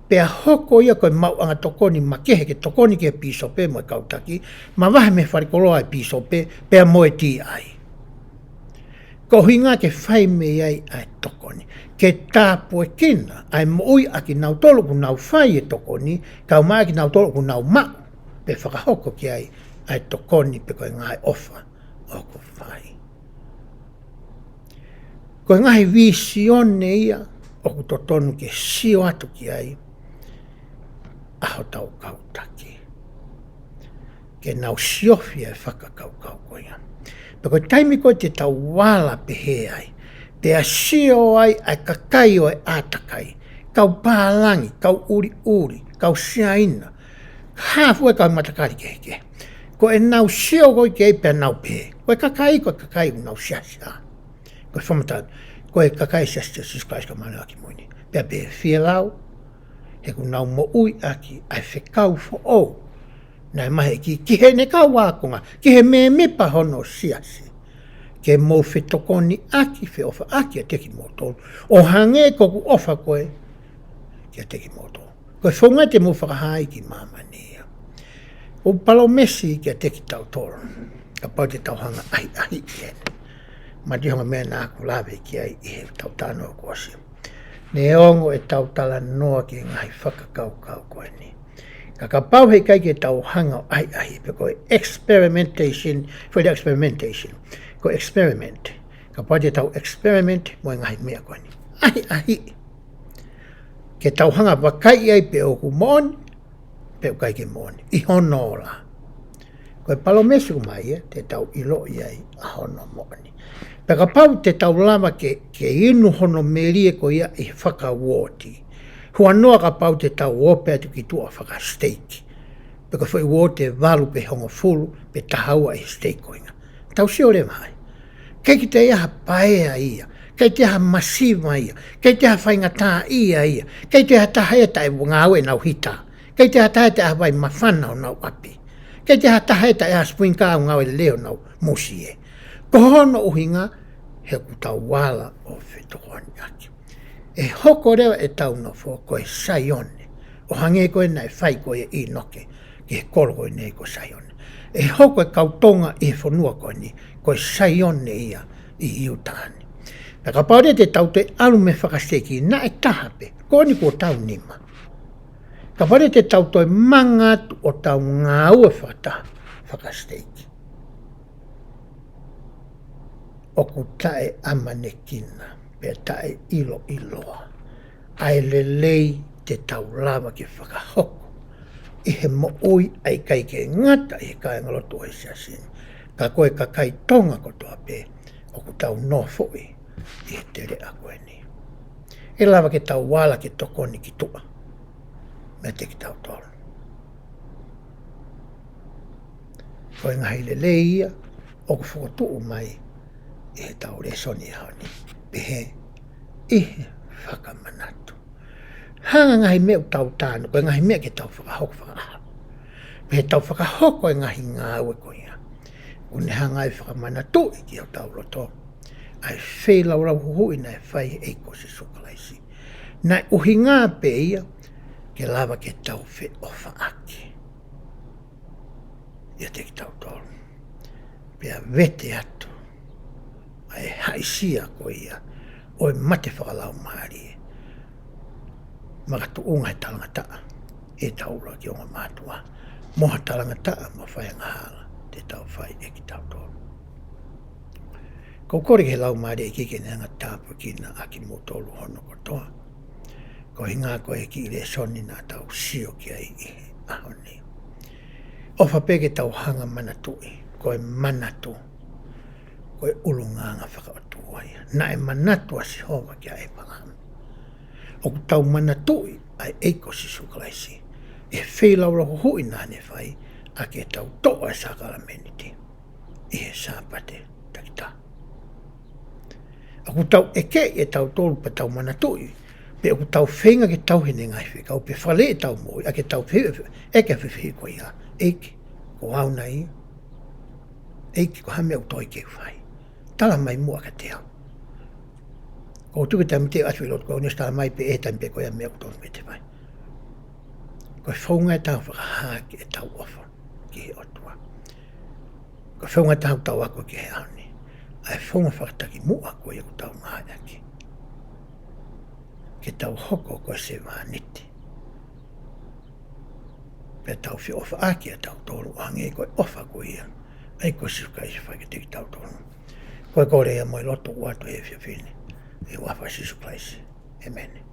Pea hoko ia ko e maʻuʻanga tokoni makehe ke tokoni ki he pīsope mo e kau taki, mavahe mei he falekoloa ʻa e pīsope, pea mo e T I. Ko e ʻuhinga ke fai mei ai ʻa e tokoni. ke tāpuekina ʻa e moʻui ʻa kinautolu ʻoku nau fai e tokoni, kae ʻumaʻā kinautolu ʻoku nau maʻu pe fakahoko ki ai ʻa e tokoni pe ko e ngaahi ʻofa ʻoku fai. Ko e ngaahi vīsione ia ʻoku totonu ke sio atu ki ai ʻa hotau kau taki, ke nau siofi e fakakaukau ko ia. Pea ko e taimi ko ē te tau ala pehē ai, pea sio ai ʻa e kakai ʻo e ʻātakai, kau pālangi, kau ʻuliʻuli, kau Siaina, hā fua e kau matakali kehekehe. Ko ʻenau sio ko ē ki ai pea nau pehē, ko e kakai, ko e kakai ʻoku nau siasi. Ko e fakamatala, ko e kakai Siasi ʻo Sīsū Kalaisi ʻo e Kau Māʻoniʻoni ʻi he Ngaahi ʻAho Kimui Ni. Pea pehē fielau, he ʻoku nau moʻui ʻaki ʻa e fekau foʻou naʻe maʻu ʻe he ʻEiki ki heʻene kau ākonga, ki he mēmipa hono siasi, ke mou fetokoniʻaki, feʻofaʻaki ʻiate kimoutolu, ʻo hangē ko ʻeku ʻofa ko ē kiate kimoutolu. Ko e founga te mou fakahā ai ki māmani ia. ʻOku palōmesi kiate kitautolu, kapau te tau hanga ʻo ʻahiʻahiʻi eni. Mahalo ko e meʻa naʻa ku lave ki ai ʻi heʻetau talanoa kuo ʻosi. Neongo ʻetau talanoa ki he ngaahi fakakaukau ko eni, ka kapau he ʻikai ke tau hanga ʻo ʻahiʻahiʻi, pe ko e experimentation, foʻi lea experimentation, ko e experiment. Kapau te tau experiment mo e ngaahi meʻa ko eni, ʻahiʻahiʻi, ke tau hanga ʻo vakaiʻi ai pe ʻoku moʻoni pe ʻoku ʻikai ke moʻoni ʻi hono ola. Ko e palōmesi ʻoku maʻu ia, te tau ʻiloʻi ai ʻa hono moʻoni. Pea kapau te tau lava ke, ke inu hono melie ko ia ʻi he fakauooti, huanoa kapau te tau ope atu ki tuʻa fakasiteiki, pe ko e foʻi uooti ʻe valu pe hongofulu pe taha ua ʻi he siteiki ko ia, tau sio leva ai. ʻIkai ke toe ʻi ai ha paea ia, ʻikai toe ʻi ai ha masiva ia, ʻikai toe ʻi ai ha faingataʻaʻia ia, ʻikai toe ʻi ai ha taha ia taʻe ngāue ʻenau hita, ʻikai toe ʻi ai ha taha ia taʻe ʻi ai ha vai māfana ʻi honau ʻapi, ʻikai toe ʻi ai ha taha ia taʻe ʻi ai ha sprinkler ʻo ngāue lelei ʻi honau musie. Ko hono ʻuhinga, he ʻoku tau ala ʻo fetokoniʻaki. ʻE hoko leva ʻetau nofo ko e Saione, ʻo hangē ko ē naʻe fai ko ē ʻe ʻĪnoke ki he kolo ko eni ko Saione. ʻE hoko e kau Tonga ʻi he fonua ko eni ko e Saione ia ʻi ʻIutā ni. Pea kapau leva te tau toe ʻalu mei he fakasiteiki, naʻe taha pē, ko eni kuo tau nima. Kapau leva te tau toe manga atu ʻo tau ngāue fakataha fakasiteiki, ʻoku taʻeʻamanekina pea taʻeʻiloʻiloa ʻa e lelei te tau lava ke fakahoko ʻi he moʻui, ʻa ia ʻikai ke ngata ʻi he kāingalotu ʻo e Siasi ni, ka ko e kakai Tonga kotoa pē ʻoku tau nofoʻi ʻi he teleʻa ko eni. ʻE lava ke tau ala ke tokoni ki tuʻa meiate kitautolu. Ko e ngaahi lelei ia ʻoku fokotuʻu mai ʻi heʻetau lēsoni ʻaho ni, pehē ʻi he fakamanatu. Hanga ʻe he ngaahi meʻa ʻoku tau talanoa, ko e ngaahi meʻa ke tau fakahoko fakaʻaho. Pea ʻi heʻetau fakahoko e ngaahi ngāue ko ia, ʻoku ne hanga ʻo fakamanatuʻi ki hotau loto ʻa e feilaulau huhuʻi naʻe fai ʻe he ʻEiki ko Sīsū Kalaisi. Naʻe ʻuhinga pē ia ke lava ke tau feʻofaʻaki ʻiate kitautolu, pea vete atu ʻa e haʻisia ko ia ʻo e mate fakalaumālie, makatuʻunga he talangataʻa ʻi heʻetau ʻuluaki ongo mātuʻa, mo ha talangataʻa mo ha faiangahala te tau fai ʻe kitautolu. Ko e kole ki he Laumālie ʻo e ʻEiki ke ne hanga ʻo tāpuekina ʻa kimoutolu hono kotoa. Ko e ʻuhinga ko e kiʻi lēsoni naʻa tau sio ki ai ʻi he ʻaho ni. ʻOfa pē ke tau hanga ʻo manatuʻi, ko e manatu ko e ʻulungaanga fakaʻotua ia. Naʻe manatu ʻa Sihova kia ʻĒpalahame. ʻOku tau manatuʻi ʻa e ʻEiki ko Sīsū Kalaisi ʻi he feilaulau huhuʻi naʻa ne fai ʻaki ʻetau toʻo ʻa e sākalamēniti ʻi he Sāpate takitaha. ʻOku tau ʻeke ʻe tautolu pea tau manatuʻi, pe ʻoku tau feinga ke tauhi ʻene ngaahi fekau, pe faleʻi ʻetau moʻui ʻaki ʻetau fehuʻi, ʻeke e fehuʻi ko ia: ʻEiki, ko au nai? ʻEiki, ko e hā e meʻa ʻoku toe ke fai? Tala mai muʻa kiate au. Ko u tuku e taimi te u ʻasi ʻi lotu, ko u ʻosi tala mai pē ʻe he taimi pē ko ia e meʻa ʻoku totonu ke te fai. Ko e founga ʻetau fakahā ʻaki ʻetau ʻofa ki he ʻOtua. Ko e founga ʻetau tau ako ki he ʻaho ni, ʻa e founga fakatakimuʻa ko ia ʻoku tau ngāueʻaki. tau hoko ko e sevāniti. Pea tau feʻofaʻaki ʻa tautolu ʻo hangē ko e ʻofa ko ia ʻa e ʻEiki ko Sīsū Kalaisi fai kiate kitautolu. Ko e kole ia mo e lotu ʻoku ʻoatu he efiafi ni, ʻi he huafa ʻo Sīsū Kalaisi. ʻĒmeni.